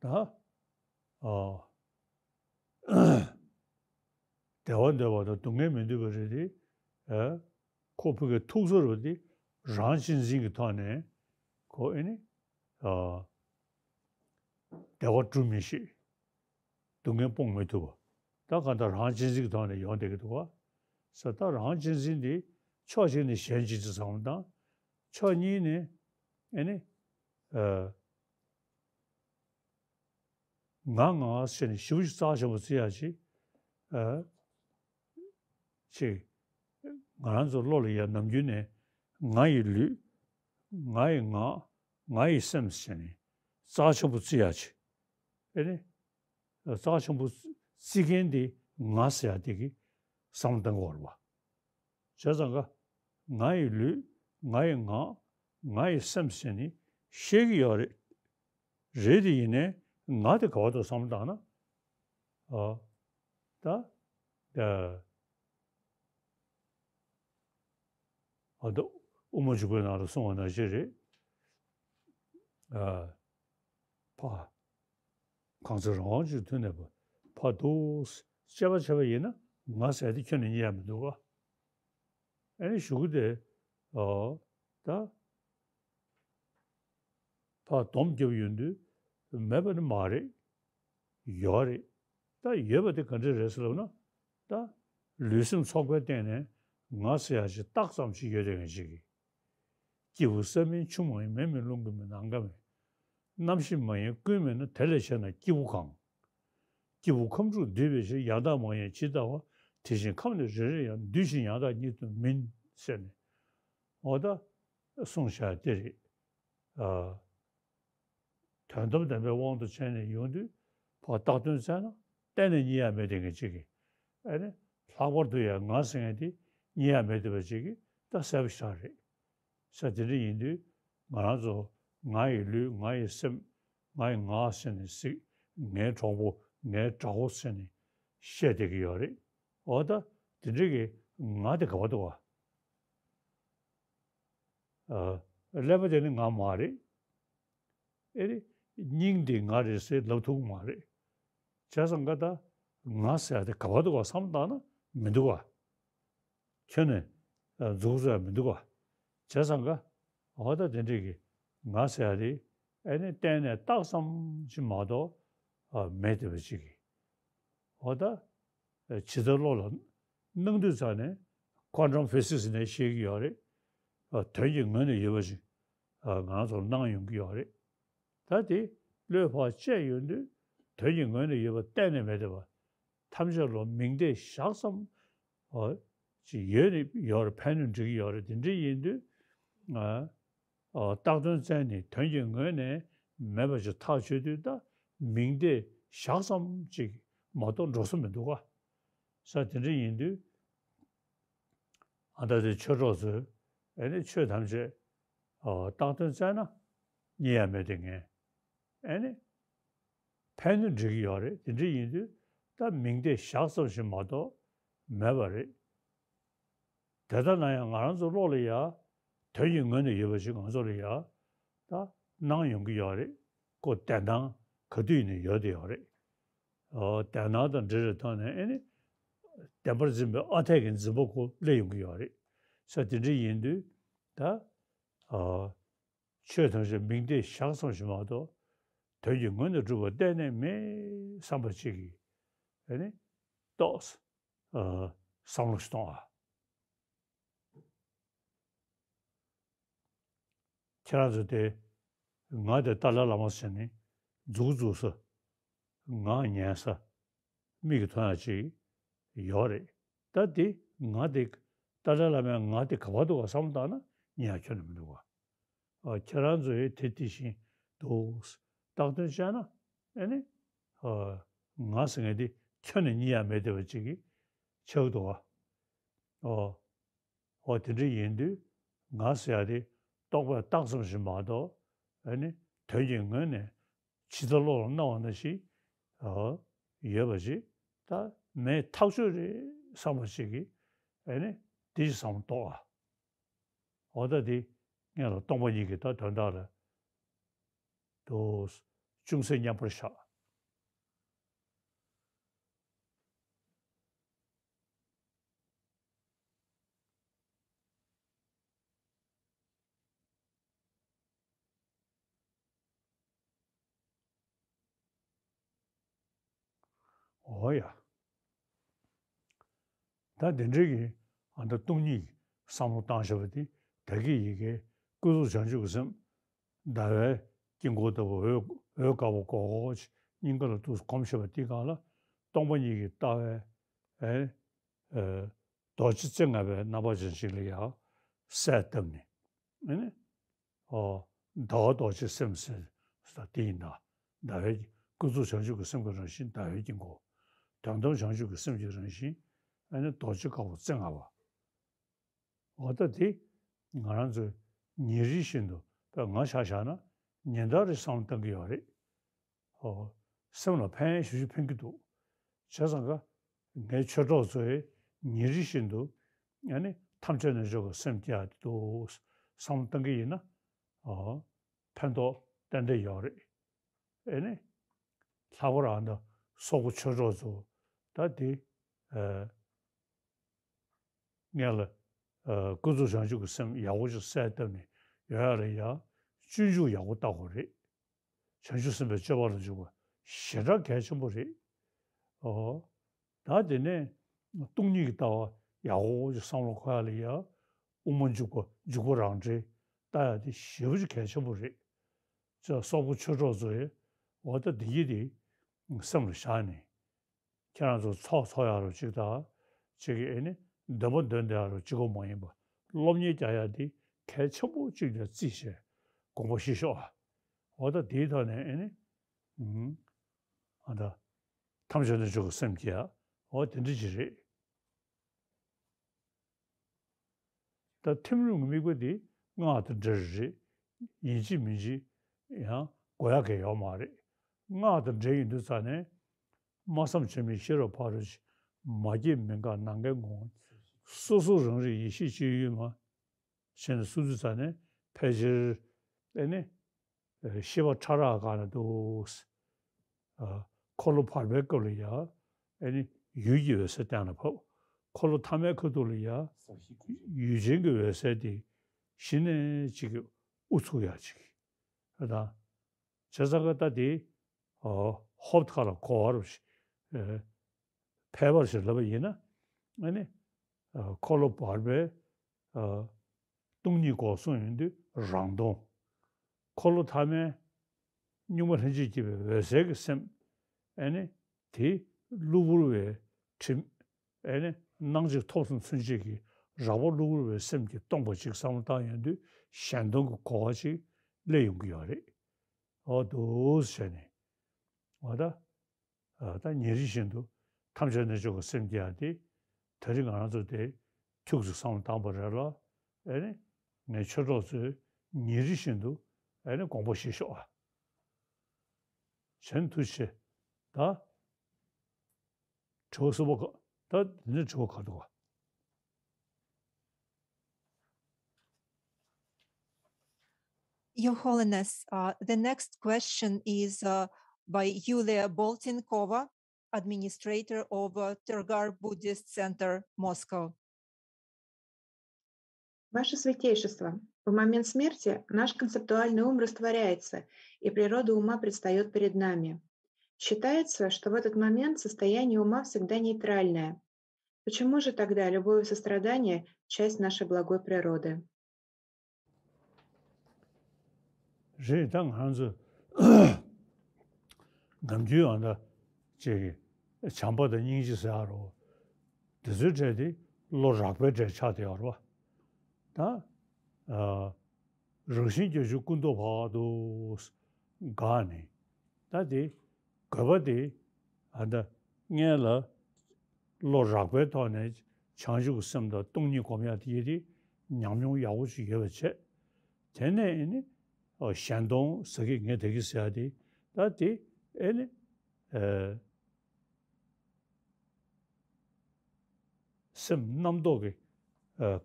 ད་ཨ་བདེ་བ་འདོད་པ་དང་སྡུག་བསྔལ་མི་འདོད་པ་རེད་དེ། ཨ་ཁོ་ཕ་གི་ཐུགས་ཚོར་བ་དེ་རང་གཅེས་འཛིན་གྱི་ཐོག་ནས་ཁོ་ཨེ་ནི་ཨ་བདེ་བ་སྒྲུབ་མི་ཤེས། སྡུག་བསྔལ་སྤོང་མི་ཐུབ་པ། ད་གང་ལྟར་རང་གཅེས་འཛིན་གྱི་ཐོག་ནས་ཡོང་བསྡད་ཀྱི་འདུག་བ། ས་ད་རང་གཅེས་འཛིན་དེ་ཕྱོགས་གཅིག་ནས་གཞན་གཅེས་འཛིན་བསམ་བློ་བཏང་། ཕྱོགས་གཉིས་ནས་ཨེ་ནི་ཨ། ང་ང་ཟེར་ནས་ཞེ་པོ་ཅིག་རྩ་ཆེན་པོ་བརྩི་ཡག་ཅིག་ཨ། ཅིག་ང་རང་ཚོ་བློ་ལ་ཡ་ནམ་རྒྱུན་ནས་ང་ཡི་ལུས། ང་ཡི་ངག། ང་ཡི་སེམས་ཟེར་ནས་རྩ་ཆེན་པོ་བརྩི་ཡག་ཅིག་ཨེ་ནི། རྩ་ཆེན་པོ་བརྩི་མཁན་དེ་ང་ཟེར་ཡག་དེ་གི་བསམ་བློ་གཏང་དགོས་རེད་བ། བྱས་ཙང་ཀ་ང་ཡི་ལུས། ང་ཡི་ངག། ང་ཡི་སེམས་ཟེར་ནས་བཤད་ཀྱི་ཡོད་རེད། རེད་དེ་ཡིན་ནའི་ང་དེ་ག་བར་འདུག་བསམ་བློ་བཏང་ན། ཨ། ད། ད། ཨ་ད་དབུ་མ་འཇུག་པའི་ནང་ལ་གསུངས་པ་ནང་བཞིན་རེད། ཨ། ཕ། གང་ཚེ་རང་དབང་ཅིག་ཐོན་ནས་ཕ་འདུག་དཔྱད་པ་བྱས་པ་ཡིན་ན་ང་ཟེར་དེ་ཁྱོན་ནས་རྙེད་ཡ་མི་འདུག་ག་ཨེ་ནི་གཞུག་གུ་དེ། ཨོ། ད། ཕར་སྡོམ་བརྒྱབ་ཡོང་དུས་མེད་པ་ནི་མ་རེད། ཡོད་རེད། ད་ཡོད་པ་དེ་ག་འདྲ་རེད་ཟེར་ལབ་ན། ད་ལུས་སེམས་ཚོགས་པའི་སྟེང་ནས་ང་ཟེར་ཡ་ཞིག་རྟགས་ཙམ་ཞིག་ཡོད་དེ་ངེས་ཅིག་གིས། སྐྱེས་བུ་ས་མིན་ཆུ་མ་ཡིན། མེ་མིན་རླུང་གིས་མིན། ནམ་མཁའ་མིན། རྣམ་ཤེས་མ་ཡིན་ཀུན་མིན་ན། དེ་ལས་ཆེ་ན་སྐྱེས་བུ་གང་། སྐྱེས་བུ་ཁམས་དྲུག་འདུས་པའི་ཕྱིར། ཡང་དག་མ་ཡིན་ཇི་ལྟ་བ། དེ་བཞིན་ཁམས་ནི་རེ་རེ་ཡང་། འདུས་ཤིང་ཡང་དག་ཉིད་དུ་མིན་ཟེར་ནས། འོ་ད་གསུངས་བཞག་དེ་རེད། ཨ། དོན་དམ་བདེན་པའི་དབང་དུ་བྱས་ནས་ཡོང་དུས་ཕར་བཏགས་དོན་བཙལ་ན་གཏན་ནས་རྙེད་ཡ་མེད་དེ་ངེས་ཅིག་གིས། ཨ་ནི་ལྷག་པར་དུ་ཡང་ང་ཟེར་མཁན་དེ་རྙེད་ཡ་མེད་དེ་བ་ཅིག་གིས་ད་གསལ་པོ་ཞིག་རེད། ས་དེ་འདྲ་ཡིན་དུས་ང་རང་ཚོ་ང་ཡི་ལུས། ང་ཡི་སེམས། ང་ཡི་ངག་ཟེར་ནས་གཟིགས། ངའི་གྲོགས་པོ། ངའི་དགྲ་བོ་ཟེར་ནས་བཤད་བསྡད་ཀྱི་ཡོད་རེད། འོ་ད་དེ་འདྲ་གི་ང་དེ་ག་བར་འདུག་ག་ཨ། ཀླད་པ་དེ་ནི་ང་མ་རེད། ཨེ་རེད། སྙིང་འདི་ང་རེད་ཟེར་ལབ་ཐུབ་ཀྱི་མ་རེད། བྱས་ཙང་ཀ་ད་ང་ཟེར་ཡ་དེ་ག་བར་འདུག་ག་བསམ་བློ་བཏང་ན་མི་འདུག་ག་ཁྱོན་ནས་འཛུགས་ས་མི་འདུག་ག་བྱས་ཙང་ཀ་འོ་ད་དེ་འདྲས་ཀྱི་ང་ཟེར་ཡ་དེ་ཨེ་ནི་གཏན་ནས་རྟགས་ཙམ་ཅིག་མ་གཏོགས་མེད་བསྡད་པ་ཅིག་གིས། འོ་ད། ཇི་ལྟར་བློ་ལ་སྣང་དུས་ཙམ་ནས་ཀོན་ཊམ་ཕི་སིག་སི་ནས་ཤེས་ཀྱི་ཡོད་རེད། དོན་གྱི་ངོས་ནས་ཡོད་པ་ཞིག་ང་ཚོར་སྣང་ཡོང་གི་ཡོད་རེད། ད་དེ་བློས་ཕར་བཅད་ཡོང་དུས་དོན་གྱི་ངོས་ནས་ཡོད་པ་གཏན་ནས་མེད་བསྡད་པ། ཐམས་ཅད་ལ་མིང་བརྡས་བཞག་ཙམ་ཅིག་ཡོད་ནི་ཡོད་རེད། ཕན་ནུས་འགྲིག་གི་ཡོད་རེད། དེ་འདྲ་ཡིན་དུས། ཨ། ཨ། བཏགས་དོན་བཙལ་ནས་དོན་གྱི་ངོས་ནས་མེད་པ་ཞིག་ཐག་ཆོད་དུས་ད་མིང་བརྡས་བཞག་ཙམ་ཅིག་མ་གཏོགས་འགྲོ་ས་མི་འདུག་ག་ས་དེ་འདྲ་ཡིན་དུས་ཨ་ད་དེ་ཆོས་གྲོགས་ཚོས་ཨེ་ནི་ཆོས་ཐམས་ཅད་ཨ་བཏགས་དོན་བཙལ་ན་རྙེད་ཡ་མེད་དེ་ངས་ཨེ་ནི་ཕན་ནུས་འགྲིག་གི་ཡོད་རེད། དེ་འདྲ་ཡིན་དུས་ད་མིང་བརྡས་བཞག་ཙམ་ཞིག་མ་གཏོགས་མེད་པ་རེད། དེ་ལྟར་ན་ཡང་ང་རང་ཚོ་བློ་ལ་ཡ་དོན་གྱི་ངོས་ནས་ཡོད་པ་ཞིག་ང་ཚོ་ལ་ཡ་ད་སྣང་ཡོང་གི་ཡོད་རེད། ཁོ་བདེན་སྣང་ག་དུས་ཡིན་ནའི་ཡོད་དེ་ཡོད་རེད། ཨོ་བདེན་སྣང་དང་འབྲེལ་བའི་ཐོག་ནས་ཨེ་ནི་བདེན་པར་འཛིན་པའི་ཨ་འཐས་ཀྱི་འཛིན་པ་ཁོ་སླེབས་ཡོང་གི་ཡོད་རེད། ས་དེ་འདྲ་ཡིན་དུས་ད་ཨོ་ཆོས་ཐམས་ཅད་མིང་བརྡས་བཞག་ཙམ་ཞིག་མ་གཏོགས་དོན་གྱི་ངོས་ནས་གྲུབ་པ་གཏན་ནས་མེད་བསམ་པ་ཅིག་གིས་ཨེ་ནི་ཏོག་ཙམ་ཨ་བསམ་བློ་ཞིག་གཏོང་ཨ། ཁྱེད་རང་ཚོ་དེ་ང་དེ་ཏཱ་ལའི་བླ་མ་ཟེར་ནས་མཛུག་མཛུག་ས་ངག་ཉན་ས་མིག་གིས་མཐོང་ཡ་ཅིག་ཡོད་རེད། ད་དེ་ང་དེ་ཏཱ་ལའི་བླ་མའི་ང་དེ་ག་པར་འདུག་ག་བསམ་བློ་བཏང་ན་རྙེད་ཡ་ཁྱོན་ནས་མི་འདུག་ག་ཨ། ཁྱེད་རང་ཚོ་ཡི་དེ་དེ་བཞིན་དུ་བཏགས་དོན་བྱས་ན་ཨེ་ནི་ཨ་ང་ཟེར་མཁན་དེ་ཁྱོན་ནས་རྙེད་ཡ་མེད་བསྡད་པ་ཅིག་གི་ཆགས་འདུག་ག་ཨོ། འོ་དེ་འདྲ་ཡིན་དུས་ང་ཟེར་ཡ་དེ་རྟོག་པས་བཏགས་ཙམ་ཞིག་མ་གཏོགས་ཨ་ནི་དོན་གྱི་ངོས་ནས་ཇི་ལྟར་བློ་ལ་སྣང་བ་ནང་བཞིན་ཨ་ཡོད་པ་ཞིག་ད་མེད་ཐག་ཆོད་རེད་བསམ་པ་ཞིག་གིས་ཨ་ནི་དེ་ཞིག་བསམ་བློ་གཏོང་ཨ། འོ་ད་དེ་སྔོན་ལ་སྟོང་པ་ཉིད་ཀྱི་ད་དོན་དག་ལ་དུ་ ཅུང་ཟད་མཉམ་པར་བཞག་འོ་ཡ། ད་དེ་འདྲའི་གི་ཨ་ད་སྟོང་ཉིད་ཀྱི་བསམ་བློ་བཏང་བཞག་པ་དེ་ད་གི་ཡི་གེ་ཀུན་རྫོབ་བྱང་ཆུབ་ཀྱི་སེམས་ཟླ་བའི་དཀྱིལ་འཁོར་ལྟ་བུ་འོད་འོད་དཀར་པོ་གོ་གོ་ཅིག་སྙིང་ག་ལ་ཏུ་སྒོམ་བཞག་པ་དེའི་སྒང་ལ་སྟོང་པ་ཉིད་ཀྱི་ལྟ་བའི་ཨེ་ཨེ་རྡོ་རྗེ་རྩེ་ལྔ་པའི་རྣམ་པ་ཅན་ཞིག་ལ་ཡང་གསལ་བཏབ་ནས་ཨེ་ནི། ཨོ། ཟླ་བ་རྡོ་རྗེ་སེམས་ཟེར་ས་དེ་ཡིན་ད། ཟླ་བའི་ཀུན་རྫོབ་བྱང་ཆུབ་ཀྱི་སེམས་ཀྱི་རང་བཞིན་ཟླ་བའི་དཀྱིལ་འཁོར། དོན་དམ་བྱང་ཆུབ་ཀྱི་སེམས་ཀྱི་རང་བཞིན་ཨ་ནི་རྡོ་རྗེ་དཀར་པོ་རྩེ་ལྔ་པ། འོ་ད་དེ་ང་རང་ཚོས་ཉིན་རེ་བཞིན་དུ་དཔེ་ང་ཆ་བཞག་ན་ཉིན་ལྟར་རེ་བསམ་བློ་གཏང་གི་ཡོད་རེད། ཨོ། སེམས་ལ་ཕན་ཞེ་པོ་ཅིག་ཕན་གྱི་འདུག་བྱས་ཙང་ཀ་ངའི་ཆོས་གྲོགས་ཚོས་ཉིན་རེ་བཞིན་དུ་ཨ་ནི་ཐམས་ཅད་རྣལ་འབྱོར་གྱི་སེམས་བསྐྱེད་ཡག་འདུག་བསམ་བློ་གཏང་གི་ཡིན་ན། ཨོ། ཕན་ཐོགས་ཏན་ཏན་ཡོད་རེད། ཨེ་ནི། ལྷག་པར་ཨ་ནི་སོག་པོ་ཆོས་གྲོགས་ཚོ་ད་དེ་ཨ། ངས་ལ་ཨ་ཀུན་རྫོབ་བྱང་ཆུབ་ཀྱི་སེམས་ཡག་པོ་ཞིག་གསལ་བཏབ་ནས་ཡོད་ཡ་ལ་ཡ་སྤྱོད་འཇུག་ཡག་པོ་བལྟ་དགོས་རེད། བྱང་ཆུབ་སེམས་དཔའི་སྤྱོད་པ་ལ་འཇུག་པ་ཞེ་དྲག་གལ་ཆེན་པོ་རེད། ཨོ། ད་དེ་ནས་སྟོང་ཉིད་ཀྱི་ལྟ་བ་ཡག་པོ་ཞིག་བསམ་བློ་འཁོར་ཡ་ལ་ཡ་དབུ་མ་འཇུག་པ་འཇུག་པ་རང་འགྲེལ་ལྟ་ཡ་དེ་ཞེ་པོ་ཅིག་གལ་ཆེན་པོ་རེད། ཅེས་སོག་པོ་ཆོས་གྲོགས་ཚོས་འོ་ད་འདི་ཡི་དེ་སེམས་ལ་བཞག་ནས། ཁྱེད་རང་ཚོ་ཚོགས་ཚོགས་ཡག་རོགས་གཅིག་དང་། གཅིག་གིས་ཨེ་ནི་འདོན་པ་འདོན་བསྡད་ཡག་རོགས་གཅིག་པོ་མ་ཡིན་པ། སློབ་གཉེར་རྒྱག་ཡག་འདི་གལ་ཆེན་པོ་གཅིག་ལ་བརྩིས་བྱས་དགོངས་པ་བཞེས་ཤོག་ཨ། འོ་ད་དེའི་ཐོག་ནས་ཨེ་ནི། ཨུམ། ཨ་ད། ཐམས་ཅད་རྣལ་འབྱོར་གྱི་སེམས་བསྐྱེད་ཡག་འོ་དེ་འདྲ་ཅིག་རེད། ད་ཐིམ་རིམ་གྱི་དམིགས་པ་འདི་སྔགས་དང་འབྲེལ་རེད། ཡིན་གཅིག་མིན་གཅིག་ཡང་དགོས་ཡག་གི་ཡོད་མ་རེད། སྔགས་དང་འབྲེལ་ཡིན་དུས་ཙ་ནས། སྨྲ་བསམ་བྱེད་མིན་ཤེས་རབ་ཕ་རོལ་ཕྱིན། མ་སྐྱེས་མི་འགག་ནམ་མཁའི་ངོ་བོ། སོ་སོ་རང་རིག་ཡེ་ཤེས་སྤྱོད་ཡུལ་མ། བྱས་ནས་གསུངས་དུས་ཙ་ནས་ཕལ་ཆེར་ཨེ་ནི། ཤེས་པ་ཕྲ་རགས་སྒང་ལ་འདུག་འཁོར་ལོ་བར་པའི་སྐབས་ལ་ཡ། ཨེ་ནི། ཡུལ་གྱི་འོད་གསལ་གཏན་ལ་ཕབ། འཁོར་ལོ་ཐ་མའི་ཁ་ཐུག་ལ་ཡ། ཡུལ་ཅན་གྱི་འོད་གསལ་དེ། གཞི་ནས་ཅིག་གི་ཨུ་ཚུགས་ཡ་ཅིག་ད། བྱས་ཙང་ཀ་ད་དེ། ཧོབ་ཐག་ལ་གོ་བ་རུ་ཕལ་པར་ཞིག་ལབ་པ་ཡིན་ན། ཨ་ནི། འཁོར་ལོ་བར་པའི། སྟོང་ཉིད་སྐོར་གསུངས་ཡོང་དུས་རང་སྟོང་། འཁོར་ལོ་ཐ་མའི་གཉུག་མ་ལྷན་ཅིག་སྐྱེས་པའི་འོད་གསལ་གྱི་སེམས། ཨ་ནི། དེ་གློ་བུར་བའི་དྲི། ཨེ་ནི། སྣང་མཆེད་ཐོབ་གསུམ་མཚོན་བྱེད་ཀྱི་རགས་པ་གློ་བུར་བའི་སེམས་ཀྱིས་སྟོང་པ་ཅིག་བསམ་བློ་བཏང་ཡོང་དུས་གཞན་སྟོང་གི་གོ་བ་ཅིག་སླེབས་ཡོང་གི་ཡོད་རེད། འོ་འདུག་བྱས་ནས། འོ་ད། ད་ཉིན་རེ་བཞིན་དུ་ཐམས་ཅད་རྣལ་འབྱོར་གྱི་སེམས་བསྐྱེད་ཡག་དེ། ད་རིང་ང་རང་ཚོ་དེ་ཁྱུག་ཙམ་བསམ་བློ་བཏང་པ་རེད་ལ། ཨེ་ནི། ངའི་ཆོས་གྲོགས་ཚོས་ཉིན་རེ་བཞིན་དུ་ཨེ་ནི་དགོངས་པ་བཞེས་ཤོག་ཨ། གཞན་དུ་ཆེ། ད། དྲི་བ་གསུམ་པ་ག་ད་འདི་ནས་དྲི་བ་ག་འདུག་ག Your Holiness, uh, the next question is uh, by Yulia Boltinkova, administrator of uh, Tergar Buddhist Center, Moscow. Ваше Святейшество, в момент смерти наш концептуальный ум растворяется, и природа ума предстает перед нами. Считается, что в этот момент состояние ума всегда нейтральное. Почему же тогда любовь и сострадание — часть нашей благой природы? རེད། ད་ང་ཚོ་ནམ་རྒྱུན་ཨ་ད་ཅིག་བྱམས་པ་དང་སྙིང་རྗེ་ཟེར་ཡ་རོ། དེ་ཚོའི་གྲས་དེ་བློ་རགས་པའི་གྲས་ཆགས་བསྡད་ཡོད་རེད་བ། ད་རང་བཞིན་བརྒྱད་ཅུ་ཀུན་རྟོག་བར་དུ་འགགས་ནས། ད་དེ་དགོས་པ་དེ་ཨ་ད་སྔོན་ལ་བློ་རགས་པའི་ཐོག་ནས་བྱང་ཆུབ་ཀྱི་སེམས་དང་སྟོང་ཉིད་སྒོམ་ཡ་དེ་ཡི་དེ་ཉམས་མྱོང་ཡག་པོ་ཞིག་ཡོད་པ་བྱས། དེ་ནས་ཨེ་ནི་གཞན་སྟོང་ཟེར་གི་ངས་དེ་གི་ཟེར་ཡ་དེ་ད་དེ་ཨེ་ནི་སེམས་རྣམ་རྟོག་གི་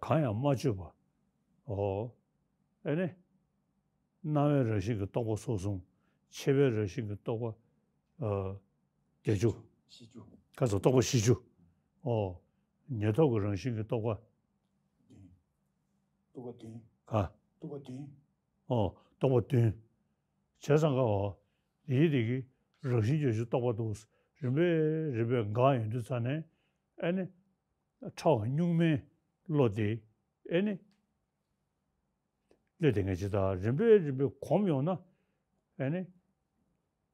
གང་ཡང་མ་བཅོས་པ། ཨོ། ཨེ་ནི། སྣང་བའི་རང་བཞིན་གྱི་རྟོག་པ་སོགས་གསུམ་ ཆད་པའི་རང་བཞིན་གྱི་རྟོག་པ་ཨ་བརྒྱད་ཅུ། བཞི་བཅུ། ཁ་སང་རྟོག་པ་བཞི་བཅུ། ཨོ། ཉེར་ཐོབ་ཀྱི་རང་བཞིན་གྱི་རྟོག་པ། བདུན། རྟོག་པ་བདུན། ག་རྟོག་པ་བདུན། ཨོ། རྟོག་པ་བདུན། བྱས་ཙང་ག་འོ། དེའི་དེ་གི་རང་བཞིན་བརྗོད་བྱའི་རྟོག་པ་འདུག་རིམ་པས་རིམ་པས་འགག་ཡོང་དུས་ཙ་ནས། ཨ་ནི། ཕྲ་བ་གཉུག་མའི་བློ་དེ། ཨ་ནི། སླེབས་བསྡད་མཁན་ཅིག་དང་རིམ་པས་རིམ་པས་གོམས་ཡོང་ན། ཨ་ནི།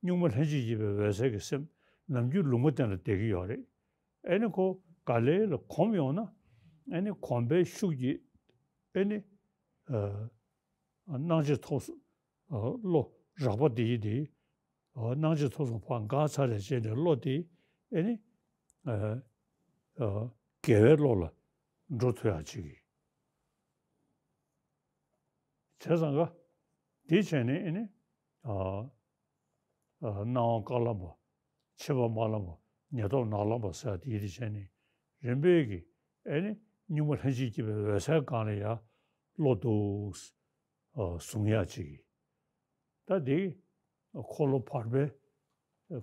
གཉུག་མ་ལྷན་ཅིག་སྐྱེས་པའི་འོད་གསལ་གྱི་སེམས་ནམ་རྒྱུན་ལུང་པ་བསྟན་ལ་བསྡད་ཀྱི་ཡོད་རེད། ཨ་ནི་ཁོ་ག་ལེ་ལ་གོམས་ཡོང་ན། ཨ་ནི་གོམས་པའི་ཤུགས་ཀྱིས། ཨ་ནི། ཨ། སྣང་མཆེད་ཐོབ་སོང་། ཨ། བློ་རགས་པ་དེ་ཡི་དེ། ཨ། སྣང་མཆེད་ཐོབ་སོང་ཕར་འགག་ཚར་རེད་བྱས་ནས་བློ་དེ། ཨ་ནི། ཨ། ཨ། དགེ་བའི་བློ་ལ་འགྲོ་ཐུབ་ཡག་ཅིག་གི། བྱས་ཙང་ག་དེ་བྱས་ནས་ཨ་ནི། ཨ། ཨ། སྣང་བ་དཀར་ལམ་པ། ཕྱི་པ་དམར་ལམ་པ། ཉེར་ཐོབ་ནག་ལམ་པ་ཟེར་དེ་ཡི་དེ་བྱས་ནས། རིམ་པས་ཀྱི། ཨ་ནི། གཉུག་མ་ལྷན་ཅིག་སྐྱེས་པའི་འོད་གསལ་སྒང་ལ་ཡ་བློ་འདུག་ཨ། གཟུང་ཡག་ཅིག་གི། ད་དེ་འཁོར་ལོ་བར་པའི།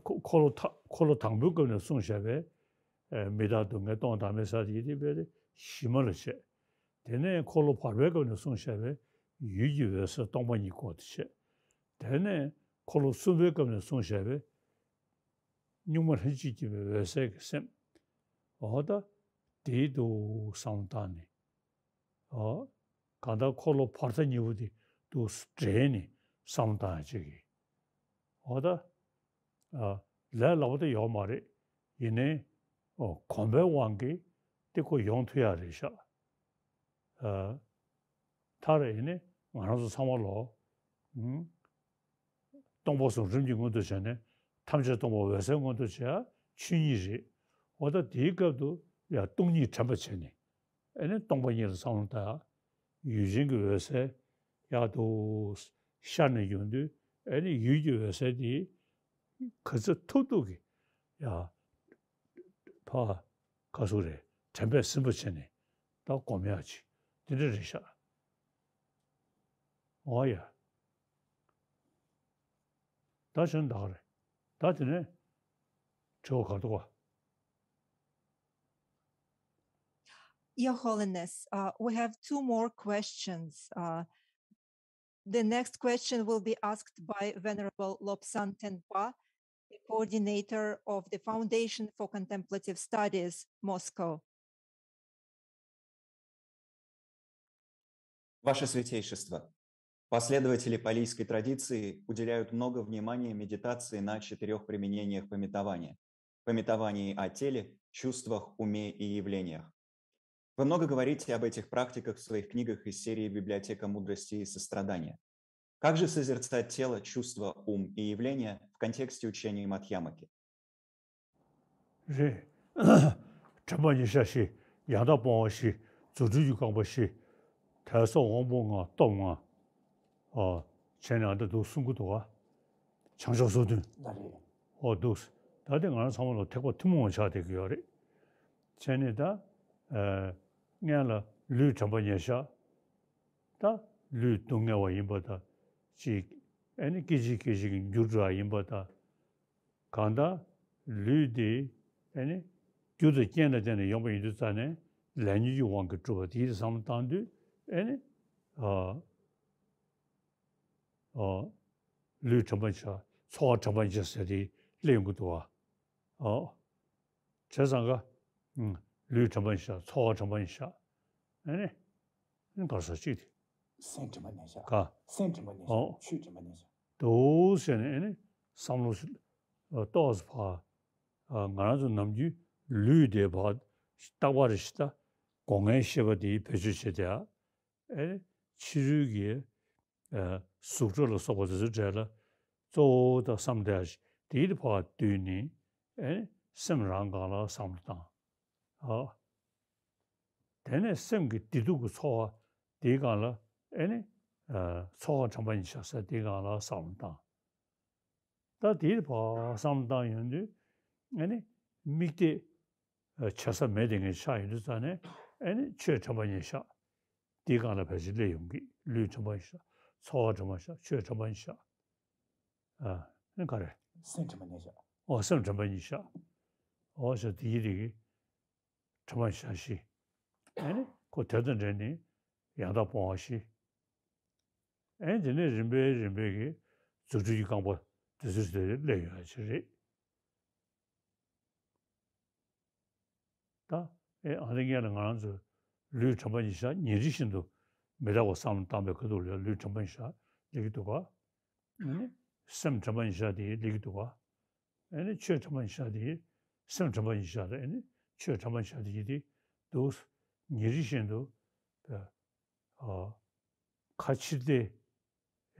འཁོར་འཁོར་ལོ་ཐ་འཁོར་ལོ་དང་པོའི་སྐབས་ནས་གསུངས་བཞག་པའི། ཨ། མི་རྟག་སྡུག་བསྔལ་སྟོང་བདག་མེད་ཟེར་དེ་ཡི་དེ་བས་ཞི་མ་ལ་བྱས། དེ་ནས་འཁོར་ལོ་བར་པའི་སྐབས་ནས་གསུངས་བཞག་པའི་ཡུལ་གྱི་འོད་གསལ་སྟོང་པ་ཉིད་སྐོར་དུ་བྱས། དེ་ནས་འཁོར་ལོ་གསུམ་པའི་སྐབས་ནས་གསུངས་བཞག་པའི་གཉུག་མ་ལྷན་ཅིག་སྐྱེས་པའི་འོད་གསལ་གྱི་སེམས། འོ་ད་དེའི་འདུག་བསམ་བློ་བཏང་ནས། ཨོ། གང་ལྟར་འཁོར་ལོ་བར་མཐའ་གཉིས་པོ་དེ་འདུག་འདྲེས་ནས་བསམ་བློ་བཏང་ཡ་ཅིག་གིས། འོ་ད། ཨ། ལས་སླ་པོ་དེ་ཡོད་མ་རེད། ཡིན་ནའི། ཨོ། གོམས་པའི་དབང་གིས་དེ་ཁོ་ཡོང་ཐུབ་ཡ་རེད་ཤག་ཨ། མཐར་ཡིན་ནའི་ང་རང་ཚོ་ཚང་མ་ལོ། ཨུམ། སྟོང་པ་གསུམ་རིམ་གྱིས་མངོན་དུ་བྱས་ནས། ཐམས་ཅད་སྟོང་པ་འོད་གསལ་མངོན་དུ་བྱེད་ཡ་ཆོས་ཉིད་རེད། འོ་ད་དེའི་སྐབས་སུ་ཡང་སྟོང་ཉིད་དྲན་པ་བྱས་ནས། ཨ་ནི་སྟོང་པ་ཉིད་ལ་བསམ་བློ་བཏང་། ཡུལ་ཅན་གྱི་འོད་གསལ་ཡག་ཏུ་ཤར་ནས་ཡོང་དུས། ཨ་ནི་ཡུལ་གྱི་འོད་གསལ་དེ་ག་ཚོད་ཐུབ་ཐུབ་ཀྱིས་ཡ་ཕ་ག་ཟུག་རེད། དྲན་པས་ཟིན་པ་བྱས་ནས་ད་སྒོམ་ཡག་ཅིག་དེ་འདྲ་རེད་ཤག་འོ་ཡ། ད་གཞན་དག་རེད། ད་དེ་ནས་དྲི་བ་ག་འདུག་ག Your Holiness, uh, we have two more questions. Uh, the next question will be asked by Venerable Lobsang Tenpa, the coordinator of the Foundation for Contemplative Studies, Moscow. Ваше Святейшество, последователи палийской традиции уделяют много внимания медитации на четырех применениях пометования: пометовании о теле, чувствах, уме и явлениях. Вы много говорите об этих практиках в своих книгах из серии «Библиотека мудрости и сострадания». Как же созерцать тело, чувства, ум и явления в контексте учения Мадхьямаки? རེད། དྲན་པ་ཉེར་བཞག་བཞི། ཡང་དག་སྤོང་བ་བཞི། རྫུ་འཕྲུལ་གྱི་རྐང་པ་བཞི། དད་སོགས་དབང་པོ་ལྔ། སྟོབས་ལྔ། ཨ། བྱས་ནས་ཨ་འདྲ་འདུག་གསུང་གི་འདུག་ག་བྱང་ཕྱོགས་སོ་བདུན། ད་རེད། ཨོ་འདུག་ད་དེ་ང་རང་ཚང་མ་ལ་ཐེག་པ་ཐུན་མོང་བ་ཆགས་བསྡད་ཀྱི་ཡོད་རེད། བྱས་ནས་ད། ཨ། སྔོན་ལ་ལུས་དྲན་པ་ཉེར་བཞག་ད་ལུས་སྡུག་བསྔལ་བ་ཡིན་པ་དང་གཅིག་ཨ་ནི་སྐད་ཅིག་སྐད་ཅིག་གིས་འགྱུར་འགྲོ་བ་ཡིན་པ་དང་། གང་ལྟར་ལུས་དེ་ཨ་ནི་རྒྱུ་དང་རྐྱེན་ལ་བརྟེན་ནས་ཡོང་པ་ཡིན་དུས་ཙང་ནས་ལས་ཉོན་གྱི་དབང་གིས་གྲུབ་པ་དེའི་བསམ་བློ་བཏང་དུས་ཨ་ནི། ཨ། ཨ། ལུས་དྲན་པ་ཉེར་བཞག་ཚོར་བ་དྲན་པ་ཉེར་བཞག་ཟེར་དེ་སླེབས་ཡོང་གི་འདུག་ག་ཨོ། བྱས་ཙང་ག་ཨུམ། ལུས་དྲན་པ་ཉེར་བཞག་ཚོར་བ་དྲན་པ་ཉེར་བཞག་ཨ་ནི། ཨ་ནི་ག་རེ་ཟེར་ཅིག་དེ། སེམས་དྲན་པ་ཉེར་བཞག་ག་སེམས་དྲན་པ་ཉེར་ཨོ། བཞག་ཆོས་དྲན་པ་ཉེར་བཞག་འདུག་ཟེར་ནས་ཨ་ནི་བསམ་བློ་ཞིག་ཏོག་ཙམ་ཕར། ཨ། ང་རང་ཚོ་ནམ་རྒྱུན་ལུས་དེ་ཕར་རྟག་པར་ཞིག་ད་སྒོ་ལྔའི་ཤེས་པ་དེ་བེད་སྤྱོད་བྱེད་དེ། ཨ། ཕྱི་རོལ་གྱི། ཨ། གཟུགས་སྒྲ་ལ་སོགས་པ་དེ་ཚོའི་གྲས་ལ་གཙོ་བོ་དང་བསམ་བློ་བཏང་ཡ་ཞིག་དེའི་ཕར་བསྡུས་ནས། ཨ། སེམས་རང་སྒང་ལ་བསམ་བློ་བཏང་། ཨ། དེ་ནས་སེམས་ཀྱི་བདེ་སྡུག་གི་ཚོར་བ་དེའི་སྒང་ལ། ཨ་ནི། ཨ། ཚོར་བ་དྲན་པ་ཉེར་བཞག་ཟེར་དེའི་སྒང་ལ་བསམ་བློ་བཏང་། ད་དེའི་ཕར་བསམ་བློ་བཏང་ཡོང་དུས། ཨ་ནི། དམིགས་གཏད། ཨ། བྱེད་ས་མེད་དེ་ངས་ཆགས་ཡོང་དུས་ཙང་ནས། ཨ་ནི་ཆོས་དྲན་པ་ཉེར་བཞག་དེའི་སྒང་ལ་ཕལ་ཆེར་སླེབས་ཡོང་གི། ལུས་དྲན་པ་ཉེར་བཞག་ཚོར་བ་དྲན་པ་ཉེར་བཞག་ཆོས་དྲན་པ་ཉེར་བཞག་ཨ་ནི་ག་རེ། སེམས་དྲན་པ་ཉེར་བཞག་ཨོ་སེམས་དྲན་པ་ཉེར་བཞག་ཨོ་ཞེས་དེ་ཡི་རིགས་དྲན་པ་ཉེར་བཞག་བཞི། ཨ་ནི་ཁོ་དེ་དང་འབྲེལ་ནས་ཡང་དག་སྤོང་བ་བཞི། ཨ་ནི་དེ་ནས་རིམ་པས་རིམ་པས་ཀྱི་རྫུ་འཕྲུལ་གྱི་རྐང་པ་དེ་ཚོ་དེ་སླེབས་ཡོང་ཡ་ཅིག་རེད། ད་ཨེ་ཨ་ནི་སྔོན་ལ་ང་རང་ཚོ་ལུས་དྲན་པ་ཉེར་བཞག་ཉིན་རེ་བཞིན་དུ་མི་རྟག་པ་བསམ་བློ་བཏང་པའི་ཁ་ཐུག་ལ་ལུས་དྲན་པ་ཉེར་བཞག་སླེབས་ཀྱི་འདུག་ག་ཨ་ནི་སེམས་དྲན་པ་ཉེར་བཞག་དེ་སླེབས་ཀྱི་འདུག་ག་ཨ་ནི་ཆོས་དྲན་པ་ཉེར་བཞག་དེ་སེམས་དྲན་པ་ཉེར་བཞག་དེ་ཨ་ནི་ཆོས་དྲན་པ་ཉེར་བཞག་དེ་ཡིན་ཏེ་འདུག་ཉིན་རེ་བཞིན་དུ་ཨ་ཁ་ཕྱིར་བལྟས་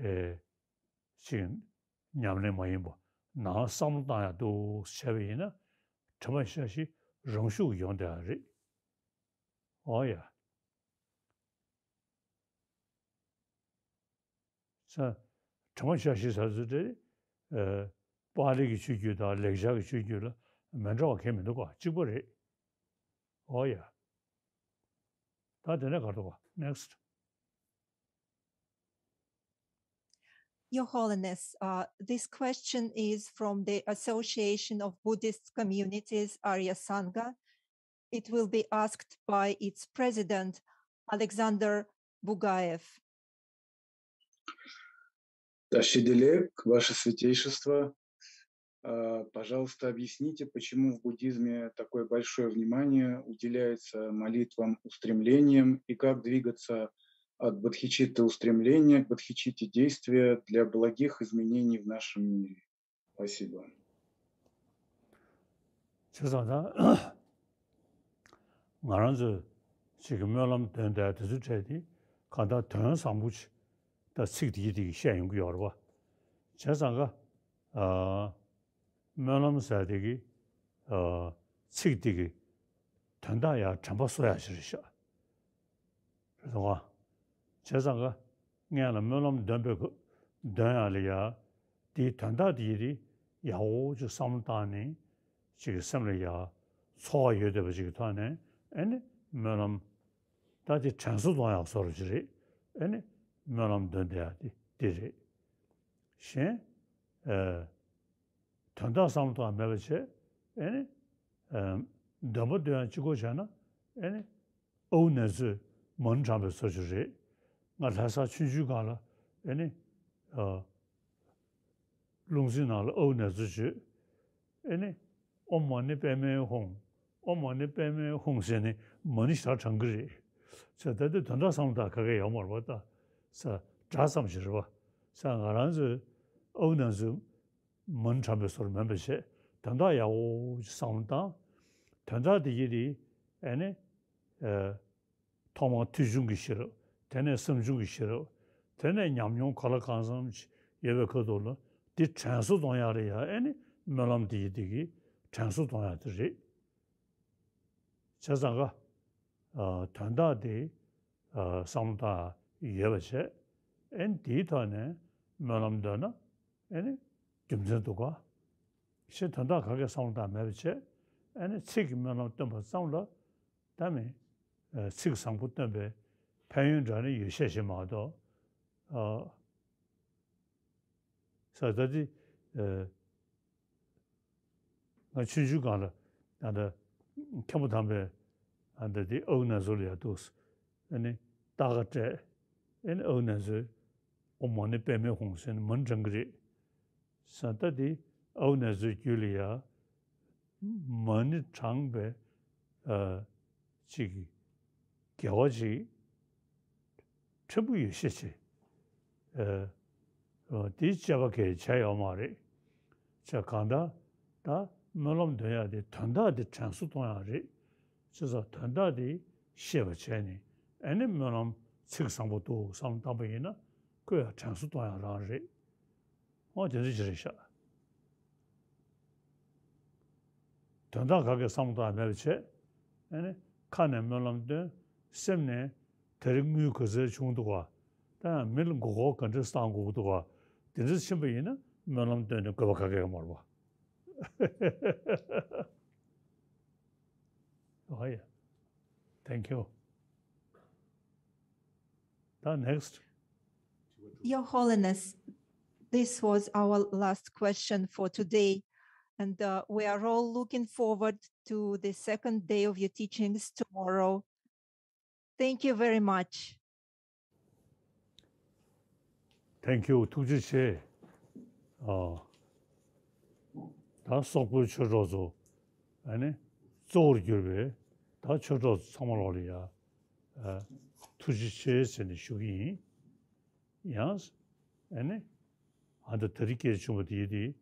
ཨེ་ཅིག་ཉམས་ལེན་མ་ཡིན་པ་ནང་བསམ་བློ་བཏང་ཡག་འདུག་བྱས་པ་ཡིན་ན་དྲན་པ་ཤ་ཞིག་རང་ཤུགས་ཡོང་བསྡད་ཡག་རེད། ཨོ་ཡ། ས་དྲན་པ་ཤ་ཞིག་ཟེར་ཚུལ་དེ་ཨེ་པཱ་ལི་གི་ཆོས་བརྒྱུད་དང་ལེགས་སྦྱར་གྱི་ཆོས་བརྒྱུད་ལ་མི་འདྲ་བ་གང་ཡང་མི་འདུག་ག་གཅིག་པ་རེད། ཨོ་ཡ། ད་དེ་ནས་ག་རེ་འདུག་ག next. Your Holiness, uh, this question is from the Association of Buddhist Communities, Arya Sangha. It will be asked by its president, Alexander Bugaev. Ташиделек, Ваше Святейшество, а, пожалуйста, объясните, почему в буддизме такое большое внимание уделяется молитвам, устремлениям, и как двигаться от бодхичитты устремления к бодхичитте действия для благих изменений в нашем мире. Спасибо. བྱས་ཙང་ད་ང་རང་ཚོས་ཅིག་གི་སྨོན་ལམ་འདོན་བསྡད་དེ་ཚོའི་གྲས་དེ་གང་ལྟར་དོན་བཟང་པོ་ཅིག་ད་ཚིག་དེ་གི་དེ་གི་བཤད་ཡོང་གི་ཡོད་རེད་པ། བྱས་ཙང་ག་ཨ་སྨོན་ལམ་ཟེར་དེ་གི་ཨ་ཚིག་དེ་གི་དོན་དག་ཡང་དྲན་པ་གསོ་ཡག་ཞིག་རེད་ཤག་རེད་སོང་ང་། བྱས་ཙང་ག་སྔོན་ལ་སྨོན་ལམ་འདོན་པའི་སྐབས་འདོན་ཡག་ལ་ཡ་དེའི་དོན་དག་དེ་ཡི་རིགས་ཡག་པོ་ཅིག་བསམ་བློ་བཏང་ནས་ཅིག་གི་སེམས་ལ་ཡ་ཚོར་བ་ཡོད་བསྡད་པ་ཅིག་གི་ཐོག་ནས་ཨེ་ནི་སྨོན་ལམ་ད་དེ་དྲན་གསོ་གཏོང་ཡག་བཟོ་འདྲ་ཅིག་རེད། ཨེ་ནི་སྨོན་ལམ་འདོན་བསྡད་ཡག་དེ་དེ་རེད། གཞན་ཨེ་དོན་དག་བསམ་བློ་བཏང་མེད་པ་བྱས་ཨེ་ནི་ཨེ་འདོན་པ་འདོན་ཡག་གཅིག་པོ་བྱས་ན་ཨེ་ནི་ཨའུ་ནེ་ཙོས་མ་ཎི་བགྲངས་པའི་བཟོ་ཅིག་རེད། ང་ལྷ་ས་ཆུང་ཆུང་སྒང་ལ་ཨེ་ནི་ཨ་རླུང་འཛིན་ནང་ལ་ཨའུ་ནེ་ཙོ་བརྗོད། ཨེ་ནི་ཨོཾ་མ་ཎི་པདྨེ་ཧཱུྃ། ཨོཾ་མ་ཎི་པདྨེ་ཧཱུྃ་ཟེར་ནས་མ་ཎི་ཞེ་དྲག་བགྲང་གི་རེད། ཟེར་ད་ལྟའི་དོན་དག་བསམ་བློ་བཏང་ག་གེ་ཡོད་མ་རེད་པ། ད་ས་སྒྲ་ཙམ་ཞིག་རེད་པ། ས་ང་རང་ཚོས་ཨའུ་ནེ་ཙོས་མ་ཎི་བགྲངས་པའི་བཟོ་འདྲ་མིན་པ་བྱས་དོན་དག་ཡག་པོ་ཞིག་བསམ་བློ་བཏང་། དོན་དག་དེ་ཡི་དེ་ཨེ་ནི་ཨ་ཐོག་མར་ཐོས་བྱུང་གི་ཤེས་རབ། དེ་ནས་བསམ་བྱུང་གི་ཤེས་རབ། དེ་ནས་ཉམས་མྱོང་གང་ལ་གང་འཚམ་ཞིག་ཡོད་པའི་ཁ་ཐུག་ལ་དེ་དྲན་གསོ་གཏོང་ཡག་ལ་ཡ་ཨེ་ནི་སྨོན་ལམ་དེ་ཡི་དེ་གིས་དྲན་གསོ་གཏོང་ཡག་དེ་རེད། བྱས་ཙང་ག་ཨ་དོན་དག་དེ་ཨ་བསམ་བློ་བཏང་ཡོད་པ་བྱས་ཨེ་ནི་དེའི་ཐོག་ནས་སྨོན་ལམ་འདོན་ན་ཨེ་ནི་རྒྱུ་མཚན་འདུག་ག་ཞེས་དོན་དག་ག་གེ་བསམ་བློ་བཏང་མེད་པ་བྱས་ཨེ་ནི་ཚིག་གི་སྨོན་ལམ་བཏོན་པ་ཙམ་ལ་ད་མི་ཚིག་བཟང་པོ་བཏོན་པའི་ཕན་ཡོན་འདྲ་ནི་ཡོད་ཤས་ཤིག་མ་གཏོགས། ཨ་ས་ད་དེ་ཨ་ང་ཆུང་ཆུང་སྒང་ལ་ད་ལྟ་མཁན་པོ་དམ་པས་ཨ་ད་དེ་ཨའུ་ནེ་ཙོ་ལ་ཡ་འདུག་ཨ་ནི་རྟ་ཁ་སྤྲད་ཨ་ནི་ཨའུ་ནེ་ཙོས་ཨོཾ་མ་ཎི་པདྨེ་ཧཱུྃ་ཟེར་ནས་མ་ཎི་བགྲང་གི་རེད། ས་ད་དེ་ཨའུ་ནེ་ཙོའི་རྒྱུད་ལ་ཡ་མ་ཎི་བགྲངས་པའི་ཨ་ཅིག་དགེ་བ་ཅིག་ཕྲན་བུ་ཡོད་ཤས་ཆེ། ཨ་དེ་དཔྱད་པ་གས་བྱས་ཡོད་མ་རེད། བྱས་གང་ལྟར་ད་སྨོན་ལམ་འདོན་ཡག་དེ་དོན་དག་དེ་དྲན་གསོ་གཏོང་ཡག་རེད། བྱས་ཙང་དོན་དག་དེ་ཤེས་པ་བྱས་ནས་ཨ་ནི་སྨོན་ལམ་ཚིག་བཟང་པོ་འདུག་བསམ་བློ་བཏང་པ་ཡིན་ན་ཁོ་ཡང་དྲན་གསོ་གཏོང་ཡག་རང་རེད། འོ་དེ་འདྲ་ཅིག་རེད་ཤག་དོན་དག་ག་གེ་བསམ་བློ་བཏང་མེད་པ་བྱས། ཨ་ནི་ཁ་ནས་སྨོན་ལམ་འདོན། སེམས་ནས་དེ་རིང་དངུལ་ག་ཚོད་བྱུང་འདུག་ག་ད་ཡང་མི་ལ་མགོ་སྐོར་ག་འདྲས་བཏང་དགོས་ཀྱི་འདུག་ག་དེ་འདྲས་ཕྱིན་པ་ཡིན་ན་སྨོན་ལམ་འདོན་ནས་དགོས་པ་ག་གེ་ཡོད་མ་རེད་པ། ཨོ་ཡ། Thank you. ད་next. Your Holiness, this was our last question for today. And uh, we are all looking forward to the second day of your teachings tomorrow. Thank you very much. Thank you. ཐུགས་རྗེ་ཆེ། ཨ། ད་སོག་པོའི་ཆོས་གྲོགས་ཚོ། ཨ་ནི། གཙོ་བོར་གྱུར་པའི་ད་ཆོས་གྲོགས་ཚོ་ཚང་མ་ལོག་ལ་ཡ། ཨ། ཐུགས་རྗེ་ཆེ་ཟེར་ནས་ཞུ་གི་ཡིན། ཡང་། ཨ་ནི། ཨ་ད་དེ་རིང་སྐད་བྱུང་བ་དེ་ཡིན་དེ།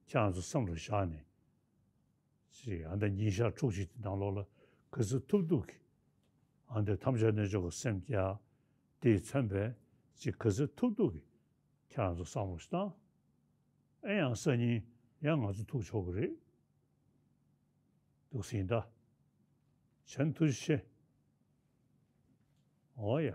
ཁྱེད་རང་ཚོ་སེམས་ལ་བཞག་ནས། ཅིག་ཨ་ད་ཉིན་ཞག་དྲུག་ཅིག་དེ་ནང་ལོགས་ལ་ག་ཚོད་ཐུབ་ཐུབ་ཀྱིས། ཨ་ད་ཐམས་ཅད་གནས་མཆོག་གི་སེམས་བསྐྱེད། དེས་མཚོན་པའི་ཅིག་ག་ཚོད་ཐུབ་ཐུབ་ཀྱིས་ཁྱེད་རང་ཚོ་བསམ་བློ་ཞིག་བཏང་། ཨེ་ཡང་སང་ཉིན་ཡང་ང་ཚོ་ཐུག་ཆོག་གི་རེད། འདུག་སེ་ཡིན་ད། གཞན་ཐུགས་རྗེ་ཆེ། འོ་ཡ།